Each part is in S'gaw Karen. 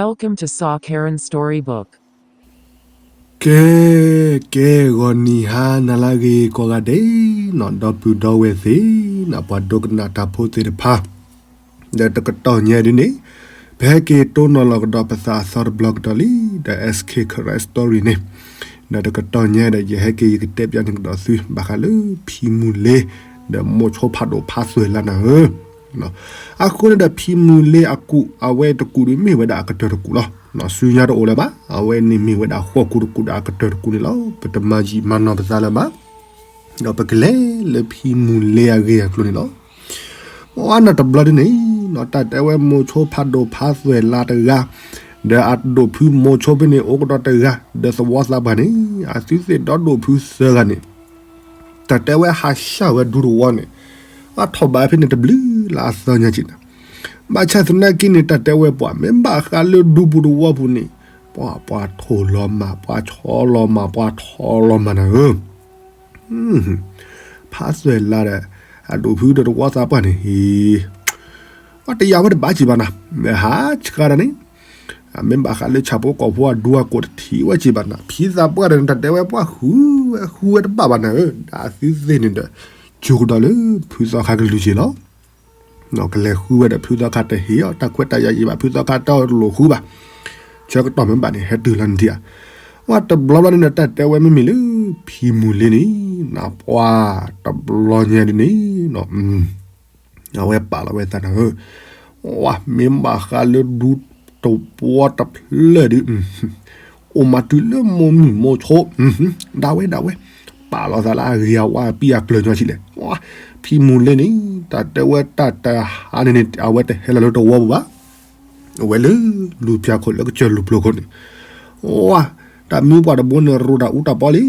Welcome to Saw Karen Storybook. ကဲ, ကဲ, ဂီၤနံၤဟါနၤလၢအဂ့ၤကိးဂၤဒဲးနီၤ, ဒီပုၢ်ဒီဝဲၢ်သ့ၣ်နီၤ, ပှၤဒိကနၣ်တၢ်ဖိသ့ၣ်တဖၣ်, ဒီးတကတီၢ်ညါဒ်န့ၣ်, ပဟဲက့ၤတိၢ်နီၣ်လီၤကဒီးပသးအသီတဘျီကဒီးလံ, ဒီး S K Karen Story န့ၣ်, ဒီးတကတီၢ်ညါဒီး ယဟဲက့ၤယကတဲပၠးန့ၢ်ကဒီးသု ဘၣ်ဃးလၢဖံမူၤလ့, ဒီးမိၤဆိဖးဒိၣ်ဖးသွဲၣ်လးနၤဧၢ အဃိန့ၣ်ဒီး ဖံမူၤလ့အကူး အဝဲတကူးဒ်မ့ၢ်ဝဲဒၣ်အကတၢၢ်တကူးလီၤ. စုညါတအိၣ်လၢၤဘၣ်, အဝဲန့ၣ်မ့ၢ်ဝဲဒၣ်ဃိာ်ကူးတကူးဒီးအကတၢၢ်တကူးန့ၣ်လီၤ. ပတမၤယံာ်မၤနီၢ်ပသးလၢၤဘၣ်, ဒီးပကလဲၤလၢဖံမူၤလ့အဂ့ၢ်အကျိၤန့ၣ်လီၤ. အန့ၣ်တဘျီဒ်န့ၣ်, တၢ်တဲဝဲမိၤဆိဖးဒိၣ်ဖးသွဲၣ်လးတဂၤ, ဒီးအဒိၣ်ဖုမိၤဆိဖဲန့ၣ်အိၣ်ကဒီးတဂၤ, ဒီးသဝီသးပှၢ်န့ၣ်, အသုသ့ၣ်ဒီဒိၣ်ဖုသၢဂၤန့ၣ် တၢ်တဲဝဲဟးဆှၢဝဲဒူသဝီန့ၣ်, အထီၣ်ဘးဖဲန့ၣ်တဘျုးလၢအသီညါက့ၤန့ၣ်, ဘၣ်ဆၣ်သနာ်က့န့ၣ် တၢ်တဲဝဲပှၤမ့ၢ်ဘၣ်ဃးလၢဒူပူၤသဝီပူၤန့ၣ်, ပှၤ ပှၤထိၣ်လီၤမၢ် ပှၤဆီလီၤမၢ် ပှၤထီလီၤမၢ်နၤဧၢ, ဖးသွဲၣ်လးဒီး, အဒိၣ်ဖုဒီးသဝီသးပှၢ်န့ၣ်, အတယာ်ဝဲတဘၣ်က့ၤဘၣ်နၤ, မ့ၢ်ဟးဆှၢဒၣ်န့ၣ် မ့ၢ်ဘၣ်ဃးလၢဆၣ်ဖိကီၢ်ဖိအဒူအကိာ်တထံၣ်ဝဲက့ၤဘၣ်နၤ, ဖံသးပှၢ်ဒီးန့ၣ် တၢ်တဲဝဲပှၤဃုဝဲဃုဝဲတဘၣ်ဘၣ်နၤဧၢ, ဒီးအသုသ့ၣ်န့ၣ်ဒီး, ကၠိကဒီးလၢဖုသီခါကလုၢ်က့ၤလီၤ. ကလဲၤဃုဝဲဒီးဖုသီခါတဟ့ၣ်အီၤ တၢ်ခွဲးတၢ်ယာ်ယံာ်ဘၣ် ဖုသီခါတလိၣ်ဃုဘၣ်, ဆၢကတီၢ်မ့ၢ်ဘၣ်န့ၣ် ဟဲတုၤလီၤန့ၣ်ဒံးဧါ, ဝဲတဘျီဘျီန့ၣ်ဒီး တၢ်တဲဝဲမ့မ့ၢ်လၢ, ဖံမူၤလ့န့ၣ်, နပှၤ, တဘျီညါဒ်န့ၣ်, အဝဲပာ်လီၤဝဲသးနၤဧၢ, ဝဲမ့ၢ်ဘၣ်ဃးလၢဒူတဝီတဖျၢၣ်ဒီး, အိၣ်မးတုၤလၢမိၢ်မုၣ်မိၢ်ဆိ, ဒၣ်ဝဲဒၣ်ဝဲ, ပာ်လီၤသးလၢအဂ့ၤအဝါအပံၣ်အကျၢၤညီဆံးလဲၣ်, ဖံမူၤလ့န့ၣ်, တၢ်တဲဝဲတၢ်တဟါန့ၣ်န့ၣ် အဝဲတဟဲလီၤလၢတဝီပူၤဘၣ် အဝဲလၢလူၤဖၠၣ်ခိၣ်လၢကစၢၢ်လူၤပျိၤခိၣ်န့ၣ်, ဝဲ, တၢ်မံပှၢ်တဘိန့ၣ် ရူးတၢ်အူတၢ်ပီလံ,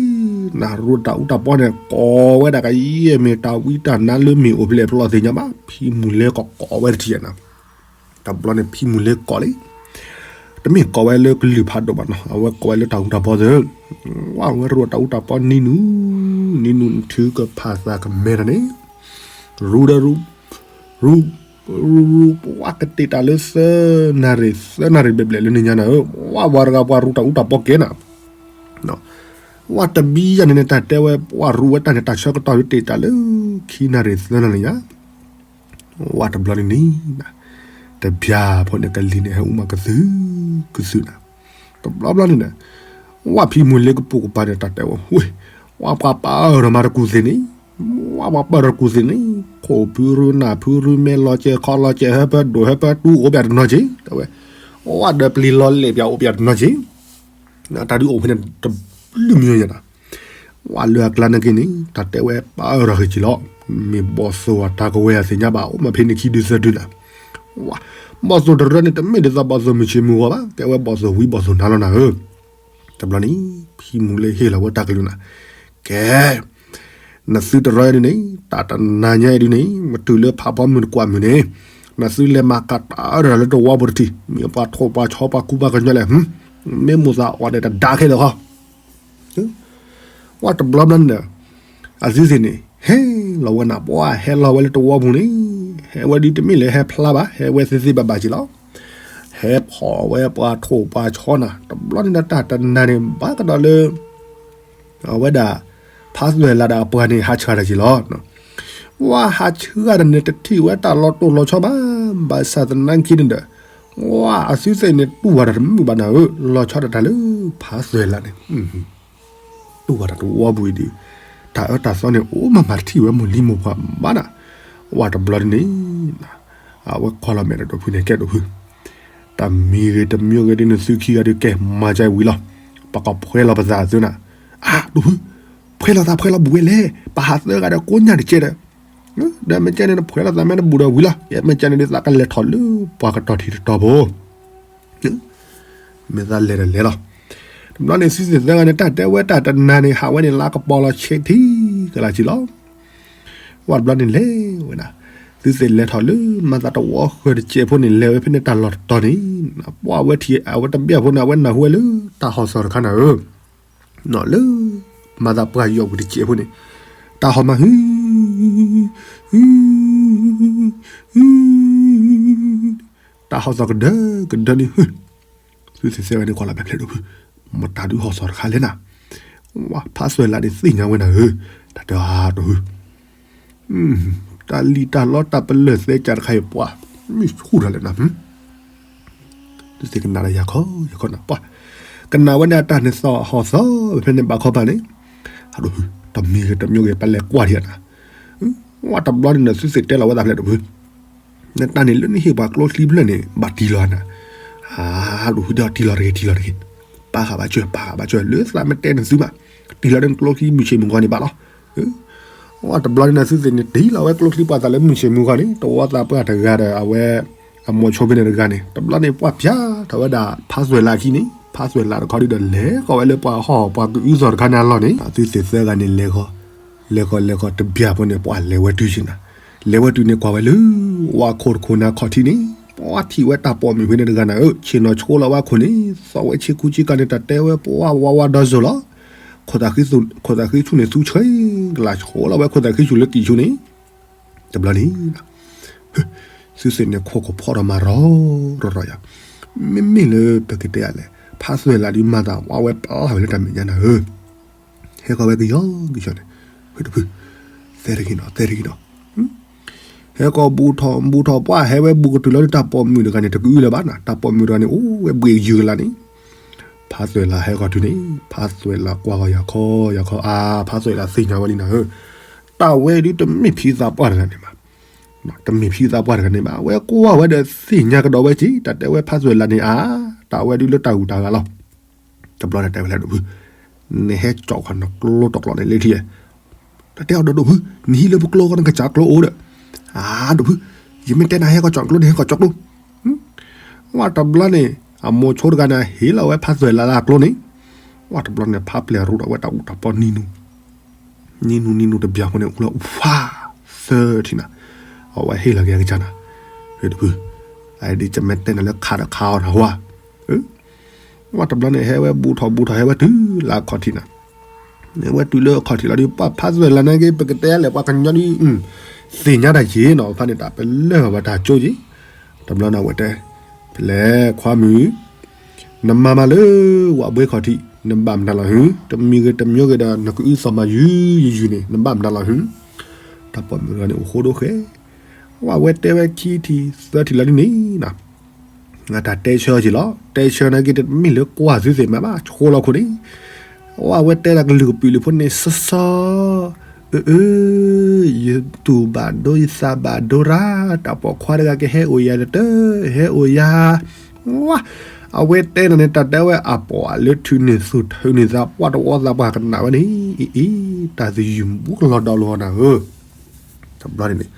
နရူးတၢ်အူတၢ်ပီန့ၣ် ကိးဝဲဒၣ်ကယဲၢ်မ့ၢ်တၢ်ဝံတၢ်နါလၢမ့ၢ်အိၣ်ဖျဲၣ် ဖျီသ့ၣ်ညါဘၣ်, ဖံမူၤလ့ကိးကိးဝဲတထံၣ်နၤ, တဘျီန့ၣ်ဖံမူၤလ့ကိးလံ တမ့ၢ်ကိးဝဲလၢကလုၢ်ဖးဒိၣ်ဘၣ်နီၤ, အဝဲကိးဝဲလၢတၢ်အူတၢ်ပီသ့ၣ်, ဝဲရူးတၢ်အူတၢ်ပီနံၤနုၤ, နံၤနုၤထုကဖၣ်သးကမဲတၢ်န့ၣ်, ရူးဒီးရူး, ရူး, ရူး, ပှၤကတ့ၢ်တၢ်လၢသၢနၣ်ရံၣ် သၢနၣ်ရံၣ်ဘျဲၣ်ဘျဲၣ်လၢနံၤညါနၤဧၢ, ဝဲပှၤတဂၤပှၤရူးတၢ်အူတၢ်ပီကဲနၤ, ဝဲတဘံယၤန့ၣ်န့ၣ် တၢ်တဲဝဲပှၤရူးဝဲတၢ်န့ၣ် တၢ်ဆၢကတီၢ်ဒုးတ့ၢ်တၢ်လၢခံနၣ်ရံၣ်သၢနၣ်ရံၣ်ညါ ဝဲတဘျီန့ၣ်န့ၣ်, တဘျီဖိန့ၣ်ကလံၤန့ၣ် ဟဲအူမးကသုၣ်, ကသုၣ်နၤ, တဘျီဘျီန့ၣ်န့ၣ်, ဝဲဖံမူၤလ့ကပိာ်ကပၤန့ၣ် တၢ်တဲဝဲ, ဝဲပှၤပၢ်အၢၣ်ဒီးမၤတကူၣ်သ့ၣ်န့ၣ်, ဝဲပှၤပၢ်တကူၣ်သ့ၣ်န့ၣ်, ခိၣ်ဖုရူနၢ်ဖုရူမဲလီၤကဲၤခီလီၤကဲၤ ဟၢဖၢဒိၣ်ဟၢဖၢတူအိၣ်ပၠးတနီၤက့ၤ, ဝဲဒီးပျံၤလီၤလဲၣ်ပၠးအိၣ်ပၠးတနီၤက့ၤ တၢ်ဒုးအိၣ်ဖဲန့ၣ်တဘျုးမံၤညါနၤ, ဝဲလၢအကျါနာ်က့န့ၣ် တၢ်တဲဝဲပၢ်အၢၣ်ဒီးဂ့ၤက့ၤလီၤ, မ့ၢ်ဘီၣ်သိၣ်အတၢ်ကဝဲၤအသ့ၣ်ညါဘၣ် အိၣ်မးဖဲန့ၣ်ခံဒုသၢဒုနၤ, ဝဲ, ဘီၣ်သိၣ်တရၢန့ၣ် တမ့ၢ်ဒ်သိးဘီၣ်သိၣ်မုၢ်ဆ့ၣ်မုၢ်ဂီၤဘၣ် ကဲဝဲဘီၣ်သိၣ်ဝံဘီၣ်သိၣ်နါလီၤနၤဧၢ, တဘျီန့ၣ်, ဖံမူၤလ့ဟ့ၣ်လီၤဝဲတၢ်ကလုၢ်နၤ, ကဲ နသုတရၢဒ်န့ၣ် တၢ်တနၤညါအံၤဒ်န့ၣ် မတုၤလၢဖးဖီမုၢ်တကွၢ်မုၢ်န့ၣ်, နသုလဲၤမၤကတၢၢ်တၢ်လၢတဝီပူၤတထံၣ် မ့ၢ်ပှၤထိၣ်ပှၤဆီပှၤကူပှၤကညီလဲၣ်, မ့ၢ်မိၣ်သးအီၤဒီးတဒါခဲလၢာ်ဃီ, ဝဲတဘျီဘျီန့ၣ်ဒီး, အသုသ့ၣ်န့ၣ် ဟဲလီၤဝဲနၤ ပှၤဟဲလီၤဝဲလၢတဝီပူၤန့ၣ်, ဟဲဝဲဒ်တမ့ၢ်လၢဟဲဖျါဘၣ် ဟဲဝဲသ့သ့ဘၣ်ဘၣ်က့ၤလီၤ, ဟဲဖီၣ်ဝဲပှၤထိၣ်ပှၤဆီနၤ တဘျီန့ၣ်ဒီးတၢ်တနၤန့ၣ် ဘၣ်ကဒီးလၢ အဝဲဒၣ်, ဖးသွဲၣ်လးဒီးအပှၤန့ၣ် ဟးဆှၢတၢ်က့ၤလီၤ, ဝဲဟးဆှၢတၢ်န့ၣ် တထံၣ်ဝဲတၢ်လီၤတိၢ်လီၤဆီဘၣ်, ဘၣ်ဆၣ်သနာ်က့န့ၣ်ဒီး, ဝဲအသုသ့ၣ်န့ၣ် တူၢ်ဝဲတၢ်တမုာ်ဘၣ်နၤဧၢ, လီၤဆီဒၣ်တၢ်လၢဖးသွဲၣ်လးန့ၣ်, တူၢ်ဝဲတၢ်တဝီပူၤအံၤဒီး, တၢ်အၢတၢ်သီန့ၣ် အိၣ်မးမးတထံၣ်ဝဲမိၢ်လံမိၢ်ပှၢ်ဘၣ်နၤ, ဝဲတဘျီန့ၣ် အဝဲကွၢ်လီၤမဲာ်ဒီးဒိၣ်ဖုန့ၣ် ကဲဒိၣ်ဖု တၢ်မံဂ့ၤတမံဂ့ၤဒ်န့ၣ် သုခံဂၤဒုးကဲမၤကဝံၤလီၤ, ပကဖှဲလီၤပသးသုနၤ, အါ ဒိၣ်ဖု, ဖှဲလီၤသးဖှဲလီၤဘူးဝဲလဲၣ်, ပဟးသၢဂၤဒီးကိးညၣ်တကဲဒီး, ဒီးမ့ၢ်ကဲန့ၣ် နဖှဲလီၤသးမ့ၢ်တဘူးဒီးဝံၤလီၤ, မ့ၢ်ကဲန့ၣ်ဒုးသးကလဲၤထီၣ်လၢပှၤကတီၢ်ထံးတတီၤဖိ မ့ၢ်သးလဲၤဒီးလဲၤလီၤ, တဘျီန့ၣ် သုသ့ၣ်သၢဂၤန့ၣ် တၢ်တဲဝဲတၢ်တနၤန့ၣ် ဟးဝဲန့ၣ်လၢကပီၤလီၤဆဲးထံကလၢ်က့ၤလီၤ, ဝဲတဘျီန့ၣ်လဲၤဝဲဒၣ်, သုသ့ၣ်လဲၤထီၣ်လၢမၤသးတဝီဃၢၤတစဲးဖိန့ၣ် လဲၤဝဲဖဲန့ၣ်တၢ်လီၢ်တတီၤန့ၣ်, ပှၤဝဲထံၣ်အဝဲတဘျီဖိန့ၣ် အဝဲနၢ်ဟူဝဲလၢတၢ်ဟီၣ်စီၣ်တခါနၤဧၢ လၢ, မၤသးပှၢ်ယီၢ်ဝံၤတစဲးဖိန့ၣ်, တၢ်ဟီၣ်မးဟု, ဟု, ဟု, တၢ်ဟီၣ်စီၣ်ကဒၢကဒၢန့ၣ်ဟု, သုသ့ၣ်သ့ၣ်ဝဲန့ၣ်ကွၢ်လီၤဖဲဖျဲးဒိၣ်ဖု, မတၤဒုးဟီၣ်စီၤတခါလဲၣ်နၤ, ဝဲဖးသွဲၣ်လးန့ၣ်သ့ၣ်ညါဝဲနၤဧၢ, တၢ်တဲအါဒိၣ်ဖု တၢ်လံၣ်တၢ်လီတၢ်ပလၢၢ်သဲကးတခါအံၤ ပှၤမ့ၢ်ဆူၣ်ထီၣ်လဲၣ်နၤ, သုသ့ၣ်ကနၣ်ဒီးယၤခီယၤခီနၤ, ပှၤကနၣ်ဝဲန့ၣ်အတၢ်န့ၣ်သီၣ်ဟီၣ်သီၣ် ဖဲန့ၣ်ဘၣ်ခီပၤန့ၣ်, အဒိၣ်ဖု တမံၤဂ့ၤတမံၤဂ့ၤ ပလဲၤကွၢ်ဒံးနၤ, ဝဲတဘျီန့ၣ်နသုသ့ၣ်တဲလီၤဝဲသးဖျဲးဒိၣ်ဖု နတၢ်န့ၣ်လၢနဟ့ၣ်ပှၤကျိချံဖျၢၣ်န့ၣ် ဘၣ်တံၢ်လီၤနၤ, အဒိၣ်ဖုဒီးတံၢ်လီၤတဂ့ၤ တံၢ်လီၤတဂ့ၤ, ပာ်ဃာ်ဘၣ်စၢၤ ပာ်ဃာ်ဘၣ်စၢၤ လၢသးမ့ၢ်တဲနသုမး, တံၢ်လီၤဒီးကျိချံမုၢ်ဆ့ၣ်မုၢ်ဂီၤန့ၣ်ဘၣ်လီၤ, ဝဲတဘျီန့ၣ်နသုသ့ၣ်န့ၣ် တံၢ်လီၤဝဲကျိချံပှၤသးလၢမုၢ်ဆ့ၣ်မုၢ်ဂီၤန့ၣ် တဝီသးပှၢ်တဂၤဒီးအဝဲ အမိၤဆိဖဲန့ၣ်တဂၤန့ၣ် တဘျီန့ၣ် ပှၢ်ဖၠါထီၣ်ဝဲဒၣ်ဖးသွဲၣ်လးခံန့ၣ် ဖးသွဲၣ်လးတခီဒုဒီးလဲၤဃီၤဝဲလၢပှၤဟီၣ်ပှၤကအုသီၣ်တခါန့ၣ်အလီၢ်န့ၣ် သုသ့ၣ်သၢဂၤန့ၣ်လဲၤဃီၤ လဲၤဃီၤလဲၤဃီၤတဘျီဖိန့ၣ် ပှၢ်လဲၤဝဲတုၤဆ့နၤ, လဲၤဝဲတုၤန့ၣ်ကွၢ်ဝဲလၢ ဝါခိၣ်တခိၣ်န့ၣ်ခီၣ်ထံးန့ၣ် ပှၢ်ထံၣ်ဝဲတၢ်ပိာ်မုၣ်ဖဲန့ၣ်တဂၤန့ၣ် ဆ့ၣ်နီၤဆိလီၤဝဲခိၣ်န့ၣ် သီၣ်ဝဲဆ့ကူဆ့ကၤန့ၣ် တၢ်တဲဝဲပှၢ်ဝါဝါဒီစိၤလီၤ, ခိၣ်သးဃံဆူၣ်န့ၣ် သူဆ့ကလးဆိလီၤဝဲခိၣ်သးဃံဆူၣ်လၢကံၣ်ဆူၣ်န့ၣ် တဘျီန့ၣ် သုသ့ၣ်န့ၣ်ခိၣ်ကဖီၣ်ဒီးမၤရီၤရီၤရီၤယၤ, မ့မ့ၢ်လၢပကတဲယၤလဲၣ် ဖးသွဲၣ်လးဒုးမၤသးဝဲပျၢ်ဝဲလၢတၢ်မဲာ်ညါနၤဧၢ, ဟဲဃီၤဝဲကယီကယီန့ၣ်, ဖုတဖု သဲတဂ့ၤနီၤ သဲတဂ့ၤနီၤ, ဟဲဃီၤဘူးထီၣ်ဘူးထီၣ်ပှၢ် ဟဲဝဲဘူးကတုၤလီၤဒုးတၢ်ပိာ်မုၣ်တဂၤန့ၣ် တကအုလၢၤဘၣ်နၤ တၢ်ပိာ်မုၣ်တဂၤန့ၣ် အိၣ်ဝဲဘှံးယုၢ်ကလါန့ၣ်, ဖးသွဲၣ်လးဟဲဃီၤတုၤန့ၣ် ဖးသွဲၣ်လးကွၢ်ဃီၤယၤခီယၤခီ အါ ဖးသွဲၣ်လးသ့ၣ်ညါဝဲလံနၤဧၢ, တၢ်ဝဲဒုးတမ့ၢ်ဖံသးပှၢ်တဂၤန့ၣ်ဘၣ် တမ့ၢ်ဖံသးပှၢ်တဂၤန့ၣ်ဘၣ် အဝဲကွၢ်ဝဲဒီးသ့ၣ်ညါကဒီးဝဲက့ၤ တၢ်တဲဝဲဖးသွဲၣ်လးန့ၣ်အါ, တၢ်ဝဲဒုးလၢတၢ်ဂုၤတၢ်ဂၤလီၤ, တဘျီန့ၣ်တဲဝဲလၢဒိၣ်ဖု, နဟဲကၠီၣ်ဃီၤနကျိတကျိးန့ၣ်လၢထံဧါ, တၢ်တဲအီၤဒီးဒိၣ်ဖု, နဟံးလၢပကျိဃီနကစၢ်ကျိအိၣ်ဒီး, အါဒိၣ်ဖု, ယမ့ၢ်တဲနၤဟဲကီၢ်ကၠီၣ်ကျိန့ၣ်ဟဲကီၢ်ကၠီၣ်ကျိ ဝဲတဘျီန့ၣ် အမိၤဆိတဂၤန့ၣ် ဟ့ၣ်လီၤဝဲဖးသွဲၣ်လးလၢအကျိန့ၣ်, ဝဲတဘျီန့ၣ် ဖးပျဲၢ်ရိးဒီးဝဲတၢ်အူတၢ်ပီနံၤနူၤ, နံၤနူၤနံၤနူၤတဘျီဖိန့ၣ် အိၣ်လၢအူဖးသၢထံၣ်နၤ, အဝဲဟ့ၣ်လီၤက့ၤအကစၢ်နၤ, ဖုတဖု, အဒ်ကမ့ၢ်တဲနၤလၢခးဒီးခးအီၤနၤဟါ, ဝဲတဘျီန့ၣ် ဟဲဝဲဘူးထီၣ်ဘူးထီၣ် ဟဲဝဲတုၤလၢအခီၣ်ထံးနၤ, ဝဲတုၤလၢအခီၣ်ထံးလီၤဒုး ပှၢ်ဖးသွဲၣ်လးန့ၣ်က့ ပကတဲလဲၣ် ပှၤကညီဒုး သ့ၣ်ညါတၢ်ယ့ၣ်နီၤ ဖဲန့ၣ်တၢ်ပလၢၢ်ဘၣ်တၢ်ကၠိက့ၤ, တဘျီန့ၣ်အဝဲတဲ, ဖဲလဲၣ်ခွါမုၣ်, နမၤမၤလၢ ဝၤဘှ့ခီၣ်ထံး နဘၣ်မနုၤလီၤဟု, တမံၤဂ့ၤတမံၤဂ့ၤဒီး နကအုသီၣ်မၤယုၢ်ယုၢ်န့ၣ် နဘၣ်မနုၤလီၤဟု, တၢ်ပိာ်မုၣ်တဂၤန့ၣ် အိၣ်ဃိဒိၣ်ဃဲ, ဝဲအဝဲတဲဝဲခံထံၣ်သၢထံၣ်လီၤဒ်န့ၣ်နီၤ တၢ်တဲဆၢက့ၤလီၤ တဲဆၢနာ်က့ တမ့ၢ်လၢကွၢ်သုသ့ၣ်မးဘၣ် ဆိလီၤခိၣ်န့ၣ်, ဝဲအဝဲတဲဒၣ်ကလုၢ်ကပုာ်လံဖိန့ၣ် စီစီ, အၢ အၢ ယတူၢ်ဘၣ်ဒိယသးဘၣ်ဒိရၣ် တၢ်ပိာ်ခွါတဂၤကဟဲအိၣ်ယၤတတၢၢ် ဟဲအိၣ်ယၤ, ဝါ, အဝဲတဲနၤန့ၣ် တၢ်တဲဝဲအပိာ်အလၢထုးန့ၢ်သူၣ်ထုးန့ၢ်သးပှၢ်တဝီသးပှၢ်ကနၣ်ဝဲန့ၣ်, အံၤ အံၤ တၢ်သယုၢ်မူကလီၤဒီးလီၤနၤဧၢ, တဘျီန့ၣ်န့ၣ်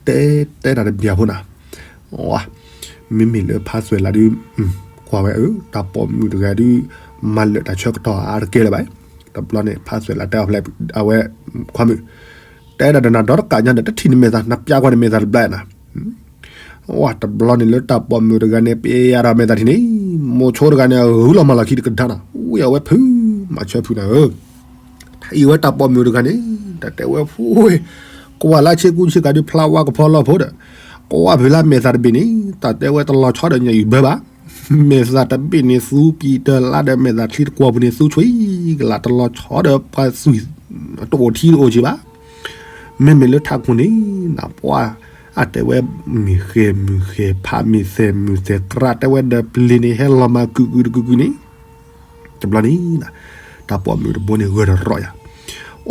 တဲ တဲတၢ်တဘျီဖိနၤ, ဝါ, မ့မ့ၢ်လၢဖးသွဲၣ်လးဒုး, ကွၢ်ဝဲအၢ တၢ်ပိာ်မုၣ်တဂၤဒုး, မၤလၢာ်တၢ်ဆၢကတီၢ်အါတကဲလၢၤဘၣ်, တဘျီန့ၣ် ဖးသွဲၣ်လးတဲအီၤဖဲလဲၣ်, အဝဲ, ခွါမုၣ်, တဲဒၣ်ဒီးနၤဒီတကးညါဒီး တထံၣ်နမဲာ်သး နပျၢ်ကွၢ်နမဲာ်သးတဘျီနၤ ဝါ တဘျီန့ၣ်လၢတၢ်ပိာ်မုၣ်တဂၤန့ၣ် ပျဲယၤဒီးမဲာ်သးထံၣ်န့ၣ်, မိၤဆိတဂၤန့ၣ် ဂုၢ်လီၤမၤလီၤခံတကဒါနၤ, ဝံၤအဝဲဖုး, မၤဆၢဖုးနၤဧၢ, ထံၣ်ဝဲတၢ်ပိာ်မုၣ်တဂၤန့ၣ်, တၢ်တဲဝဲဖုးဝဲ, ကွၢ်လၢဆ့ကူဆ့ကၤဒုးဖျါဝါကဖီလီၢ်ဖိဒီး, ကွၢ်ဖုးလၢမဲာ်သးတဘ့ၣ်န့ၣ်, တၢ်တဲဝဲတလီၤဆီဒီးညၣ်အုၣ်ဘၢဘၣ်, မဲာ်သးတဘ့ၣ်န့ၣ်သူပံာ်တလါဒီးမဲာ်သးချံတကွီၢ်ပူၤန့ၣ်သူဆွံကလး တလီၤဆီဒီးပှၤသွံၣ်, တအိၣ်ထံတအိၣ်က့ၤဘၣ် မ့မ့ၢ်လၢထးခိၣ်န့ၣ်, နပှၢ်, အတဲဝဲ, မုၢ်ဃဲမုၢ်ဃဲဖးမုၢ်သဲမုၢ်သဲကြၢး တဲဝဲဒီးပျ့ၤန့ၣ် ဟဲလီၤမၤကုာ်ကုာ်တကုာ်ကုာ်န့ၣ်, တဘျီန့ၣ်, တၢ်ပိာ်မုၣ်တဘိန့ၣ် ဂၢၢ်ထီၣ်ရီၣ်ယၤ,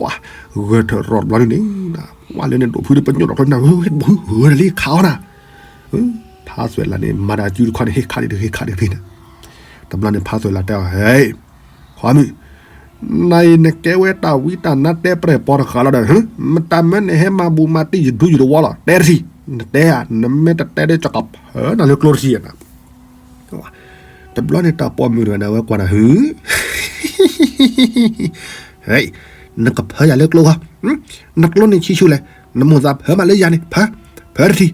ဝါ, ဂၢၢ်ထီၣ်ရီၣ်တဘျီန့ၣ်, ဝါလၢန့ၣ်ဒိၣ်ဖုဒီးပညိၣ်ထီၣ်ကျိနၤ, ဂၢၢ်တလံခးအီၤနၤ ဖးသွဲၣ်လးန့ၣ် မၤတၢ်စုတခီန့ၣ် ဟ့ၣ်ခးဒံးတဂ့ၤ ခးဒံးတဂ့ၤန့ၣ်, တဘျီန့ၣ် ဖးသွဲၣ်လးတဲအီၤ, ဟဲ, ခွါမုၣ်, နၤအံၤနကဲဝဲတၢ်ဝံတၢ်နါတဲပရဲၣ်ပီတဃာ်လီၤဒီး, မတၤမၢနဟဲမၤဘူးမၤတံၢ်ယဒူယတဝီလီၤ, တဲတထံၣ်, နတဲဧါ, နမ့ၢ်တတဲဒီးကကဖၢနၤလၢကျိတထံၣ်ဧါနၤ တဘျီန့ၣ်တၢ်ပိာ်မုၣ်တဂၤန့ၣ် အဝဲကွၢ်နၤဟု, နကဖၢယၤလၢကျိဃီ, နကျိန့ၣ်ဆံးဆူၣ်လဲၣ်, နမိၢ်သးဖၢမးလၢယၤန့ၣ်, ဖၢ, ဖၢတထံၣ်,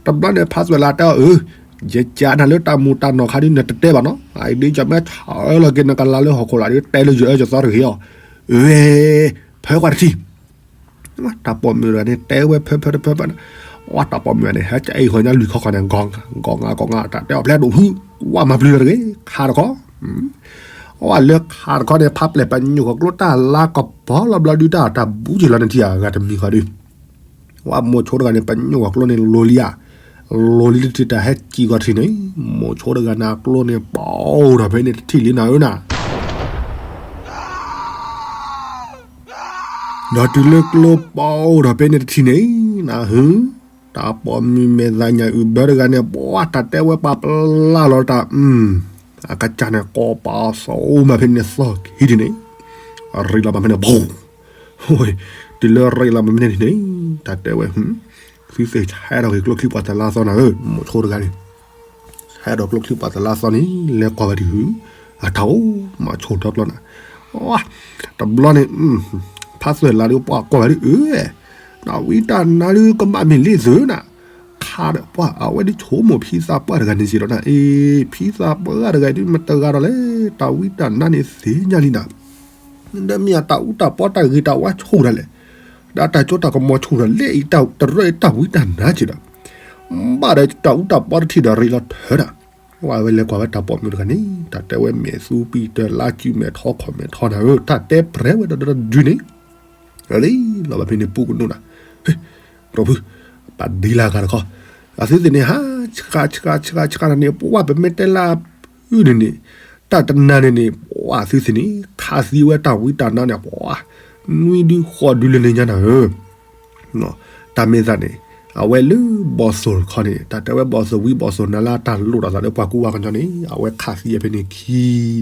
တဘျီန့ၣ် ဖးသွဲၣ်လးတဲအီၤ, ယကးနၤလၢတၢ်မူးတၢ်နီၢ်ခါဒုး နတတဲဘၣ်နီၤ, အဒုးကမ့ၢ်ဆၢလီၤက့ၤနကလါလၢဟီၣ်ခိၣ်လာ်ဒုး တဲလၢယအၢယသီတဂ့ၤအီၤ, ဝဲ, ဖၢကွၢ်တထံၣ် တၢ်ပိာ်မုၣ်တဂၤန့ၣ် တဲဝဲဖၢဖၢတဖၢဖၢ, ဝါတၢ်ပိာ်မုၣ်တဂၤန့ၣ် ဟဲကအံၤဃီညါလွံၢ်ခီခီန့ၣ် ကီၤငါကီၤငါ တၢ်တဲအီၤဖျဲးဒိၣ်ဖု, ဝဲမၤပျုၤလီၤတဂ့ၤ ခးတခီ, ဝဲလၢခးတခီန့ၣ် ဖးပျဲၢ်ပညိၣ်ဃီၤကျိတၢ်လါကပီၤလီၤဘျီဒုး တၢ်တၢ်ဘူးက့ၤလီၤန့ၣ်ထံၣ်အဂၤတမံၤဃီဒုး ဝဲမိၤဆိတဂၤန့ၣ် ပညိၣ်ဃီၤကျိန့ၣ်လိၤလံဧါ, လိၤလံတထံၣ်တၢ်ဟဲစံၣ်ဃီၤထံၣ်န့ၣ် မိၤဆိတဂၤန့ၣ် အကျိန့ၣ်ပီၤထီၣ်ဖဲန့ၣ်တထံၣ်လံနၤဧၢနၤ ဒီးတုၤလၢကျိပီၤအိၣ်ဒီးဖဲန့ၣ်တထံၣ်န့ၣ် နၢ်ဟူ, တၢ်ပိာ်မုၣ်မဲာ်သးညၣ်အုၣ်ဘၢတဂၤန့ၣ် ပှၤတၢ်တဲဝဲပာ်ပလၢ်လီၤတၢ်, အကစၢ်န့ၣ် ကိးပာ်စီၤအိၣ်မးဖဲန့ၣ်သီၣ်ခံထံၣ်န့ၣ်, ရ့လီၤမးဖဲန့ၣ်, တုၤလၢရ့လီၤမးဖဲန့ၣ်န့ၣ် တၢ်တဲဝဲ, သုသ့ၣ်ဆဲးထီၣ်က့ၤကျိချံပှၤတလါသီနၤဧၢ, မိၤဆိတဂၤန့ၣ် ဆဲးထီၣ်ကျိချံပှၤတလါသီန့ၣ် လဲၤကွၢ်ဝဲဒ်ဟု, အတၢ်အိၣ်မးဆိၣ်ထီၣ်ကျိနၤ, တဘျီန့ၣ် ဖးသွဲၣ်လါဒုးပှၤကွၢ်ဝဲဒ်အၢ, တၢ်ဝံတၢ်နါဒုးကဘၣ်မ့ၢ်လ့ၣ်သုနၤ, ခးဒီးပှၤအဝဲဒ်ဆိကမိၣ်ဖံသးပှၢ်တဂၤန့ၣ်စ့ၢ်ဒီးနၤ, အ့ ဖံသးပှၢ်တဂၤဒုးမတဂၤဒီးလဲၣ်, တၢ်ဝံတၢ်နါန့ၣ်သ့ၣ်ညါလံနၤ ဒီးမ့ၢ်အတၢ်အူတၢ်ပီတၢ်ဂ့ၤတၢ်ဝါဆူၣ်ဒၣ်လဲာ်, ဒီးတၢ်စိတၢ်ကမီၤဆူၣ်ဒၣ်လဲာ် အံၤတၢ်တရၢအံၤတၢ်ဝံတၢ်နါစ့ၢ်ဒီး, ဘၣ်ဒီးတၢ်အူတၢ်ပီတထံၣ်ဒီးရ့လီၤထၢဒၣ်, ဝဲလဲၤကွၢ်ဝဲတၢ်ပိာ်မုၣ်တဂၤန့ၣ် တၢ်တဲဝဲမဲာ်သူပံၤတၢၢ်လါစုမဲာ်ထီခီၣ်မဲာ်ထီနၤဧၢ, တၢ်တဲပြဲဝဲဒီးဒုန့ၣ် လီၤဘၣ်ဖဲန့ၣ်ပူကနိၣ်နၤ, ရိဖု, ပဒ်လၢဂၤတခီ, အသုသ့ၣ်န့ၣ်ဟး, ဆှးဆှးဆှးဆှးနၤန့ၣ် ပှၤပမ့ၢ်တဲလၢအဖုန့ၣ်န့ၣ်, တၢ်တနၤန့ၣ်န့ၣ် ပှၤသုသ့ၣ်န့ၣ် ခးသံဝဲတၢ်ဝံတၢ်နါန့ၣ် ပှၤ, နွံဒုဃိးဒုလၢန့ၣ်ညါနၤဧၢ, တၢ်မ့ၢ်သးန့ၣ်, အဝဲလၢဘီၣ်သိၣ်တခီန့ၣ် တၢ်တဲဝဲဘီၣ်သိၣ်ဝံဘီၣ်သိၣ်နါလၢတၢ်လိၣ်တၢ်သးလၢပှၤကူပှၤကညီန့ၣ် အဝဲခးသံဝဲဖဲန့ၣ်ခံ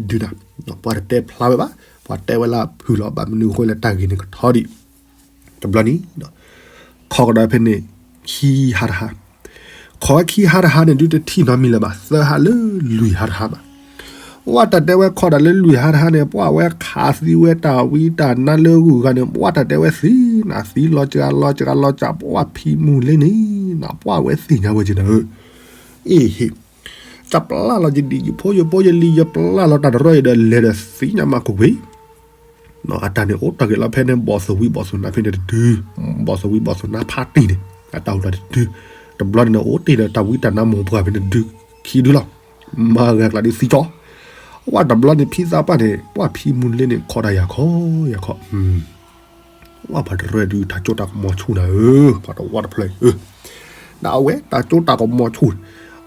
ဒုနၤ, ပှၤတတဲဖျါဝဲဘၣ်, ပှၤတဲဝဲလၢအဖုလီၤ ဘၣ်မနုၤအဃိလဲၣ်တၢ်ဂ့ၢ်န့ၣ်ကထီဒံး, တဘျီန့ၣ် ခီကဒီးဖဲန့ၣ်, ခံဟါတဟါ, ခီဝဲခံဟါတဟါန့ၣ် ဒုးတထံၣ်နီတမံၤလၢၤဘၣ် သၢဟါလၢလွံၢ်ဟါတဟါဘၣ်, ဝဲတၢ်တဲဝဲခီဒၣ်လၢလွံၢ်ဟါတဟါန့ၣ် ပှၤဝဲခးသံဝဲတၢ်ဝံတၢ်နါလၢဂုၤဂၤန့ၣ် ပှၤတၢ်တဲဝဲသံနၤ သံလီၤစှၤလီၤစှၤလီၤစှၤ ပှၤဖံမူၤလ့န့ၣ်နၤ ပှၤဝဲသ့ၣ်ညါဝဲက့ၤနၤဧၢ, အ့ဟ့ၣ်, တၢ်ပျၢ်လီၤယဒံၣ်ယဖိယဖိယလံၤ ယပျၢ်လီၤတၢ်တရၢအံၤဒီးလဲၤဒီးသ့ၣ်ညါမးကဝ့ၤ အတၢ်န့ၣ်အိၣ်တ့ၢ်က့ၤလီၤဖဲန့ၣ် ဘီၣ်သိၣ်ဝံဘီၣ်သိၣ်နါဖဲန့ၣ်တဒု, ဘီၣ်သိၣ်ဝံဘီၣ်သိၣ်နါဖးတံၢ်န့ၣ် အတၢ်အိၣ်တ့ၢ်တဒု, တဘျီန့ၣ်န့ၣ် အိၣ်တ့ၢ်ဒီးတၢ်ဝံတၢ်နါမိၢ်ပှၢ်ဖဲန့ၣ်တဒု, ခံဒုလီၤ, မၤဂၤကျါဒုးသံကၠီ, ဝဲတဘျီန့ၣ် ဖံသးပှၢ်န့ၣ် ပှၤဖံမူၤလ့န့ၣ် ခီဒၣ်ယၤခီ, ယၤခီ ဝဲပှၤတရၢဒုး တၢ်စိတၢ်ကမီၤဆူၣ်နၤဧၢ, ပှၤတဝီတဖျၢၣ်အံၤ, ဒီးအဝဲတၢ်စိတၢ်ကမီၤဆူၣ်,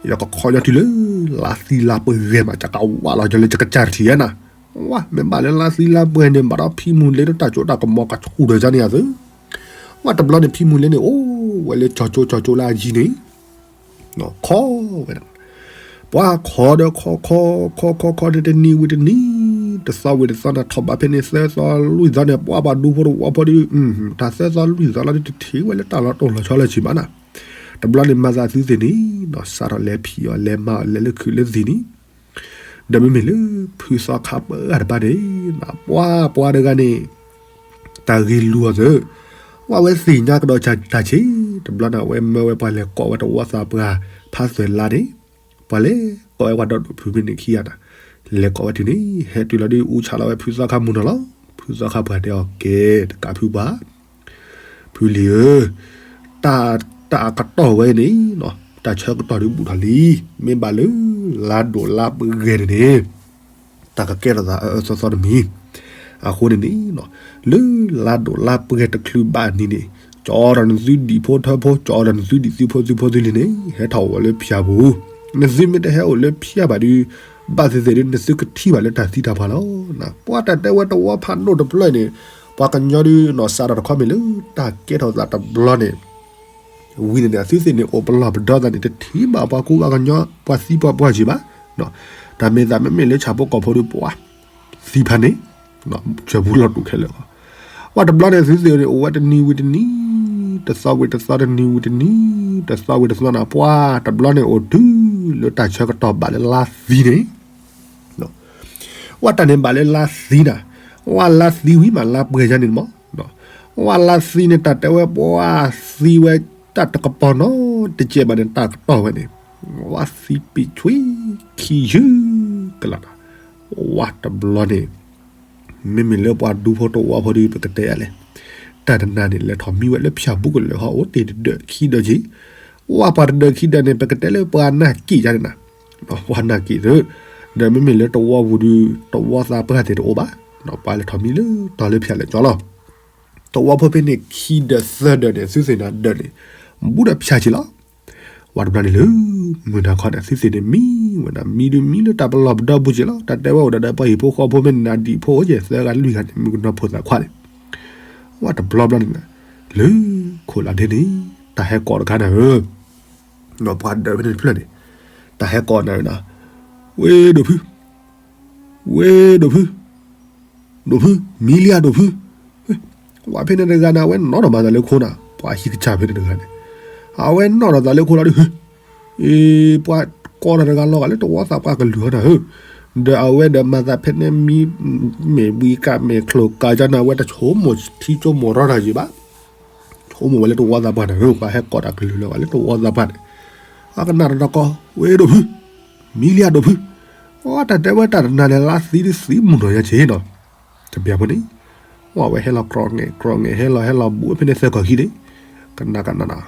ယကခီညီတုၤလၢ လါသံလါပှဲၤဂဲၤမး ယကဝးလီၤယလၢယကစၢ်တထံၣ်ဧါနၤ, ဝဲမ့ၢ်ဘၣ်လၢလါသံလါပှဲၤန့ၣ် ဘၣ်ဒီးဖံမူၤလ့ဒီးတၢ်စိတၢ်ကမီၤကဆူၣ်ဒီးယၤန့ၣ်ယသ့, ဝဲတဘျီန့ၣ် ဖံမူၤလ့န့ၣ် အိၣ်ဝဲလၢကၠီကၠိကၠီကၠိလၢအယံၤန့ၣ် ခီဝဲဒၣ်, ပှၤခီဒီးခီခီခီခီခီဒီးတနံၤဝံၤတနံၤ, တသီဝံၤတသီန့ၣ် ထီၣ်ဘးဖဲန့ၣ်သၢသီလွံၢ်သီန့ၣ် ပှၤပှၤဒူဖိတဝီဖိဒီး, တၢ်သၢသီလွံၢ်သီလီၤဒုး တထံၣ်ဝဲလၢတၢ်လီၢ်တိၢ်လီၤဆီလၢၤဆံးဘၣ်နၤ, တဘျီန့ၣ် မၤသးသုသ့ၣ်န့ၣ် စးထီၣ်လဲၤဖံးအီၤလဲၤမၤအီၤလဲၤလၢခုးလၢသံၣ်န့ၣ်, ဒီးမ့မ့ၢ်လၢဖုသီခါပှၢ်တပၤန့ၣ်, ပှၤပှၤတဂၤန့ၣ် တၢ်ဂ့ၤလူၤအီၤသ့, ဝဲအဝဲသ့ၣ်ညါကဒီးတၢ်ဆံး, တဘျီန့ၣ် အဝဲမၢဝဲပှၤလဲၤကိးဝဲတဝီသးပှၢ်ဖးသွဲၣ်လါန့ၣ်, ပှၤလဲၤကိးဝဲပှၤဒီးဒိၣ်ဖုမ့ၢ်န့ၣ်ခံဂၤန့ၣ်, လဲၤကိးဝဲတုၤန့ၣ် ဟဲတုၤလီၤဒုးအူဆးလီၤဝဲဖုသီခါမုၢ်နီၤလီၤ, ဖုသီခါပှၢ်တဲအီၤကဲ တကးဖုပှၢ် ဖုလံၤဧၢ, တၢ် တၢ်အကတီၢ်ဝဲန့ၣ်, တၢ်ဆၢကတီၢ်ဒုးဘူးထီၣ်လံ, မ့ၢ်ဘၣ်လၢ လါဒိၣ်လါပှဲၤဂဲၤန့ၣ်န့ၣ်, တၢ်ကကဲထီၣ်သးအအၢသီသီတမံၤ, အဃိန့ၣ်န့ၣ်, လၢလါဒိၣ်လါပှဲၤတချုးဘၣ်န့ၣ်န့ၣ်, ကၠီဒီးနသုဒံၣ်ဖိထၢဖိ, ကၠီဒီးနသုဒံၣ်သုဖိသုဖိသုလံၤန့ၣ် ဟဲထီၣ်အိၣ်ဝဲလၢဖၠၣ်ပူၤ, နသုမ့ၢ်တဟဲအိၣ်လၢဖၠၣ်ဘၣ်ဒုး, ဘၣ်သ့ၣ်သ့ၣ်ဒုး နသုကထံၣ်ဘၣ်လၢတၢ်သံတၢ်ပှၢ်လီၤ, ပှၤတၢ်တဲဝဲတဝီဖးဒိၣ်တဖျၢၣ်န့ၣ်, ပှၤကညီဒုးနီၢ်စးထီၣ်တခီမ့ၢ်လၢ တၢ်ကဲထီၣ်သးတဘျီန့ၣ် ဝံၤန့ၣ်န့ၣ် အသုသ့ၣ်န့ၣ် အိၣ်ပလီၢ်ပဒီသးန့ၣ် တထံၣ်ဘၣ်ပှၤကူပှၤကညီ ပှၤသံပှၢ်ပှၢ်က့ၤဘၣ်, တၢ်မ့ၢ်သးမ့မ့ၢ်လၢဆၣ်ဖိကီၢ်ဖိဒုး ပှၤသံဖးန့ၣ်, ဆၢပူၤလီၢ်တူာ်ခဲလၢာ်လီၤ, ပှၤတဘျီန့ၣ် သုသ့ၣ်န့ၣ် အိၣ်ဝဲတနံၤဝံၤတနံၤ, တသီဝံၤတသီ တနံၤဝံၤတနံၤ, တသီဝံၤတသီန့ၣ် ပှၤတဘျီန့ၣ်အိၣ်တုၤလၢတၢ်ဆၢကတီၢ်ဘၣ်လၢလါသံန့ၣ် ဝဲတၢ်န့ၣ်ဘၣ်လၢလါသံနၤ, ဝဲလါသံဝံၤမးလါပှဲၤယါန့ၣ်မး, ဝဲလါသံန့ၣ် တၢ်တဲဝဲပှၤသံဝဲ တၢ်တကပီၤနီတကဲးဘၣ်န့ၣ် တၢ်ကတီၢ်ဝဲန့ၣ်, ဝဲသံပံာ်ဆွံခံယုၢ်ကလးနၤ, ဝဲတဘျီန့ၣ် မ့မ့ၢ်လၢပှၤဒူဖိတဝီဖိဒုး ပကတဲယၤလဲၣ်, တၢ်တနၤန့ၣ် လဲၤထီၣ်မံဝဲလၢဖၠၣ်ပူၤကလဲၤဟီၣ်အိၣ်တ့ၢ်တဒၢးခံဒၢးက့ၤ, ဝဲပှၤတဒၢးခံဒၢးန့ၣ် ပကတဲလၢပှၤနၢ်က့ၣ်ယါန့ၣ်နၤ, ပှၤနာ်က့ၤသၢ, ဒီးမ့မ့ၢ်လၢတဝီပူၤဒုး တဝီသးပှၢ်သ့ၣ်တအိၣ်ဘၣ်, ပှၤလဲၤထီၣ်မံလၢတီၤလၢဖၠၣ်လၢကၠီလီၤ. တဝီဖိဖဲန့ၣ်ခံဒၢးသၢဒၢးန့ၣ် သုသ့ၣ်နၤဒၢးန့ၣ် ဘူးဒီးဖၠၣ်က့ၤလီၤ. ဝဲတဘျီန့ၣ်လၢ မုၢ်နၤခီန့ၣ် သုသ့ၣ်န့ၣ်မံဝဲဒၣ် မံဒုးမံလၢတၢ်ပလီၢ်ပဒီပူၤက့ၤလီၤ. တၢ်တဲဝဲအိၣ်ဒီးပှၤဟံၣ်ဖိဃီဖိဖဲန့ၣ် နၤဒံၣ်ဖိအိၣ်က့ၤ သၢဂၤလွံၢ်ဂၤန့ၣ် မုၣ်ကနီၤဖိသၣ်ခွါန့ၣ်, ဝဲတဘျီဘျီန့ၣ် လၢခိၣ်လၢ်ဒ့န့ၣ် တၢ်ဟဲကိးတခါနၤဧၢ, ပှၤဒၢးဖဲန့ၣ်တဖျၢၣ်န့ၣ် တၢ်ဟဲကိးနၤဧၢ, ဝ့ၢ်ဒိၣ်ဖု, ဝ့ၢ်ဒိၣ်ဖု, ဒိၣ်ဖု, မံလံဧါဒိၣ်ဖု, ဝဲဖဲန့ၣ်တဂၤန့ၣ် အဝဲနီၣ်ထီၣ်မၤသးလၢခိနီၤ, ပှၤဟံၣ်ကစၢ်ဖဲန့ၣ်တဂၤန့ၣ်, အဝဲနီၣ်ထီၣ်သးလၢခိလီၤဒုး, အ့ ပှၤကိးတၢ်တဂၤလီၤဂာ်လၢတဝီသးပှၢ်ကလုၢ်အီၤနၤဧၢ, ဒီးအဝဲဒီးမၤသးဖဲန့ၣ်မံ မ့ၢ်ဝံကးမ့ၢ်ချိၣ်ကးကၠီန့ၣ် အဝဲတဆိကမိၣ်ထံဆိကမိၣ်ရီတၢ်ယံၤဘၣ်, ဆိကမိၣ်ဝဲလၢတဝီသးပှၢ်နၤဧၢ, ပှၤဟဲကိးတၢ်ကလုၢ်လီၤဂာ်လၢတဝီသးပှၢ်န့ၣ်, အကနၣ်တၢ်တကီ, ဝ့ၢ်ဒိၣ်ဖု, မံလံဧါဒိၣ်ဖု, အတၢ်တဲဝဲတၢ်တနၤန့ၣ် လါသံဒုးသံမုၢ်နီၢ်ညါက့ၤနီၤ, တဘျီဖိန့ၣ် ဝဲဟဲလီၤကြီးငဲၤကြီးငဲၤ ဟဲလီၤဟဲလီၤဘူးဖဲန့ၣ်သၢခီၣ်ခံန့ၣ်, ကနၣ်ကနၣ်နၤ,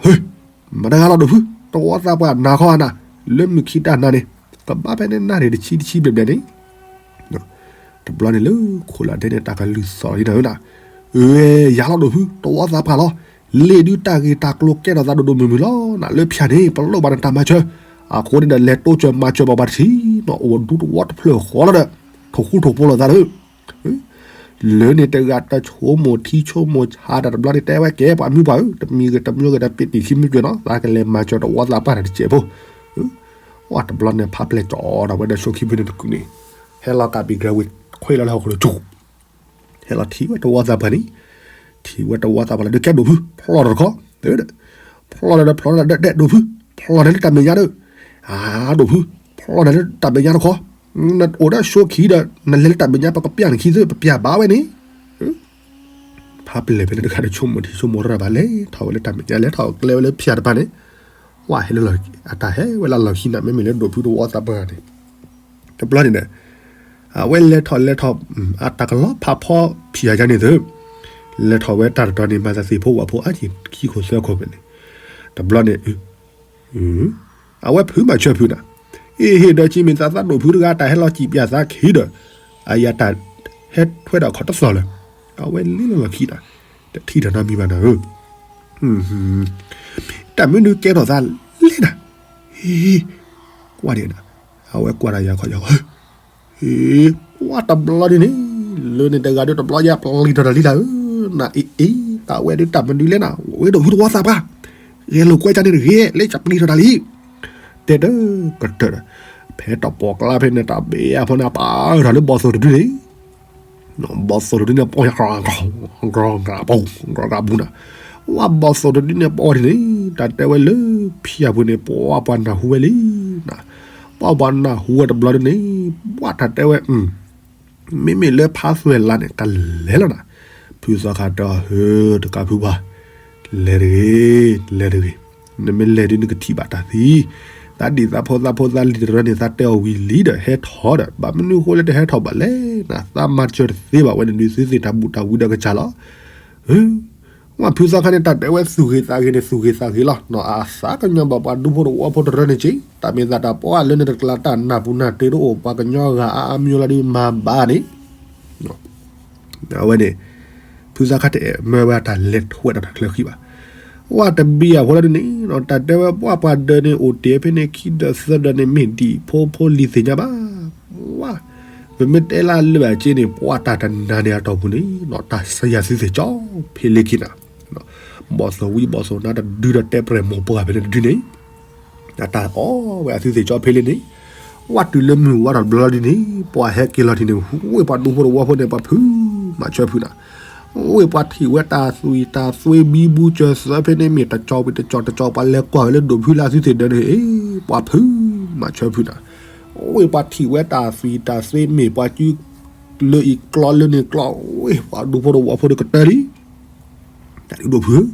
မတၤတဂၤလီၤဒိၣ်ဖု, တဝီသးပှၢ်နၤခီနၤ, လၢမုၢ်ခံတၢ်နၤန့ၣ်, ကဘၣ်ဖဲန့ၣ်နၤန့ၣ် တဆံတဆံဘျဲၣ်ဘျဲၣ်န့ၣ်, တဘျီန့ၣ်လၢခိလၢ်ဒ့န့ၣ် တၢ်ကလုၢ်သီၣ်လံနၤဧၢနၤ, အ့ ယၤလီၤဒိၣ်ဖု တဝီသးပှၢ်လီၤ, လ့ၣ်ဒုးတၢ်ဂ့ၢ်တၢ်ကျိၤကဲထီၣ်သးဒိၣ်ဒိၣ်မုၢ်မုၢ်လီၤနၤ, လၢဖၠၣ်န့ၣ် ပလိၣ်ဘၣ်နတၢ်မၤစၢၤ, အဃိန့ၣ်ဒီး လဲၤတိစၢၤမၤစၢၤပှၤပှၤတဆံးနီၤ, အိၣ်ဒူတဝီတဖျၢၣ်ဃီလီၤဒီး, ထိၣ်ဃူထိၣ်ဖိးလိာ်သးဒီး လၢန့ၣ်တဂၤတဆိကမိၣ်ထံဆိကမိၣ်ဆးတၢ်တဘျီန့ၣ် တဲဝဲကဲပှၤမုၢ်ပှၢ်ဧၢ, တမံၤဂ့ၤတမံၤဂ့ၤဒီး ပ့းတံၢ်ခံမုၢ်ကၢၤနီၤ, သးကလဲၤမၤစၢၤတဝီသးပှၢ်တၢ်တစဲးဖိ, ဝဲတဘျီန့ၣ် ဖးပျဲၢ်ကၠီဒီးဝဲဒီး ဆိခံဖုန့ၣ်တကုာ်န့ၣ်, ဟဲလီၤကးပံၤကရၢဝံၤ ခွဲးလီၤလၢဟီၣ်ခိၣ်လိၤစူၤ, ဟဲလီၤထံၣ်ဝဲတဝီသးပှၢ်န့ၣ်, ထံၣ်ဝဲတဝီသးပှၢ်လီၤဒီး ကဲဒိၣ်ဖု ဖျီၣ်တခီ, ဖျီၣ်လီၤဒီးဖျီၣ်လီၤဒီး ဒဲးဒိၣ်ဖု, ဖျီၣ်န့ၣ်လၢတၢ်မဲာ်ညါဒီး, အါ ဒိၣ်ဖု, ဖျီၣ်န့ၣ်လၢတၢ်မဲာ်ညါတခီ, နအိၣ်ဒီးဆိခံဒီး နလဲၤလၢတၢ်မဲာ်ညါ ပကပျၢ်နခံသ့ ပပျၢ်ဘၣ်ဝဲန့ၣ် ဖးပျဲၢ်ဖဲန့ၣ်တခါဒီး ဆိကမိၣ်ထံဆိကမိၣ်ရၢၢ်ဘၣ် လဲၤထီၣ်ဝဲလၢတၢ်မဲာ်ညါ လဲၤထီၣ်ကျဲဝဲလၢဖၠၣ်တဖၣ်န့ၣ်, ဝဲဟဲလၢလီၢ် အတၢ်ဟဲဝဲလၢလီၢ်ခံနၤ မ့မ့ၢ်လၢဒိၣ်ဖုတဝီသးပှၢ်န့ၣ်, တဘျီန့ၣ်ဒီး အဝဲလဲၤထီၣ်လဲၤထီၣ် အတၢ်ကလီဖးဖီဖံးယၤန့ၣ်သု, လဲၤထီၣ်ဝဲတၢ်တတီၤန့ၣ် မၤသးသ့ၣ်ဖိဝၣ်ဖိအါက့ၤခံခိၣ်သၢခိၣ်ဖဲန့ၣ်, တဘျီန့ၣ် အဝဲဖုးမၤဆၢဖုးနၤ, အ့ ဟ့ၣ်ဒီးက့ၤမ့ၢ်သးသးဒိၣ်ဖုတဂၤ တၢ်ဟဲလီၤစံၣ်ပၠးသးခံဒီး, အယၤတၢ်ဟဲထွဲဒီးခီၣ်တသီၣ်လၢၤ, အဝဲလံလီၤလီၢ်ခံနၤ, တထံၣ်တၢ်နီတမံၤဘၣ်နၤဧၢ, တၢ်မနုၤကဲထီၣ်သးလဲၣ်နၤ, ဟ့ၣ်, ကွၢ်ဒံးနၤ, အဝဲကွၢ်တၢ်ယၤခီယၤ, ဟ့ၣ်, ကွၢ်တဘျီဒ်န့ၣ်, လၢန့ၣ်တဂၤဒုးတဘျီယၤပျံၤထီၣ်တၢ်လံတၢ်ဧၢ, နအ့ၣ်အ့ၣ် တၢ်ဝဲဒုးတၢ်မနုၤလဲၣ်နၤ, ဝဲဒိၣ်ဖုတဝီသးပှၢ်, ဂဲၤလိာ်ကွဲကၢ်န့ၣ်တဂ့ၤ လၢယပျံၤထီၣ်တၢ်လံ, တဲတကတၢၢ်ဒီး, ဖဲတၢ်ပိာ်ကျါဖဲန့ၣ် တၢ်ဘ့ၣ်အဖိန့ၣ် ပာ်ထီၣ်လၢဘီၣ်သိၣ်တဒုန့ၣ် ဘီၣ်သိၣ်တဒုန့ၣ် ပီၢ်ယၤ ကရၤကရၤပူၤ, ကရၤကရၤပူၤနၤ, ဝဲဘီၣ်သိၣ်တဒုန့ၣ် ပီၢ်ဒ်န့ၣ်, တၢ်တဲဝဲလၢဖံးယၤပူၤန့ၣ် ပှၤပှၤနၢ်ဟူဝဲလံနၤ, ပှၤပှၤနၢ်ဟူဝဲတဘျီဒ်န့ၣ်, ပှၤတၢ်တဲဝဲ, မ့မ့ၢ်လၢဖးသွဲၣ်လးန့ၣ် တၢ်လဲၤလီၤနၤ, ဖုသီခါတဲအီၤ ဟၢ တကးဖုပှၢ်, လဲၤတဂ့ၤ, လဲၤတဂ့ၤ, နမ့ၢ်လဲၤဒုးနကထံၣ်ဘၣ်တၢ်သံ, သးဒံၣ်သးဖိသးဖိသးလံၤတရၢန့ၣ် သးတဲအီၤဝံၤလံဒီး ဟဲထီၣ်ဒီး ဘၣ်မနုၤဃိလၢတဟဲထီၣ်ဘၣ်လဲၣ်နၤ, သးမၤစၢၤတသ့ဘၣ်ဝဲန့ၣ်ဒုး သုသ့ၣ်တၢ်ဘူၣ်တၢ်ဝံဒီးကစၢ်လီၤ, ဝဲဖုသီခါန့ၣ် တၢ်တဲဝဲသူၣ်ဂ့ၤသးဂ့ၤန့ၣ် သူၣ်ဂ့ၤသးဂ့ၤလီၤ, အသးကညီၤဘၣ်ပှၤဒူဖိတဝီဖိတရၢန့ၣ်က့, တၢ်မ့ၢ်သးတၢ်ပှၢ်လၢန့ၣ်တကျါတၢ်နၢ်ပူၤနၢ်တ့တအိၣ် ပှၤကညီဂၤအါအါမံၤလီၤဒုးမၤဘၣ်န့ၣ် အဝဲန့ၣ် ဖုသီခါတအဲၣ်မၢဝဲတၢ်လဲၤထွဲဒီးတၢ်ချၢဃံဘၣ်. ဝဲတဘံၣ်အဖိလီၤဒ်န့ၣ် တၢ်တဲဝဲပှၤပှၤဒၢးန့ၣ် အိၣ်တ့ၢ်ဖဲန့ၣ် ခံဒၢးသၢဒၢးန့ၣ် မ့ၢ်ဒံၣ်ဖိဖိလံၤသ့ၣ်ညါဘၣ်. ဝဲ ပမ့ၢ်တဲလၢအလၢာ်ဘၣ်က့န့ၣ် ပှၤတၢ်တနၤန့ၣ်အတီၢ်ပူၤန့ၣ် တၢ်စံးယၤသုသ့ၣ်ကၠီဖဲလ့ခံနၤ ဘီၣ်သိၣ်ဝံဘီၣ်သိၣ်နါတဒုဒီးတဲပြဲၢ်မိၢ်ပှၢ်ဖဲန့ၣ်တဒုန့ၣ် အတၢ်အီၣ်ဝဲအသုသ့ၣ်ကၠီဖဲလ့န့ၣ် ဝဲတုၤလၢမုၢ်ဝါထီၣ်တဘျီဒ်န့ၣ် ပှၤဟဲက့ၤလီၤထံၣ်န့ၣ် ဝ့ၢ်ပှၤဒူဖိတဝီဖိန့ၣ် ပှၤဖုးမၤဆၢဖုးနၤ ဝ့ၢ်ပှၤထံၣ်ဝဲတၢ်သွံၣ်တၢ်သွ့ဘံဘူစၢၤသၢဖဲန့ၣ်မ့ၢ်တကၠီၤဝံၤတကၠီၤတကၠီၤ ပှၤလဲၤကွၢ်ဝဲလၢဒိၣ်ဖုလၢအသုသ့ၣ်ဒၢန့ၣ် ပှၤဖုးမၤဆၢဖုးနၤ ဝ့ၢ်ပှၤထံၣ်ဝဲတၢ်သွံၣ်တၢ်သွ့မ့ၢ်ပှၤစုလၢအံၤကျီလၢန့ၣ်ကျီ ဝ့ၢ်ပှၤဒူဖိတဝီဖိဒီးကတၢၢ်လံ တၢ်ဒုးဒိၣ်ဖုး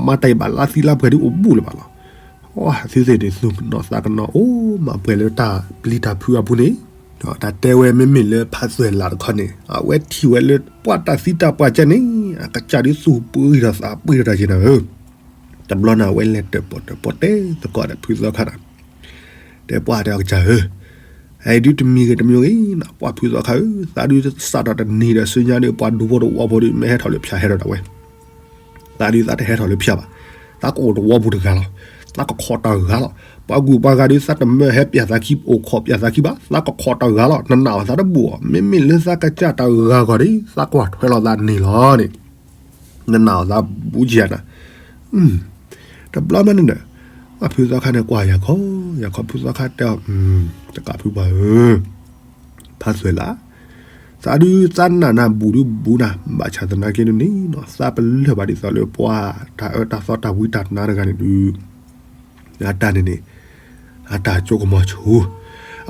မၤတၢ်အံၤဘၣ်လါသံလါပှဲၤဒုးအိၣ်ဘူးလၢၤဘၣ်လီၤ. အသုသ့ၣ်န့ၣ် သူၣ်ကနီၤသးကနီၤအိၣ်မးပှဲၤလၢတၢ်ပျံၤတၢ်ဖုးအပူၤန့ၣ် တၢ်တဲဝဲမ့မ့ၢ်လၢဖးသွဲၣ်လးတခီန့ၣ် အဝဲထံၣ်ဝဲလၢပှၤတၢ်သံတၢ်ပှၢ်ကဲန့ၣ် အကစၢ်ဒုးသူၣ်ပှံၤထီၣ်သးပှံၤထီၣ်တၢ်က့ၤနၤဧၢ တဘျီန့ၣ် အဝဲလဲၤတၢၣ်ပီၣ်တၢၣ်ပီၣ်တဲသကိးဒီးဖုသီခါနၤ တဲပှၢ်တဲအီၤကစၢ်ဧၢ, အဲဒုးတမံၤဂ့ၤတမံၤဂ့ၤနီၤ, ပှၢ်ဖုသီခါဧၢ, သးဒုးစးထီၣ်တနံၤဒီးဆူညါဒီး ပှၤဒူဖိတဝီဖိဒီး မ့ၢ်ဟဲထီၣ်လၢဖၠၣ်ဟဲထီၣ်ဒၣ်ဝဲ, သးဒုးသးတဟဲထီၣ်လၢဖၠၣ်ဘၣ်, သးကအိၣ်တဝီပူၤတဂၤလီၤ, သးကခိးတဂၤလီၤ, ပှၤဂုၤပှၤဂၤဒုး သးတမၢဟဲပၠၣ်သးခံ အိၣ်ခိးပၠၣ်သးခံဘၣ်, သးကခိးတဂၤလီၤ, နနာ်အီၤသးတဘူၣ်အီၤ, မ့မ့ၢ်လၢသးကစၢ်တဂၤဂီၢ်ဒီး သးကွၢ်ထွဲလီၤသးန့ၣ်လီၤန့ၣ်, နနာ်အီၤသးဘူၣ်ကယၤနၤ တဘျီမးန့ၣ်ဒီး ပှၢ်ဖုသီခါန့ၣ်ကွၢ်ယၤခီ, ယၤခီဖုသီခါတဲအီၤ, တကးဖုပှၢ်ဧၢ, ဖးသွဲၣ်လး, သးဒုးသးနာ်နၤဘူၣ်ဒုးဘူၣ်နၤ, ဘၣ်ဆၣ်သနာ်က့န့ၣ်နီၤ သးပလၢၢ်ဘၣ်ဒ်သိးလၢပှၤတၢ်အၢတၢ်သီတၢ်ဝံတၢ်နါတဂၤန့ၣ်ဒုး အတၢ်န့ၣ်န့ၣ် အတၢ်ကၠိကမီၤဆူၣ်,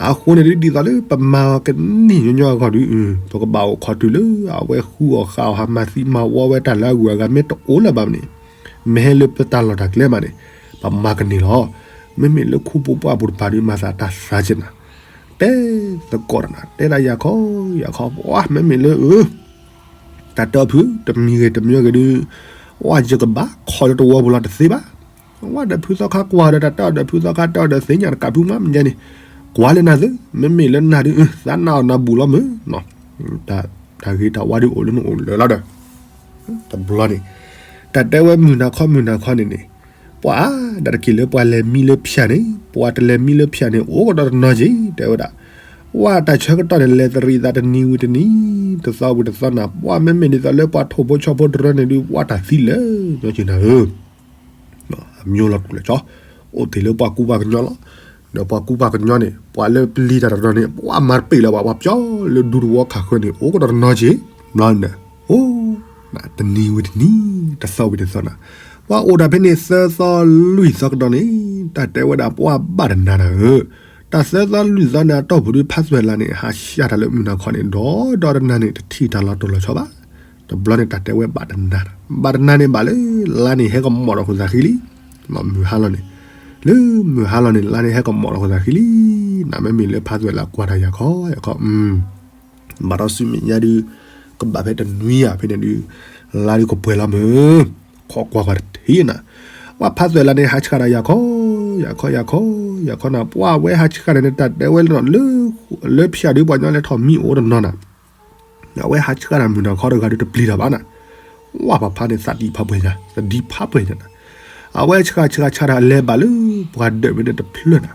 အဃိန့ၣ်ဒုး ဒ်သိးလၢပမၤအီၤကနံၣ်ညီညီအဂီၢ်ဒုး ပကဘၣ်အိၣ်ခိးတုၤလၢ အဝဲဃုအီၣ်ဃုအီၣ် ဟးမၤသံမၤဝီဝဲတၢ်လၢအဂုၤအဂၤ မ့ၢ်တအိၣ်လၢၤဘၣ်န့ၣ်, မ့ၢ်ဟဲလၢပတၢ်လီၢ်တၢ်ကျဲမးန့ၣ်, ပမၤကန့ၢ်လီၤ. မ့မ့ၢ်လၢခိပူၤပှၢ်ပူၤတဖၣ်ဒုး မၤသးတၢ်သးက့ၤနၤ, တဲသကိးတနၤ တဲဒၣ်ယၤခီ, ယၤခီ ပှၢ် မ့မ့ၢ်လၢ တၢ်တၢဖု တမံၤဂ့ၤတမံၤဂ့ၤဒုး, ပှၢ်ယကဘၣ်ခိးလၢတဝီပူၤလီၤတသ့ဘၣ်. ပှၢ်ဒီးဖုသီခါကွၢ်ဒီးတၢ်တဲအီၤဒီးဖုသီခါတဲအီၤဒီးသ့ၣ်ညါတကးဖုမးမ့ၢ်ယဲန့ၣ်, ကွၢ်လၢနၤသု, မ့မ့ၢ်လၢနၤဒုး သးနာ်အီၤနၤဘူၣ်လီၤမုၢ်နီၤ, တၢ်ဂ့ၤတၢ်ဝါဒုးအိၣ်လၢနအိၣ်လၢာ်လီၤဒီး တဘျီန့ၣ် တၢ်တဲဝဲမုၢ်နၤခီမုၢ်နၤခီန့ၣ်န့ၣ်, ပှၤဒၣ်တက့ၢ်လၢပှၤလဲၤမံလၢဖၠၣ်န့ၣ်, ပှၤတလဲၤမံလၢဖၠၣ်န့ၣ် အိၣ်ကဒီးတနီၤက့ၤ တဲဝဲဒၣ်, ပှၢ်တၢ်ဆၢကတီၢ်န့ၣ် လဲၤတရံးသးတနံၤဝံၤတနံၤ, တသီဝံၤတသီနၤ, ပှၢ်မ့မ့ၢ်ဒ်သိးလၢပှၤထိၣ်ဖိဆီဖိတရၢန့ၣ်ဒုး ပှၢ်တၢ်သံလၢာ်ညီက့ၤနၤဧၢ အမျိုးလီၤတူာ်လၢာ်ကၠီ, အိၣ်တ့ၢ်လၢပှၤကူပှၤကညီလီၤ. ဒီးပှၤကူပှၤကညီန့ၣ် ပှၤလၢပျံၤတၢ်တနီၤန့ၣ် ပှၤမၤတပ့ၢ်လၢၤဘၣ်, ပှၤပျီလၢဒူတဝီခးဃၢၤန့ၣ် အိၣ်ကဒီးတနီၤက့ၤ, ဘျီန့ၣ်, အိၣ်, တနံၤဝံၤတနံၤ, တသီဝံၤတသီနၤ, ပှၤအိၣ်ဒၣ်ဖဲန့ၣ်သၢသီလွံၢ်သီကဒီးန့ၣ်, တၢ်တဲဝဲဒၣ်ပှၤဘၣ်တနၤနၤဧၢ, တၢ်သၢသီလွံၢ်သီန့ၣ်အတီၢ်ပူၤဒုး ဖးသွဲၣ်လးန့ၣ် ဟးဆှၣ်တၢ်လၢမုၢ်နၤခီန့ၣ် ဒီးဒီးတနၤန့ၣ် တထံၣ်တၢ်လီၤတိၢ်လီၤဆီဘၣ်. တဘျီန့ၣ် တၢ်တဲဝဲဘၣ်တနၤ, ဘၣ်တနၤန့ၣ်ဘၣ်လၢ လါန့ၣ်ဟဲကမီၣ်ဒီးဃိသးဃံလံ, မုၢ်ဟါလီၤန့ၣ်, လၢမုၢ်ဟါလီၤန့ၣ် လါန့ၣ်ဟဲကမီၣ်ဒီးဃိသးဃံလံ, နမ့မ့ၢ်လၢဖးသွဲၣ်လးကွၢ်တၢ်ယၤခီ, ယၤခီ, ဘၣ်ဒီးဆူမဲာ်ညါဒုး ကဘၣ်ဖဲတနွံယၤဖဲန့ၣ်ဒုး, လါဒုးကပှဲၤလီၤမုၢ်, ခိးကွၢ်ကွၢ်တထံၣ်နၤ, ပှၤဖးသွဲၣ်လးန့ၣ် ဟးဆှၣ်တၢ်ယၤခီ, ယၤခီ ယၤခီ, ယၤခီနၤ, ပှၤဝဲဟးဆှၣ်တၢ်န့ၣ် တၢ်တဲဝဲလၢနီၤ လၢဖၠၣ်ဒုးပှၤကညီလဲၤထီၣ်မံအိၣ်တနီၤနၤ အဝဲဟးဆှၣ်တၢ်မုၢ်နၤခီတဂၤဒုးတပျံၤတၢ်ဘၣ်နၤ, ဝဲပဖါန့ၣ်သးဒံးဖးပှဲၤညါ, သးဒံးဖးပှဲၤညါနၤ, အဝဲဆှၣ်ဆှၣ်ဆှၣ်တၢ်လဲၤဘၣ်လၢပှၤဒၢးဖဲန့ၣ်တဖျၢၣ်နၤ,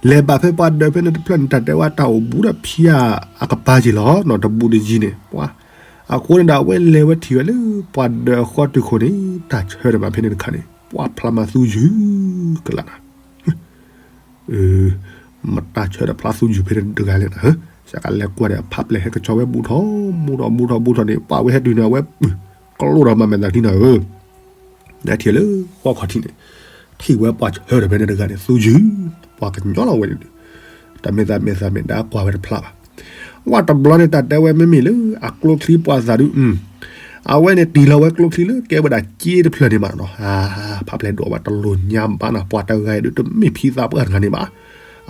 လဲၤဘၣ်ဖဲပှၤဒၢးဖဲန့ၣ်တဖျၢၣ်န့ၣ် တၢ်တဲဝဲတၢ်အိၣ်ဘူးဒီးဖၠၣ်အကပၤက့ၤလီၤနီၤ, တဘူးတယံၤန့ၣ်, ပှၤ, အဃိန့ၣ်ဒီးအဝဲလဲၤဝဲထံၣ်ဝဲလၢပှၤဒၢးအဃီတုၤခိၣ်န့ၣ် တၢ်ဆၢတၢ်ဘၣ်ဖဲန့ၣ်တခါန့ၣ် ပှၤဖျါမၤသူယုၢ်ကလးနၤ မတၢ်ဆၢဒီးဖျါသူယုၢ်ဖဲန့ၣ်တဂၤလဲၣ်နၤ, စးကလဲၤကွၢ်ဒီးဖးပျဲၢ်ဟဲကဆီဝဲဘူးထီၣ်, ဘူးထီၣ်ဘူးထီၣ်ဘူးထီၣ်န့ၣ် ပှၤဝဲဟဲတုၤန့ၣ် အဝဲပၢၢ်ကျိဒီးမၤမဲာ်သၣ်ထံနၤဧၢ, နထံၣ်လၢဃီခီၣ်ထံးန့ၣ်, ထံၣ်ဝဲပှၤဆၢဒီးဖဲန့ၣ်တဂၤန့ၣ် သူယုၢ်, ပှၤကညီလီၤဝဲန့ၣ်ဒုး, တၢ်မဲာ်သၣ်မဲာ်သၣ်မဲာ်ဒါကွၢ်ဝဲတဖျါဘၣ် ဝဲတဘျီန့ၣ် တၢ်တဲဝဲမ့မ့ၢ်လၢအကျိချံပှၤသၣ်ဒုး, အဝဲန့ၣ်တ့ၢ်လီၤဝဲကျိချံလၢကဲဝဲဒၣ်စ့တဖျၢၣ်န့ၣ်မးနီၤ, ဖးပျဲၢ်ဒိးဘၣ်တလိၣ်ညါဘၣ်နၤ, ပှၤတဂၤအံၤဒုးတမ့ၢ်ဖံသးပှၢ်တဂၤန့ၣ်ဘၣ်,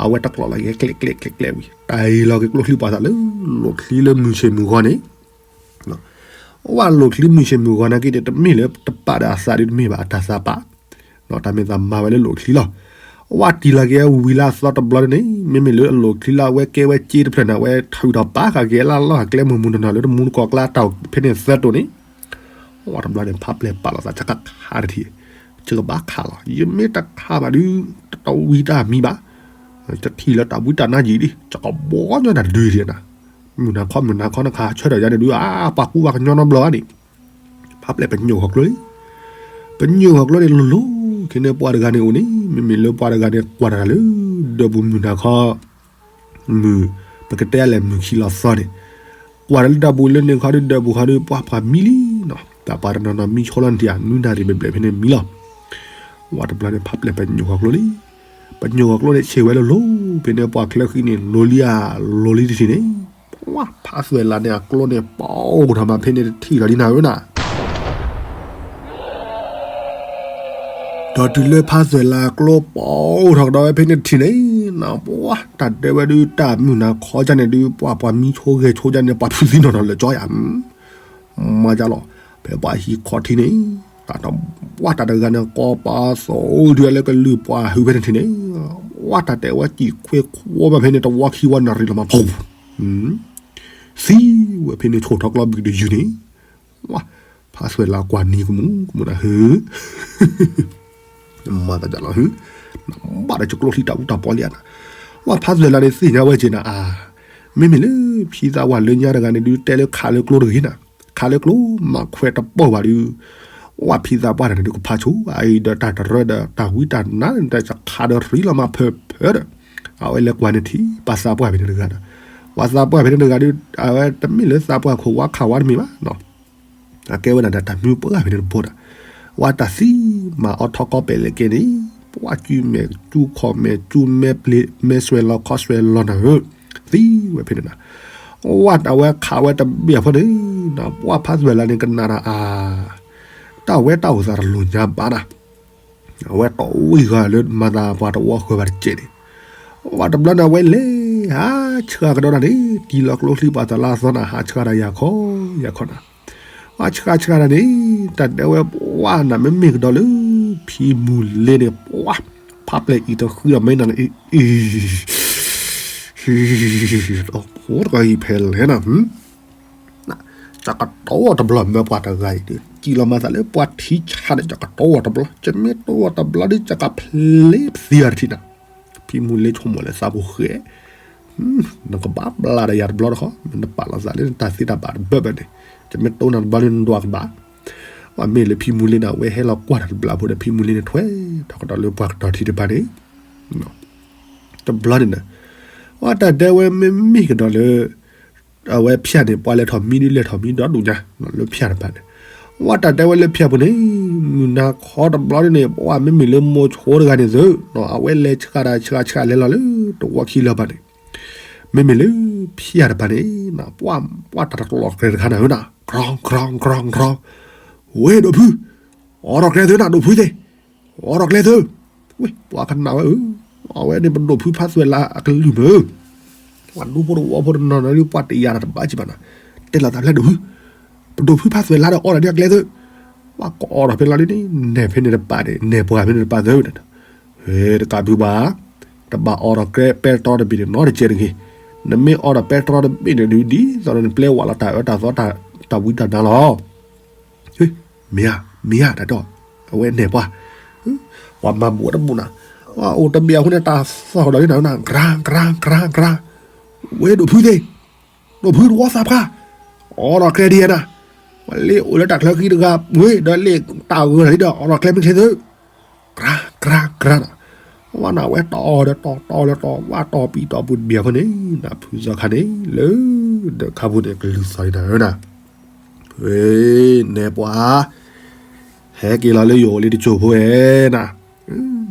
အဝဲတကျိးလီၤက့ၤကျဲကျဲကျဲကျဲဝံၤ တ့ၢ်လီၤက့ၤကျိချံပှၤသၣ်လၢ လိၣ်ချံလၢမုၢ်ဆ့ၣ်မုၢ်ဂီၤန့ၣ် ဝဲလိၣ်ချံမုၢ်ဆ့ၣ်မုၢ်ဂီၤနာ်က့န့ၣ် တမ့ၢ်လၢတပာ်ဒီးအသးဒုးတမ့ၢ်ဘၣ် အတၢ်သးပာ်, တၢ်မ့ၢ်သးမၤဝဲလၢလိၣ်ချံလီၤ. ဝဲတ့ၢ်လီၤက့ၤဝံၤလၢအသီတဘျီန့ၣ် မ့မ့ၢ်လၢအလိၣ်ချံလၢအဝဲကဲဝဲစ့တဖျၢၣ်န့ၣ် အဝဲထုးထီၣ်ပာ်ဃာ်က့ၤအလၢလီၢ်အကျဲမုၢ်မုၢ်နီၢ်နီၢ်လၢတမူတကိးကျါတၢ်ဖဲန့ၣ်သၢတိၢ်န့ၣ် ဝဲတဘျီန့ၣ် ဖးပျဲၢ်ပာ်လီၤသး ဆကခးတထံၣ်, ယကဘၣ်ခးလီၤ, ယမ့ၢ်တခးဘၣ်ဒုး တဝံတၢ်မံဘၣ်, တထံၣ်လၢတၢ်ဝံတၢ်နါယံာ်ဒံး ယကဘီညီနၤတဒုဒံးနၤ, မုၢ်နၤခီမုၢ်နၤခီနခးဆၢထၢၣ်ယၤန့ၣ်ဒုး အါ ပှၤကူပှၤကညီနီတဘျီဘၣ်န့ၣ်, ဖးပျဲၢ်ပညိၣ်ဃီၤကျိလံ, ပညိၣ်ဃီၤကျိန့ၣ်လိၤလိၤ, ခဲန့ၣ်ပှၤတဂၤန့ၣ်အိၣ်န့ၣ် မ့မ့ၢ်လၢပှၤတဂၤန့ၣ် ကွၢ်တၢ်လၢ ဒၢးပူၤမုၢ်နၤခီ မုၢ် ပကတဲလဲၣ်မုၢ်ခံလီၤသီန့ၣ်, ကွၢ်တၢ်လၢဒၢးပူၤလၢန့ၣ်ခီဒုး ဒၢးပူၤခီဒုး ပှၤပှၤမံလံနီၤ, တၢ်ပှၤတနီၤနီၤမံဆိလီၤနထံၣ်ဧါ နွံနၣ်ရံၣ်ဘျဲၣ်ဘျဲၣ်ဖဲန့ၣ်မံလီၤ. ဝဲတဘျီန့ၣ် ဖးပျဲၢ်ပညိၣ်ဃီၤကျိလံ, ပညိၣ်ဃီၤကျိန့ၣ် ဆ့ၣ်ဝဲလိၤလိၤ, ဖဲန့ၣ်ပှၤချၢဃံန့ၣ် လိၤလံဧါ, လိၤလံတထံၣ်န့ၣ်, ပှၤဖးသွဲၣ်လးန့ၣ် အကျိန့ၣ် ပအိၣ်ထီၣ်မးဖဲန့ၣ်တထံၣ်လီၤဒ်နၤဧၢနၤ ဒီးတုၤလၢဖးသွဲၣ်လးကျိပအိၣ်ထီၣ်ကဒီးဝဲဖဲန့ၣ်တထံၣ်န့ၣ်, ပှၤတၢ်တဲဝဲဒုး တၢ်မုၢ်နၤခီကန့ၣ်ဒုး ပှၤပှၤမံဆိဂဲၤဆိကန့ၣ် ပှၤဖုးသံနီၢ်နီၢ်လၢာ်ကၠီယၤ, မၤကလီၤ, ဖဲပှၤဟံးခီၣ်ထံးန့ၣ်, တၢ်တဝၢ်တၢ်တဂၤန့ၣ် ကိးပသူဒုးလၢကလုၢ်ပှၤဟုးဖဲန့ၣ်တထံၣ်န့ၣ်, ပှၢ်တၢ်တဲဝဲစံၣ်ခွ့ခွီမးဖဲန့ၣ် တဝီခံဝီနၣ်ရံၣ်လီၤမး ဖူ သံဝဲဖဲန့ၣ် ဆိၣ်ထီၣ်ကျီဘုးတယုၢ်န့ၣ်, ဝါ, ဖါသွဲၣ်လါကွၢ်နံၤကမူကမူနၤဟၢ, မၤသးဒ်လီၤဟၢ, ဘၣ်ဒီးကကျိချံတၢ်အူတၢ်ပီလံဧါနၤ, ဝါဖါသွဲၣ်လါန့ၣ်သ့ၣ်ညါဝဲက့ၤနၤအါ, မ့မ့ၢ်လၢ ဖံသးပှၢ်လၢညါတဂၤန့ၣ်ဒုး တဲလၢခးလၢကျိတဂ့ၤနၤ, ခးလၢကျိ မၤခွဲးတပီၢ်ဘၣ်ဒုး, ဝါဖံသးပှၢ်တဂၤန့ၣ်ဒုး ကဖးဆိအအံၤဒီးတၢ်တရၢဒီးတၢ်ဝံတၢ်နါန့ၣ် တၢ်ခးဒီးရံလီၤမးဖၢဖၢဒီး, အဝဲလဲၤကွၢ်န့ၢ်ထံ ပှၤသးပှၢ်ဖဲန့ၣ်တဂၤဒီး, ပှၤသးပှၢ်ဖဲန့ၣ်တဂၤဒုး အဝဲတမ့ၢ်လၢသးပှၢ်ခိၣ်ဝါခးဝါတမ့ၢ်ဘၣ်နီၤ အကဲဝဲဒၣ်ဒီးတၢ်မုၢ်ပှၢ်ဖဲန့ၣ်တဘိဒီး, ဝါတၢ်သံမၤအီထီၣ်ကီၢ်ပဲာ်လဲၣ်ကဲန့ၣ်, ပှၤစုမဲာ်စုခီၣ်မဲာ်စုမဲာ်ပျ့ၤ မဲာ်စွဲးလီၤခီၣ်စွဲးလီၤနၤဧၢ, သံဝဲဖဲန့ၣ်နၤ, ဝါတၢ်ဝဲခးဝဲတဘ့ၣ်အဖီန့ၣ်, ပှၤဖါသွဲၣ်လါန့ၣ်ကနၣ်တၢ်အါ, တၢ်ဝဲတၢ်အိၣ်သးတလိၣ်ညါဘၣ်နၤ အဝဲတီၢ်ဝံၣ်ဃာ်လၢမၤသးပှၤတဝီဃၢၤဘၣ်တကဲးန့ၣ်, ဝါတဘျီန့ၣ် အဝဲလဲၤဟးဆှၣ်ကဒီးဒၣ်န့ၣ် တံၤလီၤကျိချံပှၤသးလါအသီနၤ ဟးဆှၣ်ဒၣ်ယၤခီ ယၤခီနၤ, ဝါဆှၣ်ဆှၣ်ဒၣ်န့ၣ်, တၢ်တဲဝဲပှၢ်နၤမ့မ့ၢ်ကဒီးလၢ ဖံမူၤလ့န့ၣ် ပှၢ်, ဖးပျဲၢ်အံၤတဃုဒီးမ့ၢ်နၤန့ၣ်, တၢ်ကဟံးဖဲလဲၣ်နၤ ကကတိၤတဘျီမ့ၢ်ပှၤတဂၤအံၤဒီး စံၣ်လီၤမၤသးလၢပှၤထံဆးဒီး ကကတိၤတဘျီ ကမ့ၢ်တိၤတဘျီဒီး ကကဖျ့ပသံအီၤတထံၣ်နၤ, ဖံမူၤလ့ဆိကမိၣ်လၢသးပူၤဃဲ, နကဘၣ်ဘျါဒီးယၤတဘျီတခီ မ့ၢ်နပာ်လီၤသးလၢနတၢ်သ့တၢ်ဘၣ်တဘၢဘၢန့ၣ်, ကမ့ၢ်တိၤနၤတဘျီန့ၣ် နဒွးကဘၣ်, ဝဲမ့ၢ်လၢဖံမူၤလ့န့ၣ် အဝဲဟဲလီၤကွၢ်တၢ်တဘျီဖိဒီး ဖံမူၤလ့န့ၣ်ထွဲထီၣ်ကဒီးလၢပှၤကတီၤထံတဖၣ်န့ၣ် တဘျီန့ၣ်နၤ, ဝဲတၢ်တဲဝဲမ့မ့ၢ်ကဒီးလၢ အဝဲဖၠၣ်န့ၣ် ပှၤလဲၤထီၣ်မံဒုးလဲၤထီၣ်မံဒီဒူၣ်ညါ လၢဖၠၣ်တဖၣ်န့ၣ်, ဝဲတၢ်တဲဝဲလၢဖၠၣ်ပူၤန့ၣ် မုၢ်နၤခီတဘျီန့ၣ် ပှၢ်မ့မ့ၢ်လၢမိၤဆိတဂၤန့ၣ်သု, အဝဲလဲၤဆှၣ်ဒၣ်ဆှၣ်ဆှၣ်လဲၤလီၤလၢတဝီခံလၢၤဘၣ်န့ၣ်, မ့မ့ၢ်လၢဖၠၣ်တဖၣ်န့ၣ် ပှၢ်တၢ်တကျီၢ်ကျဲတခါနၤဧၢနၤ ကြၢင်ကြၢင်ကြၢင်ကြၢင်, ဝ့ၢ်ဒိၣ်ဖု, အိးထီၣ်ကျဲသုနၤ ဒိၣ်ဖုသ့ၣ်, အိးထီၣ်ကျဲသု, ဝ့ၢ် ပှၤကနၣ်ဝဲဧၢ, အဝဲန့ၣ်ပဒိၣ်ဖုဖါသွဲၣ်လါအကလုၢ်မ့ၢ်ဧၢ, ပှၤဒူဖိတဝီဖိတနီၤနီၤဒုး ပှၤတယာ်တၢ်တဘၣ်ကံဘၣ်နၤ, တဲလီၤသးဖျဲၣ်ဒိၣ်ဖု, ပဒိၣ်ဖုဖါသွဲၣ်လါဒီးအိးထီၣ်ဒ်အကျဲသု, ပှၤကအိးထီၣ်ဖဲလီၤဒ်န့ၣ် နဲၣ်ဖဲန့ၣ်တပာ်န့ၣ် နဲၣ်ပှၢ်ဖဲန့ၣ်တပာ်သု, ဟဲတကးဖုဘၣ်, တဘၣ်အိးထီၣ်ကျဲပဲတြီတဘ့ၣ်န့ၣ်နီတကဲးတဂ့ၤ, နမ့ၢ်အိးထီၣ်ပဲတြီတဘ့ၣ်န့ၣ်ဒုး ဒ်သိးဒီးနပျဲဝဲလီၤတၢ်အၢတၢ်သီတၢ်ဝံတၢ်နါလီၤ မ့ၢ်ဧါ, မ့ၢ်ဧါ တၢ်တီၢ်, အဝဲနဲၣ်ပှၢ်, ပှၤမၤဘူၣ်ဝဲတဘူၣ်နၤ, အိၣ်တဘ့ၣ်အဃိန့ၣ် တၢ်သီၣ်ကဒီးလံနၤ ကြၢး ကြၢး ကြၢး ကြၢး, ဝဲဒိၣ်ဖုသ့ၣ်, ဒိၣ်ဖုတဝီသးပှၢ်, အိးထီၣ်ကျဲဒ်ယဲနၤ, ပှၤလ့အိၣ်လၢတၢ်ချၢဃံတဂၤ, ဝဲဒီးလ့တၢ်ဂၢၢ်လီၤဒီး အိးထီၣ်ကျဲမ့ၢ်ချ့သု, ကြၢး ကြၢး ကြၢးနၤ, ဝဲနၤဝဲတီၢ်ဒီးတီၢ်တီၢ်လၢတီၢ် ဝဲတီၢ်ပံၤတီၢ်ပူၤတဘ့ၣ်အဃိန့ၣ် နဖုသီခါန့ၣ် လၢဒၢးခါပူၤန့ၣ် ကလုၢ်သီၣ်လံနၤဧၢနၤ ဝဲ, နဲၣ်ပှၢ်, ဟဲက့ၤလီၤလၢယအိၣ်လံတစိၢ်ဖိဝဲနၤ,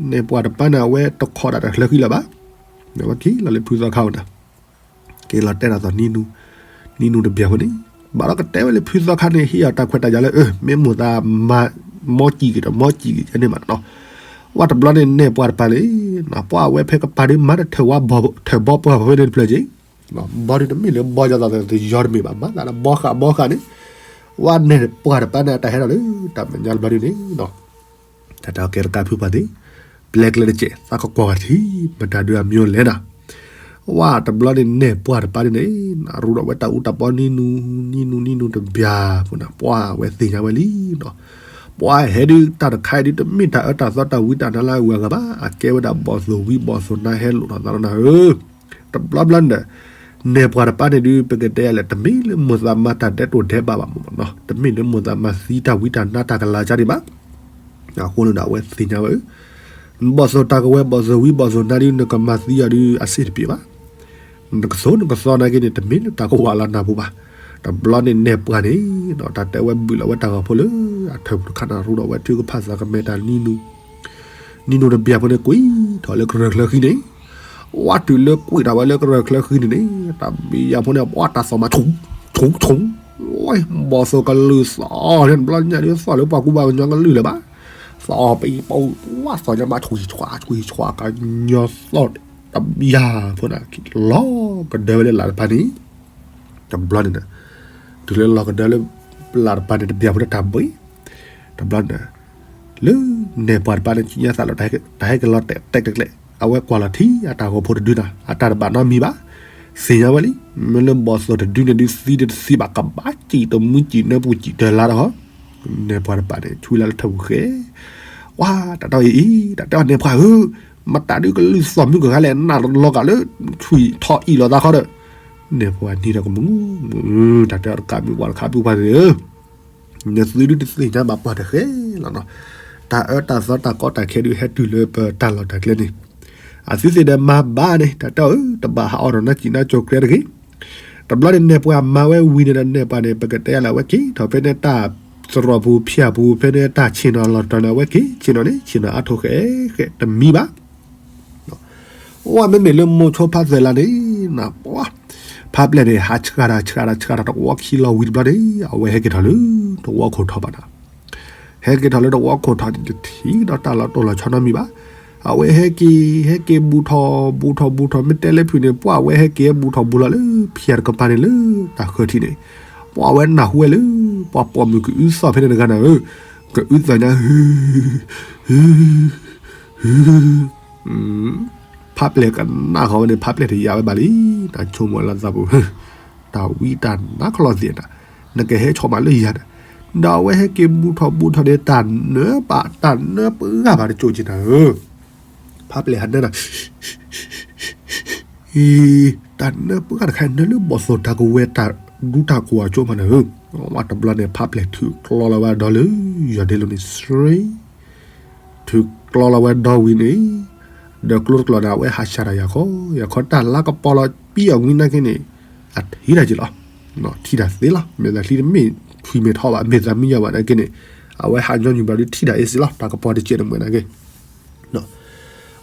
နဲၣ်ပှၢ်တပၤန့ၣ် အဝဲတခိးဒၣ်တၢ်ချၢဃံလၢၤဘၣ်, အဝဲက့ၤလီၤလၢဖုသီခါဝဲနၤ, က့ၤလီၤတဲတၢ်သီၣ်နံနူ, နံနူတဘ့ၣ်ဖိန့ၣ်, ဘၣ်ဒီးကတဲဝဲလၢဖုသီခါန့ၣ် ဟ့ၣ်အီၤတၢ်ခွဲးတၢ်ယာ်လၢ အၢ မ့ၢ်မိၢ်သးမၤ မီကံၢ်က့ၤဒီး မီကံၢ်က့ၤန့ၣ်မးနီၤ, ဝဲတဘျီန့ၣ် နဲၣ်ပှၢ်တပၤန့ၣ်, ပှၢ်အဝဲဖဲကပၤဒုးမၤတထၢၣ်ဝါ ထၢၣ်ဘီပှၢ်ဖဲန့ၣ်တဖျၢၣ်က့ၤ ဘီဒုးတမ့ၢ်လၢဘီယီၤသးသယီၤတမ့ၢ်ဘၣ် မၤသးဒီးဘီဃာ်ဘီဃာ်န့ၣ်, ဝဲနဲၣ်ပှၢ်တပၤန့ၣ် အတၢ်ဟဲဒီးလၢတၢ်မဲာ်ညါတဘျီဒုန့ၣ်နီၤ, တၢ်တၢ်ကဲတကးဖုပှၢ်သ့ၣ်, ပျဲကျဲတကဲး သးကကွၢ်ဂၤတထံၣ် မတၤဒုးအမံၤလဲၣ်နၤ, ဝဲတဘျီန့ၣ် နဲၣ်ပှၢ်တပၤန့ၣ်န့ၣ်, ရူဒီးဝဲတၢ်အူတၢ်ပီနံနူ, နံနူနံနူတဘ့ၣ်ဖိန့ၣ် ပှၢ်ဝဲသ့ၣ်ညါဝဲလံနီၤ, ပှၢ်ဟဲဒုးတၢ်တခါအံၤဒုး တမ့ၢ်တၢ်အၢတၢ်သီတၢ်ဝံတၢ်နါလၢအဂၤဘၣ် အကဲဝဲဒၣ်ဘီၣ်သိၣ်ဝံဘီၣ်သိၣ်နါဟဲလိာ်ထီၣ်သးလီၤနၤဧၢ, တဘျီဘျီန့ၣ်, နဲၣ်ပှၢ်တပၤန့ၣ်ဒုး ပကတဲလဲၣ် တမ့ၢ်လၢမိၢ်သးမၤတၢ်ဒဲးတိၢ်ဒဲးဘးဘၣ်မ့ၢ်နီၤ, တမ့ၢ်လၢမိၢ်သးမၤသံတၢ်ဝံတၢ်နါတၢ်ကလၤကါဒံးဘၣ်, အဃိန့ၣ်ဒီးအဝဲသ့ၣ်ညါဝဲဧၢ, ဘီၣ်သိၣ်တၢ်ကဝဲၤ ဘီၣ်သိၣ်ဝံဘီၣ်သိၣ်နါဒုး နကမၤသံအီၤဒုး အစ့ၣ်တပ့ၤဘၣ်, နကသိၣ်နကသီနာ်က့န့ၣ် တမ့ၢ်လၢတၢ်ကဝီၤလၢနၢ်ပူၤဘၣ်, တဘျီန့ၣ်နဲၣ်ပှၢ်န့ၣ်, တၢ်တဲဝဲဘုၣ်လီၤဝဲတၢ်ဂီၤဖိလၢ အထၢၣ်ပူၤတခါန့ၣ် ရူဒီးဝဲထုကဖၣ်သးကမဲာ်တၢ်နံနူ နံနူတဘ့ၣ်ဖိန့ၣ် ကွံာ်ထီၣ်လၢကရၢၢ်ချၢဃံန့ၣ်, ဝဲတုၤလၢကွံာ်ထီၣ်ဝဲလၢကရၢၢ်ချၢဃံန့ၣ်န့ၣ်, တၢ်ဘံယၤဖိန့ၣ် ပှၢ်တၢ်သီၣ်မး ဆူၣ်, ဆူၣ်, ဆူၣ်, ဝဲ, ဘီၣ်သိၣ်ကလုၢ်သီၣ်န့ၣ် တဘျီညါဒုးသီၣ်လၢပှၤကူပှၤကညီကလုၢ်လၢၤဘၣ်, သီၣ်ပံပူၤ ဝဲသီၣ်ညါမး ဆူၣ်ဆှး ဆူၣ်ဆှး ကညီသီၣ်, တဘံယၤဖိန့ၣ် လီၤကဒၢဝဲလၢလၢ်တပၤန့ၣ်, တဘျီန့ၣ်, တုၤလၢလီၤကဒၢလၢ လၢ်တပၤန့ၣ် တဘံယၤဖိန့ၣ်တၢ်ဘှံး, တဘျီန့ၣ် လၢနဲၣ်ပှၢ်တပၤန့ၣ် ကံညါသးလီၤ တၢ်ဟဲက့ၤလီၤတဲာ်တဲာ်ကျဲကျဲ အဝဲကွၢ်လီၤထံအတၢ်ဂီၤဖိတဒုနၤ အတၢ်တဘၣ်နီတမံၤဘၣ်, သ့ၣ်ညါဝဲလံ, မ့ၢ်လၢဘီၣ်သိၣ်တဒုန့ၣ်ဒုးသံဒုးတသံဘၣ် ကဘၣ်စံၣ်တမူစံၣ်နၢပူၤစံၣ်တၢ်လါတခီ, နဲၣ်ပှၤတပာ်န့ၣ် ဆွံလၢလၢထၢၣ်ပူၤဃဲ, ဝါ တၢ်တဲအံၤအံၤ တၢ်တဲအီၤနဲၣ်ပှၤဧၢ, မတၤဒုးကလုၢ်သီၣ်မုၢ်ကဂၤလဲၣ် နၢ်လီၤကးလၢ ဆွံထီၣ်အံၣ်လီၤသးခီဒီး, နဲၣ်ပှၤနံၤဒီးကမူၤမူၤ, တၢ်တဲအီၤတကးမုၢ်ပှၤတခါပူၤပှၤန့ၣ်ဧၢ နသုဒုတသ့ၣ်ညါဘၣ်ပှၤတဃဲလီၤနီၤ, တၢ်အၢတၢ်သီတၢ်ကီတၢ်ခဲဒုးဟဲတုၤလၢပတၢ်လီၢ်တၢ်ကျဲန့ၣ်, အသုသ့ၣ်ဒီးမၤဘၣ်န့ၣ် တၢ်တဲအီၤဧၢ တဘၣ်ဟးအီၣ်ဒီးနီၢ်စံၣ်နီၢ်ကၠိကျဲတဂ့ၤ, တဘျီန့ၣ်နဲၣ်ပှၤမၤဝဲဝံၤန့ၣ်ဒီးနဲၣ်ပှၤန့ၣ် ပကတဲလၢအဝဲက့ၤထီၣ်ဖဲန့ၣ်တၢ်သရိာ်ပူၤဖဲန့ၣ်တၢ်ဆ့ၣ်နီၤလီၤတီၤန့ၣ် အဝဲက့ၤဆ့ၣ်နီၤန့ၣ် ဆ့ၣ်နီၤအါထီၣ်ဃဲဃဲတမံၤဘၣ် ဝဲမ့မ့ၢ်လၢမိၤဆိဖးသွဲၣ်လၢ်န့ၣ်, ဖးပျဲၢ်န့ၣ် ဟးဆှးတၢ်ဆှးတၢ်ဆှးတၢ်တဝီခံလီၤဝံၤတဘျီန့ၣ် အဝဲဟဲက့ၤထီၣ်လၢတဝီခိၣ်ထီၣ်ဘၣ်နၤ, ဟဲက့ၤထီၣ်လၢတဝီခိၣ်ထီၣ်န့ၣ် တထံၣ်ဒီးတၢ်လီၤတိၢ်လီၤဆီနီတမံၤဘၣ်, အဝဲဟဲက့ၤ ဟဲက့ၤဘူးထီၣ်ဘူးထီၣ်ဘူးထီၣ် မ့ၢ်တဲလၢဖုၣ်န့ၣ် ပှၤအဝဲဟဲက့ၤဟဲဘူးထီၣ်ဘူးလီၤလၢဖၠၣ်တကပၤန့ၣ်လၢတၢ်ဃၢၤထံးန့ၣ်, ပှၤအဝဲနၢ်ဟူဝဲလၢ ပှၤပိာ်မုၣ်ကအုသီၣ်ဖဲန့ၣ်တဂၤနၤဧၢ, ကအုသီၣ်ညါ ဟု ဟု ဟု ဖးပျဲၢ်ကနၣ်ဃီဝဲန့ၣ် ဖးပျဲၢ်တယာ်ဝဲဘၣ်လံ, နဆိကမိၣ်လၢသးပူၤ, တၢ်ဝံတၢ်နါခီလီၤသ့ၣ်နၤ, နကဟဲဆီၣ်မးလၢယၤန့ၣ်, ဒီးအဝဲဟဲက့ၤဘူးထီၣ်ဘူးထီၣ်န့ၣ် တၢ်နၢဘၣ်တၢ်နၢပှၤဂၤဘၣ်တကၠိၣ်က့ၤနၤဧၢ, ဖးပျဲၢ်ဟးနၢနၤ တၢ်နၢပှၤဂၤတခါ နၢလၢဘီၣ်သိၣ်တၢ်ကဝဲၤတၢ်ဒူတၢ်ကွီၢ်ကၠိမးနၤဧၢ, ဝဲတဘျီန့ၣ် ဖးပျဲၢ်ထုးကျီလီၤဝဲဒီလၢ ယီၢ်ဒ့လိၤန့ၣ် စရ့ ထုးကျီလီၤဝဲဒီဝံၤန့ၣ်, ဒီးကျိတကျိာ်န့ၣ် အဝဲဟးဆှးတၢ်ယၤခီ, ယၤခီတၢ်လါကပီၤလီၤပံအီၤဝံၤနာ်က့န့ၣ်, အထံၣ်တၢ်က့ၤလီၤ, ထံၣ်တၢ်သ့လီၤ, မ့ၢ်သးချံတမ့ၢ်ထွံၣ်မ့ၢ်ထီဘၣ် မ့ၢ်သးမံယၤဘၣ်နာ်က့န့ၣ်, အဝဲဟးညီနုၢ်ဘျီဒုးထံၣ်တၢ်အ့ၣ်စ့လီၤ, တၢ်ကပီၤတကဲးန့ၣ်မ့ၢ်နာ်က့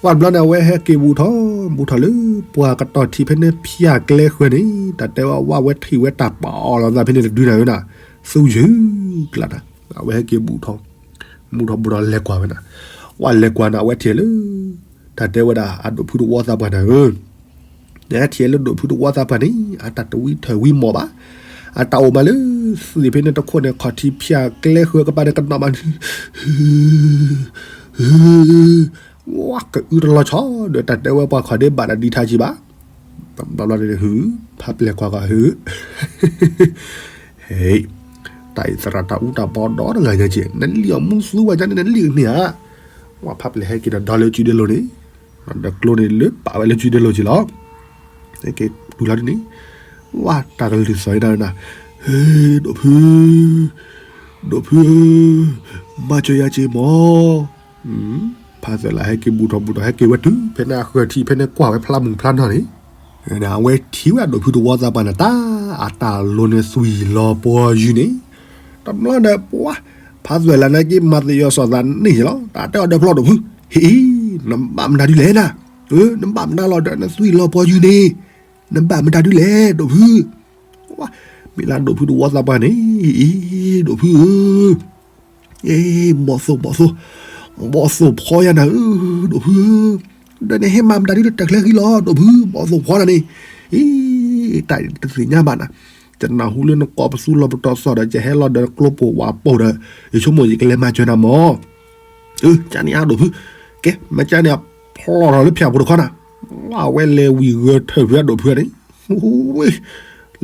ဝဲတဘျီန့ၣ် အဝဲဟဲက့ၤဘူးထီၣ်ဘူးထီၣ်လၢ ပှၤကတီၢ်ထံးဖဲန့ၣ်ဖၠၣ်ကျဲဃၢၤန့ၣ်, တၢ်တဲဝဲဝဲဝဲထံၣ်ဝဲတၢ်ပာ်အီၤလီၤသးဖဲန့ၣ်တဒုနၤဧၢနၤ, သူယုၢ်ကျါနၤ, အဝဲဟဲက့ၤဘူးထီၣ် ဘူးထီၣ်ဘူးထီၣ်လဲၤကွၢ်ဝဲနၤ, ဝဲလဲၤကွၢ်နၤ အဝဲထံၣ်လၢ တၢ်တဲဝဲဒၣ်အဒိၣ်ဖုတဝီသးပှၢ်နၤဧၢ နထံၣ်လၢဒိၣ်ဖုတဝီသးပှၢ်န့ၣ် အတၢ်တဝံထၢၣ်ဝံမီၢ်ဘၣ်, အတၢ်အိၣ်မးလၢ သ့ၣ်ဖဲန့ၣ်တခိၣ်န့ၣ် ခီၣ်ထံးဖၠၣ်ကျဲဃၢၤကပၤန့ၣ် ကနီၣ်မး ဝဲကအုတလီၤဆီ ဒီးတၢ်တဲဝဲပှၤခီၣ်ဒ့ဘၣ်တၢ်ဒံးထါကံဘၣ်, ဘျီဘျီန့ၣ် ဖးပျဲၢ်ကွၢ်ကွၢ် ဟ့ၣ် တၢ်အံၤသရၣ်တၢ်အူတၢ်ဘီဒီတဂၤညါက့ နလံၣ်အီၤမူသူဝဲဒၣ်န့ၣ် နလံၣ်န့ၣ်ဧါ, ဝဲဖးပျဲၢ်ဟဲက့ၤဒီးဒီလၢစုဒ့လိၤန့ၣ်, ဒီးကျိန့ၣ်လၢပာ်ဝဲလၢစုဒ့လိၤက့လီၤ, ဟဲက့ၤတုၤလီၤဒ်န့ၣ်, ဝဲတၢ်ကလုၢ်သီၣ်အံၤနၤ, ဟ့ၣ် ဒိၣ်ဖု ဒိၣ်ဖုဧၢ, မၤစၢၤယၤက့မီၢ်, ဖးသွဲၣ်လၢ်ဟဲက့ၤဘူးထီၣ်ဘူးထီၣ် ဟဲက့ၤဝဲတုၤဖဲန့ၣ်အဃၢၤထံးဖဲန့ၣ်ကွၢ်ဝဲဖျါမုၢ်ဖျါနီၢ်န့ၣ်, အဝဲထံၣ်ဝဲဒိၣ်ဖုတဝီသးပှၢ်န့ၣ် တၢ်အတၢ်လိၤန့ၣ်သွံၣ်လီၤပှီၢ်ယုၢ်န့ၣ်, တဘျီဒီးပှၤ ဖးသွဲၣ်လၢ်နာ်က့ မၤသယီၤစီၤသးန့ၣ်လီၤ, တၢ်တဲအီၤဒီးဖျီဒိၣ်ဖု, ဟ့ၣ်အံၤ နဘၣ်မတၤဒုလဲၣ်နၤ, နဘၣ်မတၤလီၤဒီးနသွံၣ်လီၤပှီၢ်ယုၢ်န့ၣ်, နဘၣ်မတၤဒုလဲၣ် ဒိၣ်ဖု, မ့ၢ်လၢဒိၣ်ဖုတဝီသးပှၢ်န့ၣ်, အံၤ ဒိၣ်ဖုဧၢ အ့ ဘီၣ်သိၣ် ဘီၣ်သိၣ်, ဘီၣ်သိၣ်ဖီယၤနၤဧၢ, ဒိၣ်ဖုဧၢ, ဒီးနဟဲမၤမတၤဒုလၢတၢ်ချၢဃံလီၤ ဒိၣ်ဖု, ဘီၣ်သိၣ်ဖီနၤန့ၣ်, အံၤ တၢ်တသ့ၣ်ညါဘၣ်နၤ, ယနၢ်ဟူလၢနကိးပသူလီၤပတီၢ်သီၣ်ဒီး ယဟဲလီၤဒီးကျိပိာ်ဝးပိာ်ဒီး ယဆိကမိၣ်ယကလဲၤမၤစၢၤနၤမီၢ် အၢ ကန့ၣ်အဒိၣ်ဖု, ကဲ မ့ၢ်ကန့ၣ်အဖျီထီၣ်လၢဖၠၣ်ပူၤတခီနၤ, ဝဲလဲၤဝံၤဂၢၢ်ထၢၣ်ဖုအဒိၣ်ဖုန့ၣ်,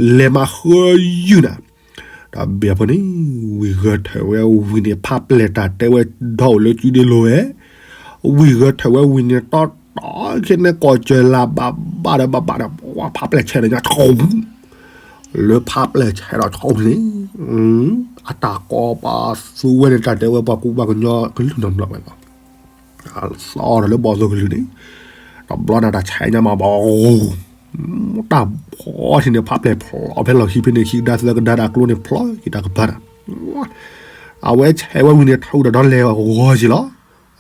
လဲၤမၤဃၢယုၢ်နၤ, တၢ်ဘၣ်ဖိန့ၣ် ဝံၤဂၢၢ်ထၢၣ်ဝဲဝံၤန့ၣ် ဖးပျဲၢ်တၢ်တဲဝဲဒီးအိၣ်လၢစုဒ့လိၤဝဲ, ဝံၤဂၢၢ်ထၢၣ်ဝဲဝံၤန့ၣ် တီတီခဲန့ၣ် ကိးစၢၤလၢ်ဘၣ်ဘၣ်ဒီးဘၣ်ဘၣ်ဒီး ဝဲဖးပျဲၢ်ဆဲးဒီးညါဆိ လၢဖးပျဲၢ်ဆဲးဒီးဆိန့ၣ်, အတၢ်ကိးပသူဝဲန့ၣ် တၢ်တဲဝဲပှၤကူပှၤကညီကလုၢ်နီတဘျီဝဲလီၤ, သီၣ်ဒီးလၢဘီၣ်သိၣ်ကလုၢ်န့ၣ်, တဘျီန့ၣ်တၢ်ဆဲးညါမးဘီ တၢ်ဖီထံးန့ၣ် ဖးပျဲၢ်ဖျီဖဲလီၢ်ခံဖဲန့ၣ် ခံကဒါသၢကဒါဒီးအကျိန့ၣ်ဖျီက့ၤတၢ်ကပၤနၤ, အဝဲဆဲးဝဲဝံၤန့ၣ် ထုးဒီးဒီလဲၤဂီၤက့ၤလီၤ,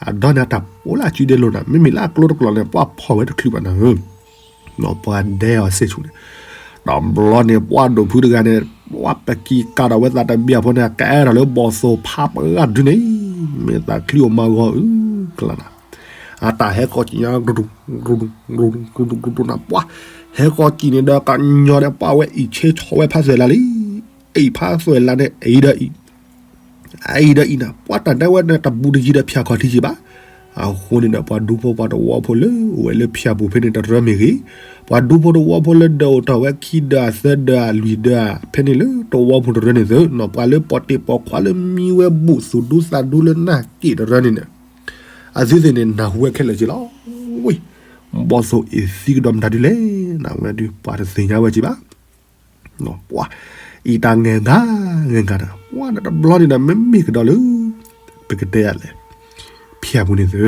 အဒီန့ၣ်အတၢ်ပီလၢအစုဒ့လိၤနၤ မ့မ့ၢ်လၢအကျိတကျိာ်န့ၣ် ပှၤဖီၣ်ဝဲတချုးဘၣ်နၤဧၢ ပှၤဒဲအီၤစ့ၣ်ဆူၣ်န့ၣ်, တဘျီန့ၣ် ပှၤဒိၣ်ဖုတဂၤန့ၣ် ပှၤပကံကးဒီးဝဲသးတဘ့ၣ်အဖိန့ၣ် ကအဲၣ်ဒိးလၢဘီၣ်သိၣ်ဖးပှဲၤဂၤဒုန့ၣ်, မ့ၢ်သးချံအိၣ်မၤဂီၤအုၣ်ကျါနၤ, အတၢ်ဟဲကီၢ်ကံၣ်ညါ ကရူၢ်ကရူၢ်ကရူၢ်ကရူၢ်နၤ ပှၤ ဟဲကီၢ်ကံၣ်န့ၣ်ဒီးကညီဒီး ပှၤဝဲအံၣ်ဆ့ဆီၣ်ဝဲဖးသွဲၣ်လၢ်လံ, အံၣ်ဖးသွဲၣ်လၢ်န့ၣ် အံၣ်ဒီးအံၣ် အံၤဒီးအံၤနၤ ပှၤတၢ်ဒဲဝဲန့ၣ် တဘူးတယံၤဒီးဖၠၣ်ခီၣ်ထံးက့ဘၣ်, အဃိန့ၣ်ဒီး ပှၤဒူဖိပှၤသဝီဖိလၢအိၣ်ဝဲလၢဖၠၣ်ပူၤဖဲန့ၣ်တရၢမ့ၢ်ဂ့ၤ, ပှၤဒူဖိသဝီဖိလၢဒၢးအိၣ်ထီၣ်ဝဲခံဒၢးသၢဒၢးလွံၢ်ဒၢး ဖဲန့ၣ်လၢသဝီဖိတရၢန့ၣ်သု, ပှၤလၢပိာ်တ့ၢ်ပိာ်ခွါလၢမံဝဲဘူးသူၣ်ဒူသးဒူလၢနၢ်က့ၣ်တရၢန့ၣ်န့ၣ် အသုသ့ၣ်န့ၣ်နၢ်ဟူဝဲခဲလၢာ်က့လီၤ. ဝ့ၢ်, ဘီၣ်သိၣ်အ့ၣ်သံကဒီးမတၤဒုလဲၣ်, နဝဲဒုးပှၤတသ့ၣ်ညါဝဲက့ဘၣ် ပှၤအံၤတၢ်ငဲၤဂၤ ငဲၤဂၤတဂၤ ပှၤဒီးတဘျီန့ၣ်ဒီး မ့မ့ၢ်ကဒီးလၢ ပကတဲယၤလဲၣ်, ဖၠၣ်ပူၤန့ၣ်သု,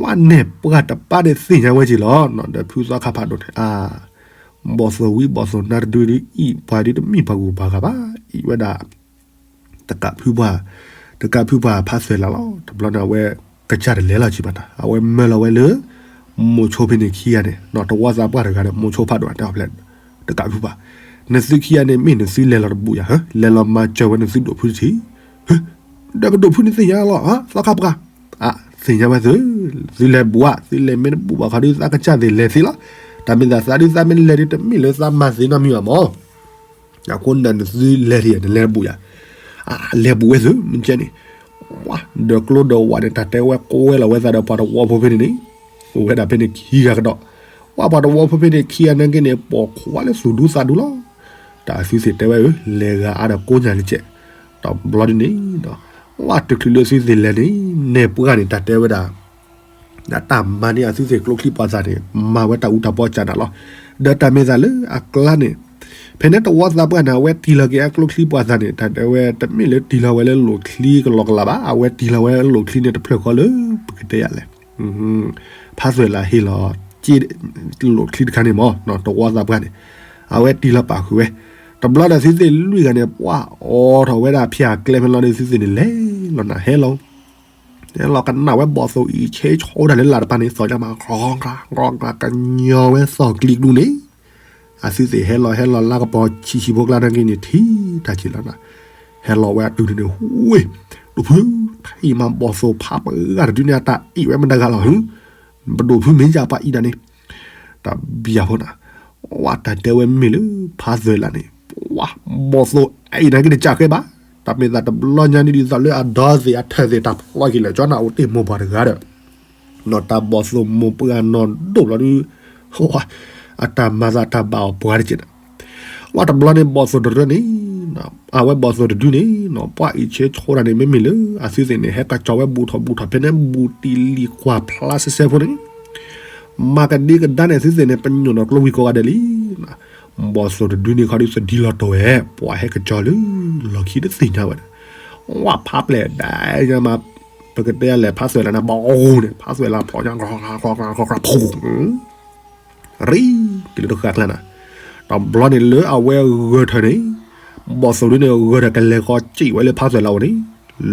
ဝဲနဲၣ်ပှၤတပၢ်န့ၣ်သ့ၣ်ညါဝဲက့လီၤ. ဒီးဖုသီခါဖးဒိၣ်န့ၣ် အါ, ဘီၣ်သိၣ်ဝံဘီၣ်သိၣ်နါတဒုဒု အံၤပှၤဒုတမ့ၢ်ပှၤဂုၤပှၤဂၤဘၣ်, အံၤဝဲဒၣ် တကးဖုပှၤ, တကးဖုပှၤဖးသွဲၣ်လးလီၤ. တဘျီန့ၣ် အဝဲကစၢ်တလဲၤလီၤက့ဘၣ်တၢ် အဝဲမၢလီၤဝဲလၢ မိၤဆိဖဲန့ၣ်ခံဂၤန့ၣ် တဝီသးပှၢ်တဂၤဒီး မိၤဆိဖးဒိၣ်တဲအီၤဖဲ တကးဖုပှၤ, နသုခံဂၤန့ၣ် မ့ၢ်နသုလဲၤလီၤတဘူးယၤဧါ, လဲၤလီၤမၤစၢၤဝဲနသုဒိၣ်ဖုတထံး, ဒီးပဒိၣ်ဖုန့ၣ်သ့ၣ်ညါလီၤ သီခါပှၤ, အါ, သ့ၣ်ညါဝဲသု, သုလဲၤဘူးဧါ, သုလဲၤမ့ၢ်တဘူးဘၣ်ဃီဒုး သးကစၢ်သ့ၣ်လဲၤသ့လီၤ. တၢ်မ့ၢ်သးသးဒုး သးမ့ၢ်လဲၤဒုး တမ့ၢ်လၢသးမၤသ့နီတမံၤဘၣ်မၢ် အဃိန့ၣ် နသုလဲၤထံၣ် နလဲၤတဘူးယၤ, အါ, လဲၤဘူးဝဲသု မ့ၢ်ကဲန့ၣ်, ဒီးကျိဒီးဝးန့ၣ် တၢ်တဲဝဲကွဲလီၤဝဲသးဒီးပှၤသဝီဖိဖဲန့ၣ်န့ၣ်, အိၣ်ဝဲဒၣ်ဖဲန့ၣ်ခံဂၤကဒီး, ဝဲပှၤသဝီဖိဖဲန့ၣ်ခံဂၤနာ်က့န့ၣ် ပိာ်ခွါလၢသူၣ်ဒူသးဒူလီၤ. တၢ်သုသ့ၣ်တဲဝဲဧၢ လဲၤဂၤအါဒီးကိးညါန့ၣ်ကဲ, တဘျီဒ်န့ၣ်ဒီး ဝဲတချုးလၢသုသ့ၣ်လဲၤန့ၣ် နဲၣ်ပှၢ်န့ၣ် တၢ်တဲဝဲဒၣ် ဒီးတၢ်မၤန့ၢ်အသုသ့ၣ်ကျိချံပှၤသၣ်န့ၣ် မၤဝဲတၢ်အူတၢ်ပီးကၢ်နၤလီၤ. ဒီးတၢ်မ့ၢ်သးလၢအကျါန့ၣ်, ဖဲန့ၣ်တဝီသးပှၢ်န့ၣ် အဝဲတံၢ်လီၤက့ၤအကျိချံပှၤသၣ်န့ၣ် တၢ်တဲဝဲတမ့ၢ်လၢတံၢ်လီၤဝဲလၢလိၣ်ချံကလီကလီဘၣ်, အဝဲတံၢ်လီၤဝဲလၢလိၣ်ချံန့ၣ်တဖျၢၣ်ဃီလၢ ပကတဲယၤလဲၣ်, ဖးသွဲၣ်လးဟ့ၣ်လီၤ က့လိၣ်ချံတခါန့ၣ်မၢ် တဝီသးပှၢ်န့ၣ်, အဝဲတံၢ်လီၤပာ်ဃုာ်ဝဲ, တဘျီဒီးသုသ့ၣ်လွံၢ်ဂၤန့ၣ် ပှၤအိးထီၣ်ဝဲဒၣ်ဖၠၣ်ကျဲဖဲလီၤဒီး သုသ့ၣ်န့ၣ်လဲၤလီၤနၤဟဲလီၤ ဟဲလီၤကနၣ်ဝဲဘီၣ်သိၣ်အံၤဆ့ဆိဒၣ်လၢလၢ်တပၤန့ၣ် သီၣ်ညါမး ကီကီကညီဝဲသီၣ်ကျံကျူန့ၣ်, အသုသ့ၣ်ဟဲလီၤဟဲလီၤလၢကပီၤဆံးဆံးဖိကျါနာ်က့န့ၣ် ထံၣ်တၢ်က့ၤလီၤ, ဟဲလီၤဝဲအတုၤန့ၣ်န့ၣ် ဝ့ၢ်, ဒိၣ်ဖု, ထံၣ်မးဘီၣ်သိၣ်ဖးပှၤဂၤတဒုန့ၣ် အတၢ်အံၣ်ဝဲမတၤဂၤလီၤ, ပဒိၣ်ဖုမ့ၢ်ယၤပှၤအံၣ်ဒၣ်န့ၣ်, တၢ်ဘံၣ်အဖိန့ၣ်, ဝဲတၢ်တဲဝဲမ့ၢ်လၢဖးသွဲၣ်လးန့ၣ်, ဝဲ, ဘီၣ်သိၣ်အံၣ်နာ်က့န့ၣ် ကးဃဲဘၣ်, တၢ်မ့ၢ်သးတဘျီညါန့ၣ်ဒ်သိးလၢအဒီသ့ၣ်အထၢၣ်သ့ၣ် တၢ်ဖျီက့ၤလၢာ် ကၠီနၢ်အိၣ်တ့ၢ်မိၢ်ပှၢ်တဂၤဒီး, နီၢ်တၢ်ဘီၣ်သိၣ်မိၢ်ပှၢ်နီၢ်ဒိၣ်လီၤဒုး, ဝဲ, အတၢ်မၤသးတၢ်ဘၣ်အီၤပှၤတက့ၢ်န့ၣ်, ဝဲတဘျီန့ၣ်ဘီၣ်သိၣ်တရၢန့ၣ်, အဝဲဘီၣ်သိၣ်တဒုန့ၣ်, ပှၤအံၣ်ဆ့ဆိဒၣ်န့ၣ် မ့မ့ၢ်လၢအသုသ့ၣ်န့ၣ် ဟဲကစီၤဝဲဘူးထီၣ်ဘူးထီၣ်ဖဲန့ၣ် ဘူးတံၢ်လံၤကွၢ်ဖျါစဲစဲဖိန့ၣ် မၤကဒံကဒါန့ၣ် သုသ့ၣ်န့ၣ် ပညိၣ်ဒီးကျိဝံၤကိးဂၤဒဲးလံ. ဘီၣ်သိၣ်တဒုန့ၣ်ခီဒုးသဒံလီၤတီၢ်ဝဲ, ပှၤဟဲကစီၤလၢလီၢ်ခံတသ့ၣ်ညါဝဲဒီး, ဝဲဖးပျဲၢ်ဒၣ်ညါမး, ပကတဲလဲၣ်ဖးသွဲၣ်လးန့ၣ် ဘီၣ်အူန့ၣ် ဖးသွဲၣ်လးဖျိညါ ဖူ ရံက့ၤလၢတဃၢ်ကျါနၤ, တဘျီန့ၣ်လၢအဝဲဂၢၢ်ထၢၣ်န့ၣ်, ဘီၣ်သိၣ်ဒုန့ၣ် ဂၢၢ်ထၢၣ်ကလဲၤဃီၤစံၣ်ဝဲလၢဖးသွဲၣ်လးအအိၣ်န့ၣ်,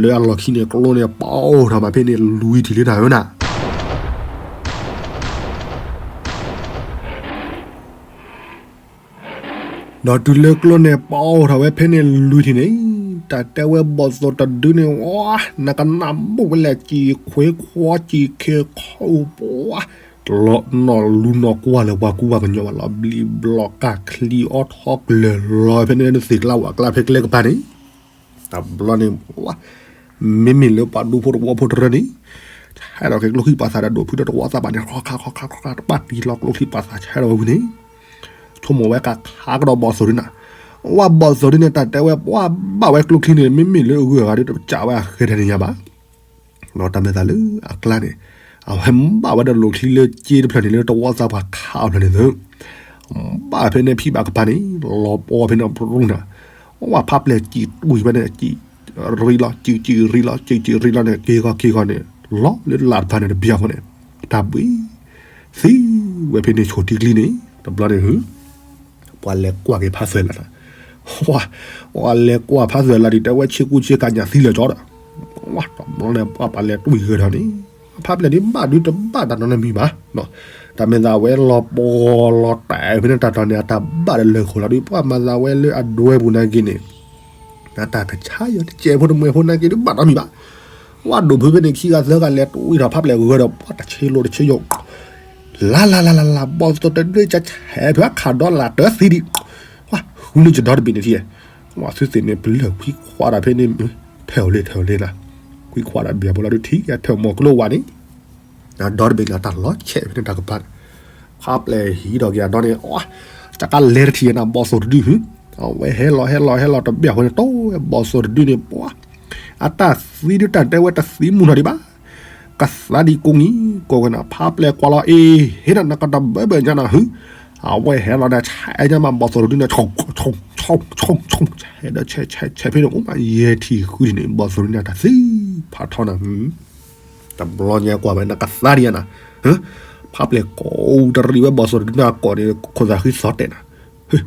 လၢအလီၢ်ခံန့ၣ် ကျိန့ၣ်ပအိၣ်ထီၣ်မးဖဲန့ၣ် လွံၢ်ထံၣ်လၢနၤဧၢနၤ ဒီးတုၤလၢကျိန့ၣ်ပအိၣ်ထီၣ်ဝဲဖဲန့ၣ်လွံၢ်ထံၣ်န့ၣ်, တၢ်တဲဝဲဘီၣ်သိၣ်တဒုန့ၣ် ဝဲ, နကနၣ်ဘူးဝဲလဲၣ်စံၣ်ခွ့ခွီစံၣ်ခ့ခီ, ပှၤ, လီၤနီၢ်လူၤနီၢ်ကွၢ်လၢပှၤကူပှၤကညီဘၣ်လီၤ ဘျံးဘျီၣ်ကၢ်ချံအီထီၣ်ကျၢၤလီၤဖဲန့ၣ်နသ့ၣ်ကျါဝဲကျါဖဲကျဲကပၤန့ၣ် တဘျီန့ၣ်, မ့မ့ၢ်လၢပှၤဒူဖိတဝီဖိတရၢန့ၣ်, ဆဲးထီၣ်က့ၤကျိချံပှၤသၣ်ဒီးဒိၣ်ဖုဒီးတဝီသးပှၢ်န့ၣ် ခီခါခီခါခီခါ တဘၣ်တံၢ်လီၤကျိချံပှၤသၣ်ဆဲးထီၣ်ဝဲဝံၤန့ၣ်, ဆိကမိၣ်ဝဲကခါကဒီးဘီၣ်သိၣ်ဒုနၤ, ဝဲဘီၣ်သိၣ်ဒုန့ၣ် တၢ်တဲဝဲပှၤဘၣ်ဝဲကျိချံန့ၣ် မ့မ့ၢ်လၢအဂုၤအဂၤဒီးတကးဝဲအဃဲၤတၢ်န့ၣ်ညါဘၣ် ဒီးတၢ်မ့ၢ်သးလၢအကျါန့ၣ်, အဝဲဘၣ်ဝဲဒီးလိၣ်ချံလၢက့တဖျၢၣ်န့ၣ် လၢတဝီသးပှၢ်ခးအီၤဖျၢၣ်န့ၣ်သု, ဘၣ်ဖဲန့ၣ်ဖံးဘၣ်ကပၤန့ၣ် လီၤပီဖဲန့ၣ်ပြူနၤ, ဝဲဖးပျဲၢ်စံၣ်တွံၢ်ဖဲန့ၣ် စံၣ်ရံလီၤ စံၣ်စံၣ်ရံလီၤ စံၣ်စံၣ်ရံလီၤန့ၣ် က့ၤဂီၤက့ၤဂီၤန့ၣ် လီၤလၢလၢ်တဖၣ်န့ၣ်တဘျီဃီန့ၣ်, တၢ်ဘှံး, သံဝဲဖဲန့ၣ်ဆိၣ်ထံကျိန့ၣ်, တဘျီန့ၣ် ပှၤလဲၤကွၢ်က့ၤဖးသွဲၣ်လး, ဝဲလဲၤကွၢ်ဖးသွဲၣ်လးဒ်တဲဝဲဆ့ကူဆ့ကၤညၣ်သံလၢာ်ကၠီဒီး, ဝဲတဘျီန့ၣ် ပှၤပှၤလဲၤတွံၢ်ဂဲၤထီၣ်န့ၣ်, ဖးပျဲၢ်ဒ်ဘၣ်ဒုတဘၣ်တၢ်နီတမံၤဘၣ်, တၢ်မ့ၢ်သးဝဲလီၤပီလီၤတဲာ်ဖဲန့ၣ်တၢ်တီၤန့ၣ် အတၢ်ဘၣ်ဒီးလၢာ်ခိၣ်လီၤဒုး ပှၤမၤသးဝဲလၢအဒွဲပူၤနာ်က့န့ၣ် နတၢ်ကဆါယီၤတစဲးဖိတမှဲၤဖိနာ်က့ဒုးဘၣ်နီတမံၤဘၣ်, ဝဲဒိၣ်ဖုဖဲန့ၣ်ခံဂၤသၢဂၤလဲၤတွံၢ်ထီၣ်ဖးပျဲၢ်ဂဲၤဒီး ပှၤတဆ့လိာ်တဆ့ယိာ် လါလါလါလါလါ ဘီၣ်သိၣ်တဒုကဆဲးဖဲခးဒီလၣ်တၢသံဒံး, ဝဲဃုလၢယဒီတဘ့ၣ်န့ၣ်ထံၣ်, ဝဲသုသ့ၣ်န့ၣ်ပလၢၢ်ခွံခွါဒီးဖဲန့ၣ်, ထဲးအီၤလံထဲးအီၤလံနၤ, ခွံခွါဒီးဘၣ်ဖိလီၤဒုးထံၣ် ဒီတဘ့ၣ်န့ၣ် တၢ်လီၤဆဲးဖဲန့ၣ်တၢ်ကပၤန့ၣ်, ဖးပျဲၢ်ဟံးထီၣ်က့ၤအဒီန့ၣ်, တကးလဲၤတထံၣ်နၤ ဘီၣ်သိၣ်တဒု, အဝဲဟဲလီၤဟဲလီၤဟဲလီၤတဘ့ၣ်အဃိန့ၣ် တိဘီၣ်သိၣ်တဒုန့ၣ် ပှၤ အတၢ်သံဒုးတၢ်တဲဝဲတသံမုၢ်ထီၣ်ဒံးဘၣ်, ကသးဒံးကိးနံၤကိးဝဲနၤ ဖးပျဲၢ်ကွၢ်လီၤအ့ၤ ဟ့ၣ်နၤနကတဘၢဘၢညါနၤဟု, အဝဲဟဲလီၤန့ၣ် ဆဲးညါမး ဘီၣ်သိၣ်တဒုန့ၣ် ဆဲးဒီးဆဲးဆဲးဆဲးဖဲန့ၣ် အိၣ်မးယဲၢ်ထံၣ်ဃုထံၣ်န့ၣ် ဘီၣ်သိၣ်တဒုန့ၣ် တၢ်သံဖးထီနၤ တဘျီညါကွၢ်ဝဲနကသးဒံးယါနၤ, ဖးပျဲၢ်ကိးတရံးဝဲဘီၣ်သိၣ်တဒုန့ၣ် အကိးန့ၣ် ခိၣ်သးဃံသီတဲာ်နၤ,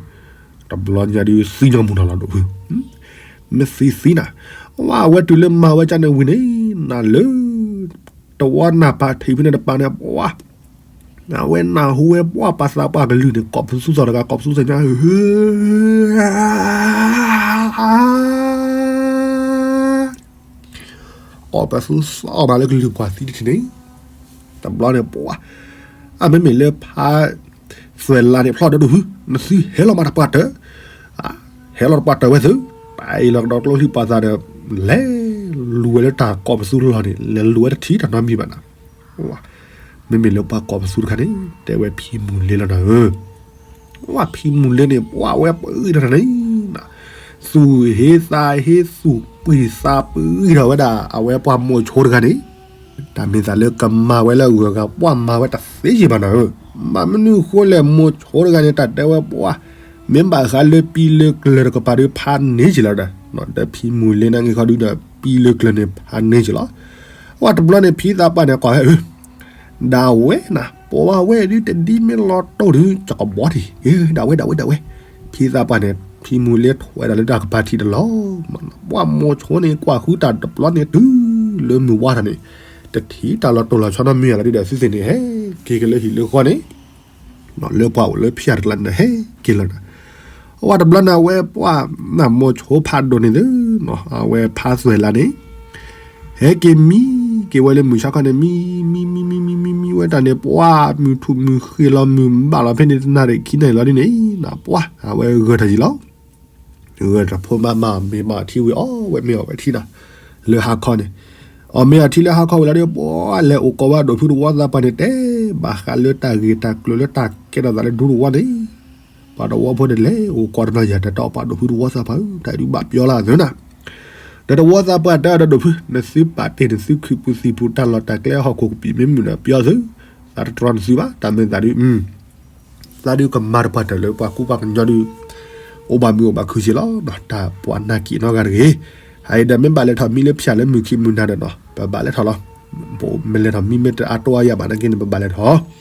တဘျီညါဒုးသံညီမုၢ်ထီၣ်လီၤဒိၣ်ဖု, မ့ၢ်သံသံနၤ, ဝဲအဝဲတုၤလၢမၤဝဲကၢ်န့ၣ်ဝံၤန့ၣ် နၤလၢ တဝီနၢ်ပၤထံးဖဲန့ၣ်တပၤန့ၣ် ပှၤ အဝဲနၢ်ဟူဝဲပှၤပှၤသးပှၢ်ကလုၢ်န့ၣ် ကိးပသူသီၣ်တဂၤ ကိးပသူသီၣ်ညါ ကိးပသူသီၣ်မးလၢကလုၢ်ပှၤသံတထံၣ်န့ၣ်, တဘျီန့ၣ်ပှၤ အမ့မ့ၢ်လၢဖးသွဲၣ်လးန့ၣ် ဖျီၣ်ဒီးဒိၣ်ဖု နသုဟဲလီၤမးတပှၢ်တၢၢ်, ဟဲလီၤတပှၢ်တၢၢ်ဝဲသု, ပအံၤလီၤကဒီးကျိချံပှၤသးဒီး လဲၤလူၤဝဲလၢတၢ်ကိးပသူလီၢ်န့ၣ် လဲၤလူၤဝဲတထံၣ်တၢ်နီတမံၤဘၣ်နၤ, မ့မ့ၢ်လၢပှၤကိးပသူတခါန့ၣ် တဲဝဲဖံမုၢ်လ့လီၤနၤဧၢ ဝဲဖံမုၢ်လ့န့ၣ် ပှၤဝဲပဂံၢ်ထီၣ်တၢ်န့ၣ်, သူၣ်ဟ့သးဟ့သူၣ်ပှံၤသးပဂံၢ်ထီၣ်ဝဲဒၣ် အဝဲပှၤမိၤဆိတဂၤန့ၣ်, တၢ်မ့ၢ်သးလၢကမၤဝဲလၢအဂုၤအဂၤ ပှၤမၤဝဲတသ့ယံာ်ဘၣ်နၤဧၢ, မ့ၢ်မနုၤအဃိလဲၣ် မိၤဆိတဂၤန့ၣ် တၢ်တဲဝဲပှၤ မ့ၢ်ဘၣ်ဃးလၢပံလၢကျၢၤတကပၤဒီးဖးန့ၢ်က့ၤလီၤဒီး, ဒီးဖံမုၢ်လ့နၢ်ဂ့ၢ်ခီဒုဒီး ပံလၢကျၢၤန့ၣ်ဖးန့ၢ်က့ၤလီၤ, ဝဲတဘျီန့ၣ် ဖံသးပှၢ်န့ၣ် ကိးဝဲ ဒၣ်ဝဲနၤ ပှၤဝဲဒုးတဒ်မ့ၢ်လီၤတိၢ်ဒုး ကကဘီထံး, ဒၣ်ဝဲ ဒၣ်ဝဲ ဒၣ်ဝဲ, ဖံသးပှၢ်န့ၣ် ဖံမုၢ်လ့ထွဲဒၣ်လၢတၢ်ကပၤထံးတလီၤ, ပှၤမိၤဆိန့ၣ် ကွၢ်ဃုတၢ်တဘျီန့ၣ်တုၤလၢမုၢ်ဝါထီၣ်န့ၣ်, တထံၣ်တၢ်လီၤတိၢ်လီၤဆီနီတမံၤလီၤဒုဒီး သုသ့ၣ်န့ၣ် ဟဲက့ၤက့ၤလၢဟံၣ်လၢဃီန့ၣ် လၢပှၤအိၣ်လၢဖၠၣ်တကျါန့ၣ် ဟဲက့ၤလီၤနၤ, အဝဲတဘျီန့ၣ် အဝဲပှၤ နမိၤဆိဖးဒိၣ်န့ၣ်သု, အဝဲဖးသွဲၣ်လးန့ၣ် ဟဲက့ၤမံက့ၤဝဲလၢမုၢ်ဆါခီန့ၣ် မံ မံ မံ မံ မံ မံ မံဝဲတၢ်န့ၣ် ပှၤမုၢ်ထူၣ်မုၢ်ဃ့လီၤ မုၢ်ဘၣ်လီၤဖဲန့ၣ် တနၣ်ရံၣ်ခံနၣ်ရံၣ်လီၤဒ်န့ၣ် ပှၤ အဝဲဂၢၢ်ထီၣ်ယံာ်လီၤ, ဂၢၢ်တၢ်ဖိမးမး မ့ၢ်မၤအီၤထံဝံၤ အီၣ်ဝဲမ့ၢ်အီၣ်ဝဲထံနၤ, လၢဟါခီန့ၣ်, အီၣ်မ့ၢ်အီၤထံလၢဟါခီဝံၤလီၤဒီး ပှၤလဲၤအိၣ်ကိးဝဲဒိၣ်ဖုတဝီသးပှၢ်န့ၣ် တဲဘၣ်ဃးလၢတၢ်ဂ့ၢ်တၢ်ကျိၤလၢတၢ်ကဲထီၣ်သးလၢဒူသဝီန့ၣ် ပှၤတဝီဖိန့ၣ် လဲၤအိၣ်ကိးတနီၤယၤ တၢ်တဲအီၤပှၤဒိၣ်ဖုတဝီသးပှၢ်ဧၢ တၢ်ဒုးဘၣ်ပျီလၢအသၢနၤ, ဒီးတဝီသးပှၢ်တဲအီၤဒီးဒိၣ်ဖု နသုပာ်တ့ၢ်နသုခုးပူၤသံၣ်ပူၤ တၢ်လီၢ်တၢ်ကျဲဟီၣ်ခိၣ်ကပံာ်မ့ၢ်မုာ်ဒီးပျီသု, သးတတြီနသုဘၣ် တၢ်မ့ၢ်သးဒုး သးဒုးကမၤတပှၢ်တၢၢ်လၢပှၤကူပှၤကညီဒုး အိၣ်ဘၣ်မုာ်အိၣ်ဘၣ်ခုၣ်က့ၤလီၤ, တၢ်ပှၤနာ်က့ၤနီတဂၤတဂ့ၤ, အအံၤဒီးမ့ၢ်ဘၣ်လဲၤထီၣ်မံလၢဖၠၣ်လၢမုၢ်ခံမုၢ်နၤဒီးနီၤ ပဘၣ်လဲၤထီၣ်လီၤ, မ့ၢ်လဲၤထီၣ်မံမ့ၢ်တအါတီအါယၤဘၣ်နာ်က့န့ၣ် ပဘၣ်လဲၤထီၣ်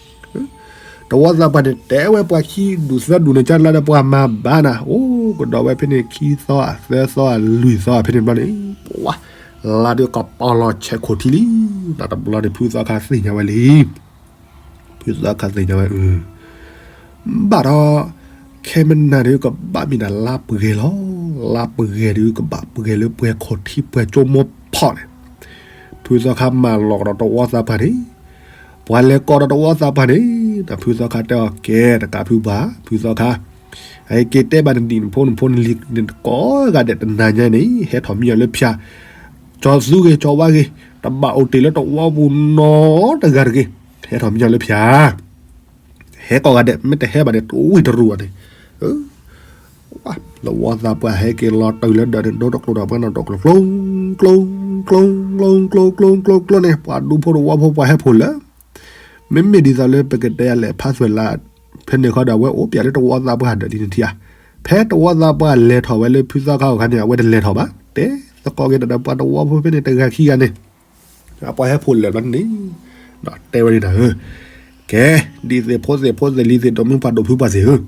တဝီသးပှၢ်န့ၣ် တဲဝဲပှၤခံဒူၣ်သၢဒူၣ်န့ၣ် ကၢ်လၢပှၤမၤဘၣ်နၤ အိၣ်ကဒီးဝဲဖဲန့ၣ် ခံသီဧါ သၢသီဧါ လွံၢ်သီဧါဖဲန့ၣ်တဘျီန့ၣ် ပှၤ လါဒုးကပီၤလီၤဆဲးခိၣ်ထံလံ, တဘျီန့ၣ် ဖုသီခါသ့ၣ်ညါဝဲလံ ဖုသီခါသ့ၣ်ညါဝဲ ဘၣ်ဒီး ခဲမနၤဒုးကဘၣ်မ့ၢ်ဒၣ်လါပှဲၤလီၤ, လါပှဲၤဒုးကဘၣ်ပှဲၤလၢပှဲၤခိၣ်ထံပှဲၤကၠိမိၢ်ဖီၣ်န့ၣ်, ဖုသီခါမၢလီၤကဒီးတဝီသးပှၢ်န့ၣ်, ပှၤလဲၤကိးဒီးတဝီသးပှၢ်န့ၣ်, ဒီးဖုသီခါတဲအီၤကဲတကးဖုပှၢ် ဖုသီခါ အက့ၤတဲဘၣ်နဒံၣ်နဖိနဖိနလံၤကိးဂၤဒဲးတနၤညါန့ၣ် ဟဲထီၣ်မံအီၤလၢဖၠၣ်, ကၠီၤသူဂ့ၤကၠီၤဝါဂ့ၤ, တဘၣ်အိၣ်တ့ၢ်လၢတဝီပူၤနီတဂၤတဂ့ၤ, ဟဲထီၣ်မံအီၤလၢဖၠၣ် ဟဲကိးဂၤဒဲး မ့ၢ်တဟဲဘၣ်န့ၣ် တဝံၣ်တရူၢ်ဘၣ်န့ၣ်, တဝီသးပှၢ်ဟဲက့ၤလီၤတုၤလၢဒၢးန့ၣ် ဒိတကျိၤဒီးပှၤနီၣ်တကျိၤ ကျိ ကျိ ကျိ ကျိ ကျိ ကျိ ကျိ ကျိ ကျိ ကျိ န့ၣ် ပှၤဒူဖိတဝီဖိပှၤဟဲဖိးလၢ မ့မ့ၢ်ဒ်သိးလၢပကတဲလဲၣ် ဖးသွဲၣ်လး ဖဲန့ၣ်ခီဒီး အဝဲအိၣ်ပၠးလၢတဝီသးပှၢ်ဒၢးဒ်န့ၣ်ထံဧါ, ဖဲတဝီသးပှၢ်လဲၤထီၣ်ဝဲလၢဖုသီခါအီၤခါန့ၣ် အဝဲတလဲၤထီၣ်ဘၣ်, တဲသကိးက့ၤတၢ်ဒီးပှၤတဝီဖိဖဲန့ၣ်တဂၤခံဂၤန့ၣ် အပှၤဟဲဖိးလၢာ်ဘျီန့ၣ်, တဲဝဲန့ၣ်နၤဧၢ, ကဲ, ဒ်သ့ၣ်ဖိသ့ၣ်ဖိသ့ၣ်လံၤသ့ၣ်ဒိၣ်မုၢ်ပှၢ်ဒိၣ်ဖုပှၢ်သ့ၣ်ဧၢ,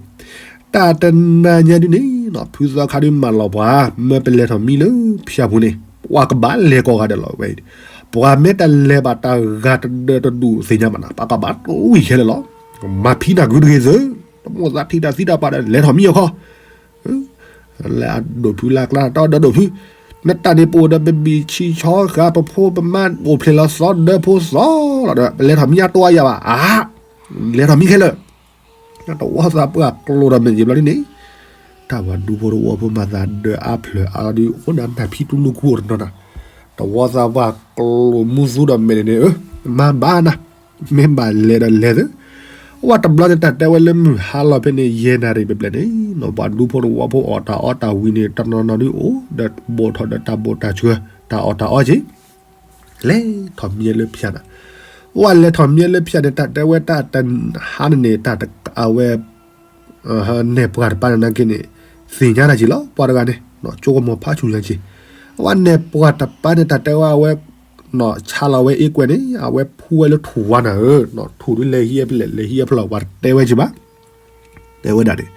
တၢ်တနၤညါဒ်န့ၣ် ဖုသီခါဒုးမၢလီၤပှၤ, မၢပလဲၤထီၣ်မံလၢဖၠၣ်ပူၤန့ၣ် ပှၤကဘၣ်လဲၤကိးဂၤဒဲးလီၤဝဲ, ပှၤမ့ၢ်တလဲၤဘၣ်တၢ်ဂၤတဒၢးတဒူၣ်သ့ၣ်ညါဘၣ်နၤ ပှၤကဘၣ်တဝံၣ်ခဲလၢာ်လီၤ, မၤဖံးနၢ်ကုတဂ့ၤသု, တမိၣ်သးထံၣ်တၢ်သံတၢ်ပှၢ်ဒီး လဲၤထီၣ်မံအခီ လၢအဒိၣ်ဖုလၢအကျါ တၢ်ဒီးဒိၣ်ဖု, နတၢ်န့ၣ်ပအိၣ်ဒီးပဘံၣ်ဆံဆီဃာ်ပဖိပမါအိၣ်ဖျဲၣ်လီၤသီဒၢဖိသီလီၤဒီး ပလဲၤထီၣ်မံအတိအါယၤဘၣ်, အါ, လဲၤထီၣ်မံခဲလၢာ်, တဝီသးပှၢ်ကျိၤဒီးမဲာ်ယံာ်ဘျီဒ်န့ၣ်, တၢ်ပှၤဒူဖိတဝီဖိမၤသးဒၢးအါဖျၢၣ်အါလီၤဒုး အိၣ်ဒၣ်နၢ်ဖံတူၢ်လိာ်ကူအီၤတနီၤနၤ, တဝီသးပှၢ်ကျိၤမူသူဒီးမဲာ်န့ၣ်န့ၣ် ဧၢ, မၤဘၣ်နၤ မ့ၢ်ဘၣ်လဲၤဒီးလဲၤသ့, ဝဲတဘျီန့ၣ် တၢ်တဲဝဲလၢမုၢ်ဟါလီၤဖဲန့ၣ် ယဲၢ်နၣ်ရံၣ်ဘျဲၣ်ဘျဲၣ်န့ၣ်နီၤ ပှၤဒူဖိတဝီဖိအီၣ်တၢ်အီတၢ်ဝံၤန့ၣ် တနီၤနီၤဒုးအိၣ် ဒီးဘူးထီၣ်ဒီးတၢ်ဘူးတၢ်စှၤ တၢ်အီၣ်တၢ်အီက့ၤ လဲၤထီၣ်မံလၢဖၠၣ်နၤ, ဝဲလဲၤထီၣ်မံလၢဖၠၣ်န့ၣ် တၢ်တဲဝဲတၢ်တဟါန့ၣ်န့ၣ် တၢ်အဝဲ နဲၣ်ပှၢ်တပၤန့ၣ်နာ်က့န့ၣ် သ့ၣ်ညါတၢ်က့ၤလီၤ ပှၤတဂၤန့ၣ် ကၠိကမီၤဖးဆူၣ်ညါက့ၤ, အဝဲနဲၣ်ပှၢ်တပၤန့ၣ် တၢ်တဲဝဲအဝဲ ဆါလီၤဝဲအ့ကွဲန့ၣ် အဝဲဖှူဝဲလၢထူၣ်ဝါနၤဧၢ, ထူၣ်ဒုးလဲၤဟံးအဖျဲၣ် လဲၤဟံးအဖျဲၣ် ပှၤတတဲဝဲက့ၤဘၣ်, တဲဝဲဒၣ်န့ၣ်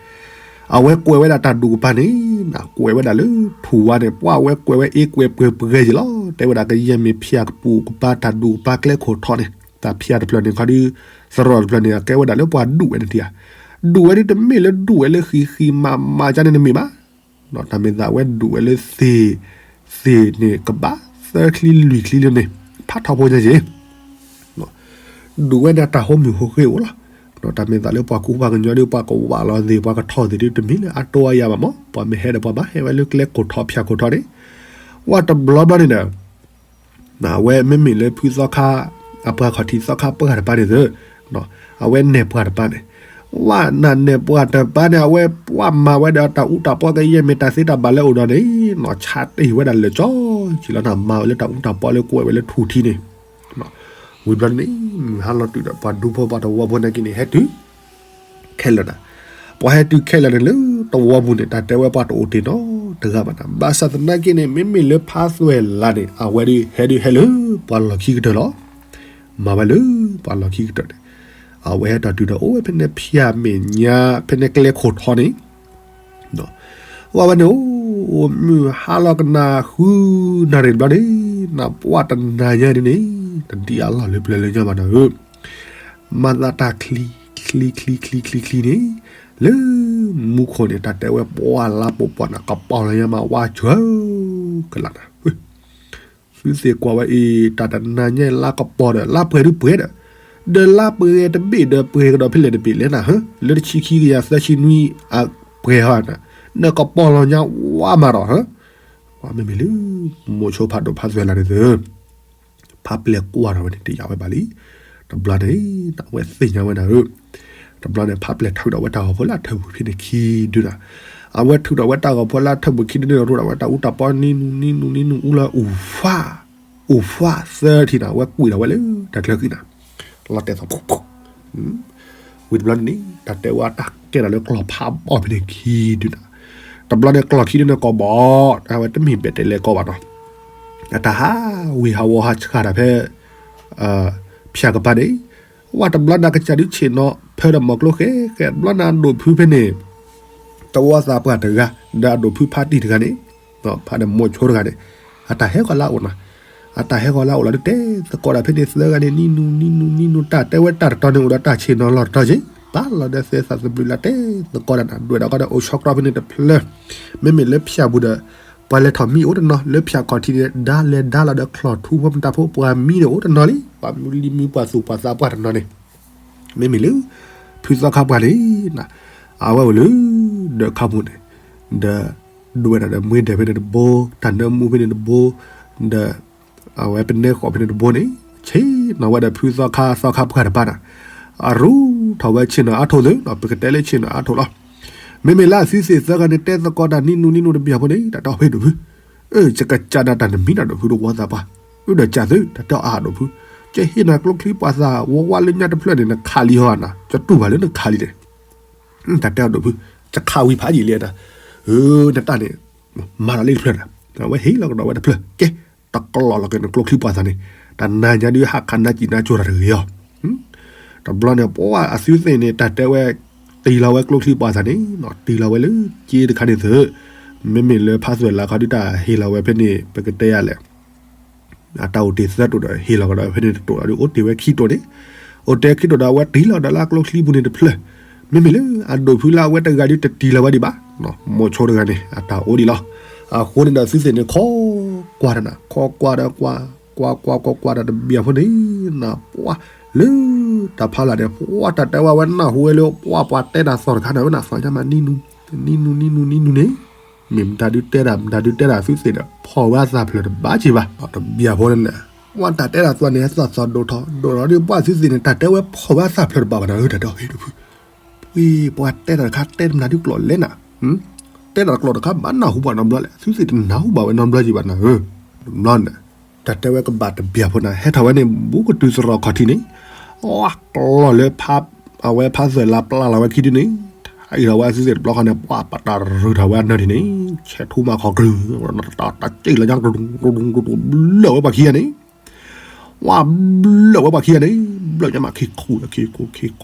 အဝဲကွဲးဝဲဒၣ်တၢ်ဒူၣ်ကပၤန့ၣ် ကွဲးဝဲဒၣ်လၢထူၣ်ဝါန့ၣ် ပှၤဝဲကွဲးဝဲအ့ကွဲပှဲၤပှဲၤက့ၤလီၤ, တဲဝဲဒၣ်ကယဲၢ်မ့ၢ်ဖၠၣ်ကပူၤကပၤတၢ်ဒူၣ်ကပၤကျဲခိၣ်ထီန့ၣ် တၢ်ဖၠၣ်တဖျၢၣ်န့ၣ်ခီဒုး သရိာ်တဖျၢၣ်န့ၣ် အကဲဝဲဒၣ်လၢပှၤဒူၣ်ဝဲန့ၣ်တံၢ်ဧါ, ဒူၣ်ဝဲဒုးတမ့ၢ်လၢဒူၣ်ဝဲလၢဃံဃံမးမးကန့ၣ်တမ့ၢ်ဘၣ်, တၢ်မ့ၢ်သးဝဲဒူၣ်ဝဲလၢသ့ၣ်, သ့ၣ်န့ၣ်ကဘၣ်သၢချံလွံၢ်ချံလၢန့ၣ် ဖးထီဖိညါက့ၤ ဒူၣ်ဝဲဒၣ်တၢ်ဟိမုၢ်ဟိဃ့အိၣ်လီၤ, တၢ်မ့ၢ်သးလၢပှၤကူပှၤကညီဒုး ပှၤကဝးလီၤသ့ၣ် ပှၤကထီၣ်သ့ၣ်ဒုးတမ့ၢ်လၢအတိအါယၤဘၣ်မး ပှၤမ့ၢ်ဟဲဒီးပှၤဘၣ်ဟဲဝဲလၢကျဲခိၣ်ထီဖၠၣ်ခိၣ်ထီန့ၣ်, ဝဲတဘျီဘျီန့ၣ်ဒီး အဝဲမ့မ့ၢ်လၢဖုသီခါ အပှၤခီၣ်ထံးသီခါပှၢ်တပၤန့ၣ်သ့ၣ်, အဝဲနဲၣ်ပှၢ်တပၤန့ၣ်, ဝဲနၤနဲၣ်ပှၢ်တပၤန့ၣ် အဝဲပှၤမၤဝဲဒီးတၢ်အူတၢ်ပီကယဲၢ်မ့ၢ်တၢ်သ့တၢ်ဘၣ်လၢအိၣ်ဒီးန့ၣ်, ဆါတ့ၢ်ဝဲဒၣ်လၢာ်ကၠီကံလီၤနၤ မၤဝဲလၢတၢ်အူတၢ်ပီလၢကွဲးဝဲလၢထူၣ်ထံန့ၣ်, ဝံၤဘျီန့ၣ် မုၢ်ဟါလီၤတုၤဒီး ပှၤဒူဖိပှၤတဝီဖိနာ်က့န့ၣ် ဟဲတုၤ ခဲလၢာ်နၤ, ပှၤဟဲတုၤခဲလၢာ်န့ၣ်လၢတဝီပူၤန့ၣ် တၢ်တဲဝဲပှၤတအိၣ်တ့ၢ်နီတဂၤဘၣ်နၤ, ဘၣ်ဆၣ်သနာ်က့န့ၣ် မ့မ့ၢ်လၢဖါသွဲၣ်လးန့ၣ် အဝဲဒုးဟဲဒုးဟဲလၢပှၤလီၢ်ခံကတၢၢ်လီၤ. မၤဝဲလၢပှၤလီၢ်ခံကတၢၢ်န့ၣ်, အဝဲဟဲတၢ်တုၤဒီးအိၣ်ဝဲဖဲန့ၣ်ဖၠၣ်မဲာ်ညါ ဖဲန့ၣ်ကျဲခိၣ်ထီန့ၣ် ဝဲဝဲန့ၣ်အိၣ် မုၢ်ဟါလီၤကနၣ်ဃုနၣ်ရံၣ်တဘျီန့ၣ် နပှၢ်တနၤညါဒ်န့ၣ် တဒ်အလီၢ်လၢပျၢၤလၢညါဘၣ်နၤဧၢ, မၤသးတၢ်ချံ ချံ ချံ ချံ ချံ ချံန့ၣ် လၢမူခိၣ်န့ၣ် တၢ်တဲဝဲပှၢ်လါပှီၢ်ပှီၢ်နၤ ကပီၤလီၤညါမးဝါဆှၢ ကလးနၤ သုသ့ၣ်ကွၢ်ဝဲအံၤ တၢ်တနၤညါအံၤ လါကပီၤဒီး လါပှဲၤဒုပှဲၤဒီး, ဒီးလါပှဲၤတဘ့ၣ်ဒီး ပှဲၤကဒီးဖဲလဲၣ်တဘ့ၣ်လဲၣ်နၤဧၢ, လၢတဆံခံကယၤသၢဆံနွံအပှဲၤဟီနၤ, နကပီၤလီၤညါဝါမးဒီးဧၢ, ပှၤမ့မ့ၢ်လၢ မိၤဆိဖးဒိၣ်ဖးသွဲၣ်လးန့ၣ်သ့ၣ် ဖးပျဲၢ်ကွၢ်ထီၣ်ဝဲန့ၣ် တယာ်ဝဲဘၣ်လံ. တဘျီန့ၣ် အဝဲသ့ၣ်ညါဝဲနၤဧၢ, တဘျီန့ၣ် ဖးပျဲၢ်ထုးထီၣ်ဝဲတၢ်ဂီၤဖိလၢအထၢၣ်ပူၤခံန့ၣ်ခံဒုနၤ, အဝဲထုးထီၣ်ဝဲတၢ်ဂီၤဖိလၢအထၢၣ်ပူၤခံဒုန့ၣ်ဒီး ထူးထီၣ်ဝဲတၢ်အူတၢ်ပီနံၤနူနံၤနူနံၤနူအူလၢအူဖး, အူဖးသၢထံၣ်နၤ အဝဲကွံာ်ထီၣ်ဝဲလၢတၢ်ချၢဃံနၤ, လီၤတဲာ်သီး ဝံၤတဘျီန့ၣ် တၢ်တဲဝဲတၢ်ကဲထီၣ်လၢကျီၢ်ဖးဘီၣ်ဖဲန့ၣ်ခံဒုနၤ, တဘျီန့ၣ်ကျီၢ်ခံဒုန့ၣ်ကိးဘီၣ် အဝဲတမ့ၢ်ဘဲၣ်တဲးလဲးကိးဘၣ်နီၤ, အတၢ်ဟးဝ့ၤဟးဝီၤဟးဆှၣ်တၢ်ဖဲ ဖၠၣ်ကပၤန့ၣ်, ဝဲတဘျီန့ၣ် ကစၢ်ဒုးဆ့ၣ်နီၤ ဖၢဒီးမီၤကျိဃဲဃဲ တဘျီန့ၣ် အဒိၣ်ဖုဖဲန့ၣ် တဝီသးပှၢ်တဂၤ ဒီးအဒိၣ်ဖုဖါတံၢ်တဂၤန့ၣ်, ဖးဒီးမိၤဆိတဂၤန့ၣ်, အတၢ်ဟဲဃီၤလၢအအိၣ်နီၤ, အတၢ်ဟဲဃီၤလၢအအိၣ်လီၤ ဒုးတဲသကိးတၢ်ဖဲန့ၣ်သၢဂၤန့ၣ် နံၤနူနံၤနူနံၤနူ တၢ်တဲဝဲတၢ်တတီၤန့ၣ် အိၣ်ဒီးတၢ်ဆ့ၣ်နီၤလီၢ်တတီၤက့ၤ, ဘၣ်လီၤဒီးသဲသးသဘျုးလၢတဲသကိးတၢ်န့ၣ် ဒွဲၣ်ဒီးကဒီးအိၣ်ဆီတြီဖဲန့ၣ်တဖျၢၣ်, မ့မ့ၢ်လၢဖၠၣ်ပူၤဒီး ပှၤလဲၤထီၣ်မံအိၣ်တနီၤ လၢဖၠၣ်ခီၣ်ထံးန့ၣ် ဒါလဲၤဒါလီၤဒီးချီၣ်ထူဖိမတၤဖိ ပှၤမံန့ၣ်အိၣ်တနီၤလံ ပှၤမံလံမံပှၤသူၣ်ပှၤသးပှၢ်တနီၤန့ၣ်, မ့မ့ၢ်လၢ ဖုသီခါပှၢ်န့ၣ်, အဝဲအိၣ်လၢ ဒၢးခီပူၤန့ၣ်, ဒီး ဒွဲၣ်ဒီးမွ့ဒဲးဖဲန့ၣ်တဘိ, တၢ်နၢမူဖဲန့ၣ်တဘိ, ဒီး အဝဲပနဲဃီၤဖဲန့ၣ်တဘိန့ၣ်, ဆ့ၣ်နီၤဝဲဒီးဖုသီခါသီခါပှၢ်တပၤန့ၣ်, အရူထီၣ်ဝဲဆ့ၣ်နီၤအါထိၣ်သ့, ပကတဲလၢဆ့ၣ်နီၤအါထိၣ်လီၤ. မ့မ့ၢ်လၢအသုသ့ၣ်သၢဂၤန့ၣ် တဲသကိးတၢ်နံၤနူနံၤနူတဘျီဖိန့ၣ် တၢ်တဲအီၤဖဲဒိၣ်ဖု, အၢ ယကစၢ်ဒၣ်တၢ်နမံၤနၤဒိၣ်ဖုတဝီသးပှၢ်, အုဒီးကၢ်သု တၢ်တဲအီၤအါဒိၣ်ဖု, ယဟ့ၣ်နၤကျိချံပှၤသးဝါဝါလၢညါတဖျၢၣ်န့ၣ် နခးလံဟီနၤ, ယတူၢ်ဘၣ်လၢနခးလံန့ၣ် တၢ်တဲအီၤဒိၣ်ဖု, ယခးဝံၤဖးယံာ်လံနၤ, အၢ နတၢ်န့ၣ် မၤဒီးလၢတဖျၢၣ်နၤ, အဝဲဟ့ၣ်လီၤကဒီးဝဲတဖျၢၣ်, ကဲ, တကလီၢ်လီၤက့ၤနကျိချံပှၤသးန့ၣ်, တၢ်နၤညါဒုးဟးခးနါစံၣ်နါကၠိတၢ်တဂ့ၤအီၤ, တဘျီန့ၣ် ပှၤအသုသ့ၣ်န့ၣ် တၢ်တဲဝဲ တံၢ်လီၤဝဲကျိချံပှၤသးန့ၣ်, တံၢ်လီၤဝဲလၢက့တခါန့ၣ်သ့, မ့မ့ၢ်လၢဖးသွဲၣ်လးခီဒုးတၢ်ဟ့ၣ်လီၤဝဲဖဲန့ၣ် ပကတဲယၤလဲၣ် အတၢ်အိၣ်တ့ၢ်သၢတိာ်ဒီး ဟ့ၣ်လီၤကဒီးဖဲန့ၣ်တတိာ်လီၤဒုး အိၣ်တ့ၢ်ဝဲခံတိာ်န့ၣ်, အိၣ်တ့ၢ်ခံတိာ်ဒီး အဝဲတံၢ်လီၤဒီးလၢကျိချံပူၤန့ၣ်တဖျၢၣ်, မ့မ့ၢ်လၢအဒိၣ်ဖုလၢအဝဲတဂၤဒုးတတံၢ်လီၤဝဲဒံးဘၣ်, မိၤဆိတဂၤန့ၣ် အတၢ်အိၣ်ဒံးလီၤ. အဃိန့ၣ်ဒီးသုသ့ၣ်န့ၣ် ခိးကွၢ်တနၤ ခိးကွၢ်ဒီးကွၢ်, ကွၢ်ကွၢ်ကွၢ်ကွၢ်ဒီးတဘျီဖိန့ၣ်နၤ ပှၤ လၢ တၢ်ဖးလၢ်န့ၣ် ပှၤတၢ်တဲဝဲဝဲနၢ်ဟူဝဲလၢ ပှၤပှၤတဲတၢ်သီၣ်တခါန့ၣ် ဝဲနၢ်သီၣ်ညါမး နံၤနူ နံၤနူ နံၤနူ နံၤနူန့ၣ်, မ့ၢ်မတၤဒုးတဲတၢ် မတၤဒုးတဲတၢ် သုသ့ၣ်ဒီး ဖီၣ်ဝဲအသးဖျၢၣ်တဘၣ်က့ၤဘၣ် တဘျီဖိန့ၣ် ဝဲတၢ်တဲတၢ်သွဲန့ၣ် သီၣ်သီၣ်ဒိၣ်ထီၣ်ဒိၣ်ထီၣ်ဒီး ပှၤသုသ့ၣ်န့ၣ် တၢ်တဲဝဲဖီၣ်ဝဲအသးဖျၢၣ်တဘၣ်ဘၣ်နၤဧၢ တၢ်တဲအီၤဟ့ၣ်တဖု, ပှၤတဲတၢ်တခါတဲတမနၤဒုးကျိာ်လဲၣ်နၤ, တဲတၢ်ကျိာ်တခါဘၣ်နၢ်ဟူဘၣ်နီတဘျီလဲၣ် သုသ့ၣ်တနၢ်ဟူဘၣ်ဝဲနီတဘျီက့ၤဘၣ်နၤဧၢ, တဘျီန့ၣ် တၢ်တဲဝဲကဘၣ်တဘျီဖိနၤ ဟဲထီၣ်ဝဲန့ၣ် ဘူးကတုၤသရိာ်ခီၣ်ထံးန့ၣ်, ဝါကျီၢ်လၢ အဝဲဖးသွဲၣ်လးပျၢ်လီၤဝဲခံဒုန့ၣ်, အံၤထီၣ်ဝဲသုသ့ၣ်တဘျီဃီန့ၣ် ပှၤပတၢ်ရူၢ်ထီၣ်ဝဲအနၢၤထံးန့ၣ်, ဆဲးထူမးခီၣ်ကရုၢ်, တၢ်စ့ၣ်လီၤညါ ကရူၢ်ကရူၢ်ဘျၢၣ်ဝဲပှၤခံဂၤန့ၣ်, ဝါဘျၢၣ်ဝဲပှၤခံဂၤန့ၣ်, ဘျၢၣ်ညါမးခံခိၣ်ဒီးခံခိၣ် ခံခိၣ်ဒီးခံခိၣ်နၤ ခံခိၣ် ခံခိၣ် ခံခိၣ် ခံ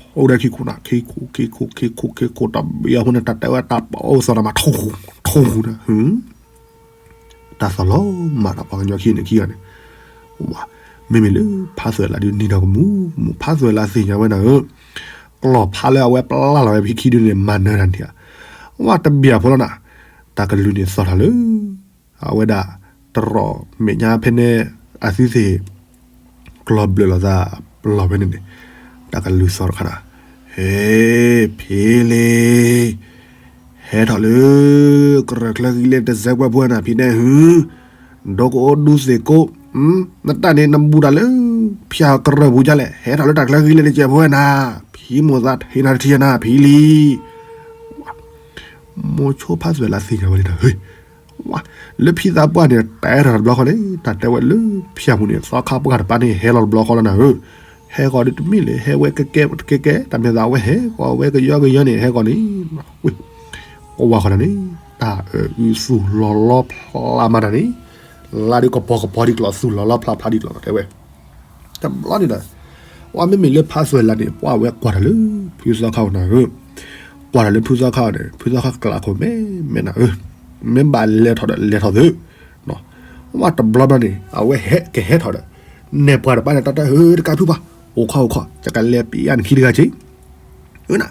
ခိၣ် တဘျီဖိန့ၣ် တၢ်တဲဝဲတၢ်ပအိၣ်သီၣ်တၢ်မး ထူၣ်နၤ တၢ်သီၣ်လီၤမးဒီးပှၤကညီခံန့ၣ်ခံဂၤန့ၣ်, ဝါ, မ့မ့ၢ်လၢဖးသွဲၣ်လးဒုးနံၤဒီးကမူၣ်ကမူၣ် ဖးသွဲၣ်လးသ့ၣ်ညါဝဲနၤဧၢ, ကျီၢ်ဖးလၢအဝဲပျၢ်လီၤဝဲဖဲခံဒုန့ၣ် မၤနၢၤတၢ်န့ၣ်ဧါ, ဝါတဘျီဖိလီၤနၤ, တၢ်ကလုၢ်န့ၣ်သီၣ်ထီၣ်လၢ အဝဲဒၣ် တရီးမဲာ်ညါဖဲန့ၣ် အသုသ့ၣ် ကျီၢ်ဘျၢၣ်လိာ်သး လီၤဖဲန့ၣ်န့ၣ် တၢ်ကလုၢ်သီၣ်တခါနၤ, ဟ့ ဖံလံၤ ဟဲထီၣ်လၢ ကရၢၢ်ချၢဃံလ့တစဲးကွဲးဖိနၤ ဖံတဲဟု, ဒီကအိၣ်ဒူသ့ၣ်ကိး, နတၢ်န့ၣ်နဘူးတၢ်လၢ ဖၠၣ်ကရၢၢ်ပူၤဒ်လဲၣ် ဟဲထီၣ်လၢတၢ်ချၢဃံလ့တစဲးဖိနၤ, ဖံမိၢ်သးထံၣ်နၤတထံၣ်နၤ ဖံလံၤ မိၤဆိဖးသွဲၣ်လးသ့ၣ်ညါဝဲဒၣ်, ဝါ, လၢဖံသးပှၢ်န့ၣ် တဲထီၣ်တဘျီဃီန့ၣ် တၢ်တဲဝဲလၢဖၠၣ်ပူၤန့ၣ် သီခါပှၢ်တပၤန့ၣ် ဟဲလီၤတဘျီဃီလီၤနၤဧၢ, ဟဲဃီၤဒုးတမ့ၢ်လၢ ဟဲဝဲကဲကဲတကဲကဲ တၢ်မဲာ်သးဝဲဟဲဃီၤဝဲကယီကယီန့ၣ် ဟဲဃီၤန့ၣ်, ဝါဃီၤလီၤန့ၣ် တၢ်အုးသူၣ်လီၤလီဖျးမးတၢ်န့ၣ်, လါဒုးကပီၤကပီၤဒံးကျီၢ် သူၣ်လီၤလီဖျးဖျးဒံးကျီၢ် တဲဝဲ တဘျီန့ၣ်ဒီး, ဝါမ့မ့ၢ်လၢဖးသွဲၣ်လးန့ၣ် ပှၤဝဲကွၢ်တၢ်လၢ ဖုသီခါအီၤနၤဧၢ, ကွၢ်တၢ်လၢဖုသီခါအီၤန့ၣ် ဖုသီခါကျးခိၣ်မဲမဲနၤဧၢ, မ့ၢ်ဘၣ်လဲၤထီၣ်ဒီးလဲၤထီၣ်သု, ဝါတဘျီဘျီန့ၣ် အဝဲဟဲကဟဲထီၣ်ဒီး, နဲၣ်ပှၤတပၤန့ၣ် တၢ်တဲဧၢ တကးဖုပှၤ, အိၣ်ခီအိၣ်ခီ ယကလဲၤပျၢ်နခံတဂၤက့ၤ န,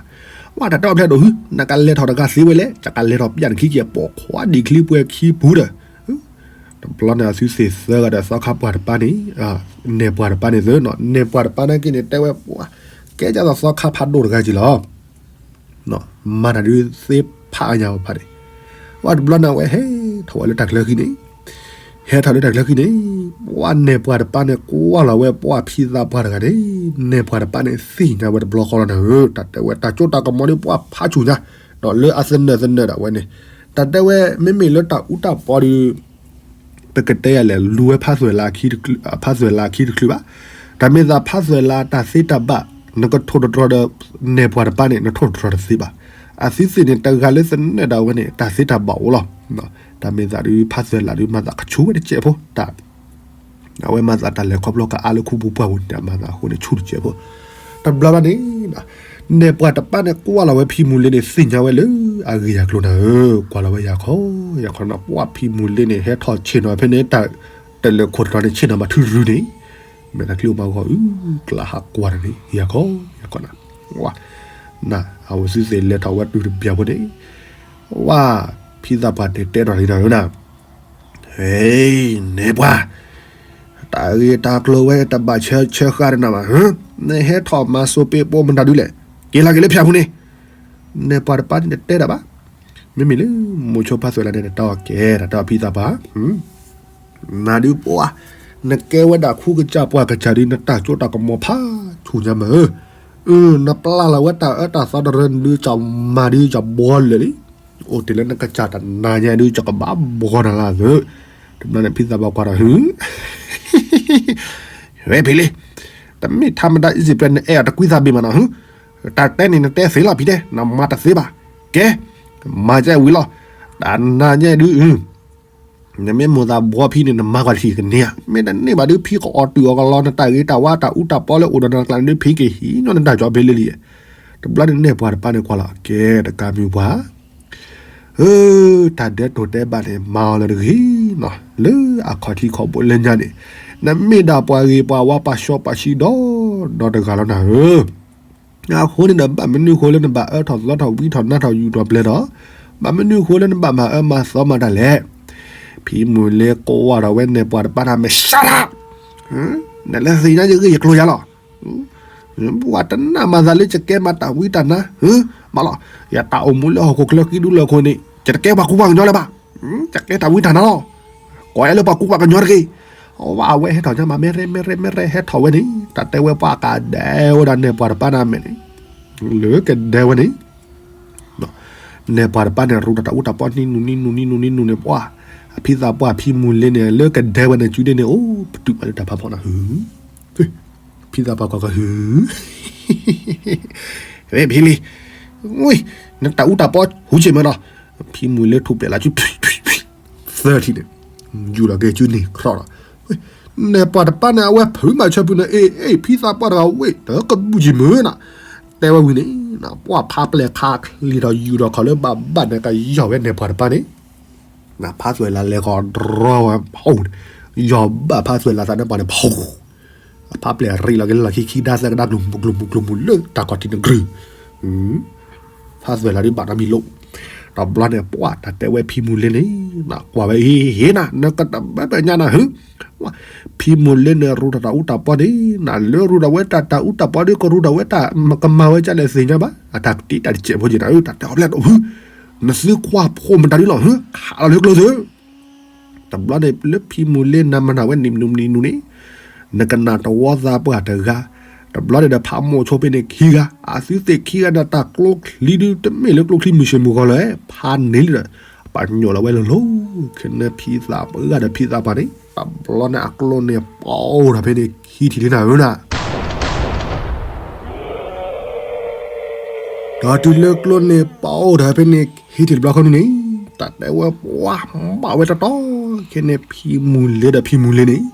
ဝါတၢ်တဲအီၤဖျဲးဒိၣ်ဟု နကလဲၤထီၣ်တဂၤသ့ဝဲလဲၣ် ယကလဲၤထီၣ်ပျၢ်နခံက့ၤ ပိာ်ခွါဒံးချံပှဲၤခံပူၤဒီး, တဘျီန့ၣ်အသုသ့ၣ်သၢဂၤဒီးသီခါပှၢ်တပၤန့ၣ်, နဲၣ်ပှၤတပၤန့ၣ်သု, နဲၣ်ပှၤတပၤန့ၣ်က့န့ၣ် တဲဝဲပှၤ, ကဲဒ်သိးသီခါဖးဒိၣ်တဂၤက့ၤလီၤ မၤတၢ်ဒုးသ့ဖးအညါဝဲဖးန့ၣ်, ဝါတဘျီန့ၣ် အဝဲဟဲထီၣ်ဝဲလၢတၢ်ချၢဃံန့ၣ်, ဟဲထီၣ်လၢတၢ်ချၢဃံန့ၣ်, ဝါနဲၣ်ပှၤတပၤန့ၣ် ကွၢ်လီၤဝဲပှၤဖံသးပှၢ်တဂၤန့ၣ်, နဲၣ်ပှၤတပၤန့ၣ် သ့ၣ်ညါဝဲတဘျီဃီလီၤနၤဧၢ, တၢ်တဲဝဲတၢ်ကၠိတၢ်ကမီၤဒုးပှၤဖးဆူၣ်ညါ, ဒီးလၢအသနၢၣ်သနၢၣ်ဒၣ်ဝဲန့ၣ်, တၢ်တဲဝဲမ့မ့ၢ်လၢတၢ်အူတၢ်ပီဒီး ပကတဲယၤလဲၣ် လူၤဝဲဖးသွဲၣ်လးခံတချုး, ဖးသွဲၣ်လးခံတချုးဘၣ်, တၢ်မ့ၢ်သးဖးသွဲၣ်လးတၢ်သ့တၢ်ဘၣ်, နကထိၣ်တတြီၤဒီး နဲၣ်ပှၤတပၤန့ၣ် နထိၣ်တတြီၤတသ့ဘၣ်, အသုသ့ၣ်န့ၣ် တဂၤလၢသနၢၣ်ဒၣ်ဝဲန့ၣ် တၢ်သ့တၢ်ဘၣ်အိၣ်လီၤ, တၢ်မ့ၢ်သးဒုးဖးသွဲၣ်လးဒုးမၤသးကဆူၣ်ဝဲတစဲးဖိ, တၢ် အဝဲမၤသးတၢ်လဲၤခီဖျိကအါလၢခူပူၤပှၢ်ပူၤန့ၣ် အမၤသးအဃိန့ၣ်ဆူၣ်တစဲးဖိ, တဘျီဘၣ်န့ၣ် နဲၣ်ပှၤတပၤန့ၣ် ကွၢ်လီၤဝဲဖံမူၤလ့န့ၣ် သ့ၣ်ညါဝဲလၢအဂ့ၢ်အကျိၤနၤဧၢ, ကွၢ်လီၤဝဲယၤခီ, ယၤခီနၤ ပှၤဖံမူၤလ့န့ၣ် ဟဲထီၣ်ဆ့ၣ်နီၤဖဲန့ၣ် တၢ်တလၢၤခိၣ်တတီၤန့ၣ် ဆ့ၣ်နီၤမၤထုရုံန့ၣ်, မဲာ်သးချံအိၣ်မးဂီၤအု ကျးဟးကွၢ်တၢ်န့ၣ် ယၤခီ, ယၤခီနၤ, ဝါ, န အဝဲသုသ့ၣ်လဲၤထီၣ်ဝဲတုၤတဘျီဖိန့ၣ်, ဝါ, ဖံသးပှၢ်တဲတဲထီၣ်လံနၤဧၢနၤ ဟဲ, နဲၣ်ပှၤ, တၢ်ဂ့ၢ်တၢ်ကျိၤဝဲတဘၣ်ဆၢဆၢဃာ်ဒီးနၤဘၣ်, နဟဲထီၣ်မၤစိးပ့းပိးမတၤဒုလဲၣ်, က့ၤလီၤက့ၤလၢဖၠၣ်ပူၤန့ၣ်, နဲၣ်ပှၤတပၤန့ၣ်တတဲတၢ်ဘၣ်, မ့မ့ၢ်လၢ မိၤဆိဖးသွဲၣ်လးန့ၣ် တၢ်အီၣ်ကဲ တၢ်တဲအီၤဖံသးပှၢ် နဒုးပှၤ, နကဲဝဲဒၣ်ခူကစၢ်ပှၢ်ကစၢ်ဒုး နတၢ်ကၠိတၢ်ကမီၤဖးဆူၣ်ညါမးဧၢ, နပျၢ်လီၤဝဲတၢ်အၢတၢ်သီတရၢနဒုး ကမၤဒုးကဘှီလၢာ်လံ, အိၣ်တ့ၢ်လၢနကစၢ်တနၤညါဒုး ကဘၣ်ဘှီနၤလၢအသး, တဘျီန့ၣ်ဖံသးပှၢ်ကွၢ်ဒီးဟု ဝဲဖံလံ, တမ့ၢ်ထါမတၤအံၤစံးပျဲနအဲၣ်အီၤတကွံသးဘ့ၣ်မးနီၤ, တၢ်တဲန့ၣ်နတဲသ့လီၤဖံတဲ နမၤတသ့ဘၣ်, ကဲ, မၤကဲဝံၤလီၤ, တနၤညါဒုး နမ့ၢ်မိၣ်သးဘှီဖံန့ၣ် နမၤကွၢ်တထံၣ်ကန့ၢ်ဧါ, မ့ၢ်တန့ၢ်ဘၣ်ဒုး ဖံကအီၣ်တုာ်အီၣ်ကလီ နတၢ်ဂ့ၤတၢ်ဝါတၢ်အူတၢ်ပီလၢအိၣ်ဒီးနၤကျါန့ၣ်ဒုး ဖံကဟံးညီနတၢ်ကၠီဖဲလံလံ, တဘျီန့ၣ်နဲၣ်ပှၤတပၤန့ၣ်ကွၢ်လီၤ ကဲတကးမုၢ်ပှၢ် ဧၢ, တၢ်ဒဲးတိၢ်ဒဲးဘးန့ၣ် မၤအီၤလၢတဂ့ၤနီၤ, လၢအခီၣ်ထံးခီၣ်ဘိလၢညါန့ၣ်, နမ့ၢ်ဒၣ်ပှၤဂ့ၤပှၤဝါပှၤစီပှၤဆှံဒီဒီတဂၤလီၤနၤဧၢ, အဃိန့ၣ်ဒီး ဘၣ်မနုၤဃိလၢနဘၣ်အၢထီၣ်သီထီၣ်ဝံထီၣ်နါထီၣ်ယူၢ်ထီၣ်ပျဲၤထီၣ်, ဘၣ်မနုၤဃိလၢနဘၣ်မၤအၢမၤသီမၤတၢ်လဲၣ်, ဖံမုၢ်လ့ၤကိးဝါဒီးဝဲနဲၣ်ပှၤတပၤန့ၣ် မဲာ်ဆှးထီၣ် နလဲၤသ့ၣ်ညါယဂ့ၢ်ယကျိၤယၤလီၤ ပှၤတနၢ်မၤသးလၢယကဲမၤတၢ်ဝံတၢ်နါ, မးလီၤ, ယတၢ်အိၣ်မူလၢဟီၣ်ခိၣ်ချၢဃံဒူလၢအခိၣ်န့ၣ် ယတကဲပှၤကူပှၤကညီလၢၤဘၣ်, ယကဲတၢ်ဝံတၢ်နါလီၤ, ကိးယၤလၢပှၤကူပှၤကညီတဂ့ၤ, အဝဲဟဲထီၣ်ညါမး မ့ရဲမ့ရဲမ့ရဲ ဟဲထီၣ်ဝဲန့ၣ် တၢ်တဲဝဲပှၤကဒဲဝဲဒၣ်နဲၣ်ပှၤတပၤန့ၣ်အမဲာ်န့ၣ် လၢကဒဲဝဲန့ၣ် နဲၣ်ပှၤတပၤန့ၣ် ရူတၢ်တၢ်အူတၢ်ပီနံၤနူၤနံၤနူၤနံၤနူၤနံၤနူၤန့ၣ် ပှၤ အဖံသးပှၢ်ဖံမူၤလ့န့ၣ် လၢကဒဲဝဲန့ၣ် စုဒ့န့ၣ် အိၣ်ပတုာ်မးလၢတၢ်ဖးဖီနၤဟု ဖံသးပှၢ်ကီၢ်ကဟု ဖံလံ နတၢ်အူတၢ်ပီဟူးဆ့ၣ်မၢနီၤ ဖံမူၤလ့ထူၣ်ပျဲၢ်လၢ်စု သၢထံၣ်န့ၣ် ယူၢ်လီၤက့ၤစုန့ၣ် ခြီၣ်ဒီး နဲၣ်ပှၤတပၤန့ၣ် အဝဲဖုးမၤဆၢဖုးန့ၣ် အ့ အ့ ဖံသးပှၢ်တဂၤဝ့ၢ် တကဘူၣ်ယံၤမၢနၤ တဲဝဲဝံၤန့ၣ် ပှၤဖးပျဲၢ်ခးချံးဒီးယူၢ်ဒီးခီၣ်လၢဘၣ်ဘၣ်န့ၣ် ကယီၢ်ဝဲနဲၣ်ပှၤတပၤန့ၣ် ဖးသွဲၣ်လးလဲၤဃီၤဒြီဝဲဖီန့ၣ် ယီၢ်ဘၣ်ဖးသွဲၣ်လးသးန့ၣ်ပှၤန့ၣ်ဖီ အဖးပျဲၢ်ရံးလီၤက့ၤလီၢ်ခံခံဒါသဲကဒါ ကျိၤမူကျိၤမူကျိၤမူလၢတၢ်ခီၣ်ထံးန့ၣ်ကြုၢ် ဖးသွဲၣ်လးဒ်ဘၣ်တၢ်မံၤလိာ် တဘျီန့ၣ် ပှၤတၢ်တဲဝဲဖံမူၤလ့န့ၣ် ကွၢ်ဝဲအ့ ဟ့ၣ်နၤ နကတဘၢဘၢညါနၤဟု ဖံမူၤလ့န့ၣ် ရူတၢ်တၢ်အူတၢ်ပီန့ၣ် နၤလၢရူတၢ်ဝဲတၢ်တၢ်အူတၢ်ပီဒီး ကရူတၢ်ဝဲတၢ် ကမၤဝဲကလဲၣ်သ့ၣ်ညါဘၣ် အတၢ်ကတံာ်တၢ်တစဲးဖိက့ၤနၤဧၢ တၢ်တဲအီၤဖျဲၣ်ဒိၣ်ဖု နသုကွၢ်ဖိမတၤဒ်လီၤဟု ခးလီၤလၢကျိသု တဘျီန့ၣ် လၢဖံမူၤလ့နၤမၤနၤဝဲနံၤနူၤနံၤနူၤန့ၣ် နကနၣ်တဝီသးပှၢ်တဂၤ တဘျီန့ၣ်ဒီးဖးမိၢ်ဆိဖဲန့ၣ်ခံဂၤ အသုသ့ၣ်ခံဂၤန့ၣ် တၢ်ကျိချံဒုတမ့ၢ်လၢကျိချံမုၢ်ဆ့ၣ်မုၢ်ဂီၤလၢၤ ဖးန့ၢ်လံဒီး ပညိၣ်လီၤဝဲလိၤလိၤ ခဲန့ၣ်ဖံသးပှၢ်ဒီးဖံသးပှၢ်န့ၣ် တဘျီန့ၣ်အကျိန့ၣ်ပအိၣ်ထီၣ်ဖဲန့ၣ်ခံထံၣ်လံနၤဧၢနၤ ဒီးတုၤလၢကျိန့ၣ် ပအိၣ်ဒီးဖဲန့ၣ်ခံထံၣ်တဘျီခီန့ၣ်န့ၣ် တၢ်တဲဝဲပှၤဘၣ်ဝဲတတီ ခဲန့ၣ်ဖံမူၤလ့ဒီးဖံမူၤလ့န့ၣ်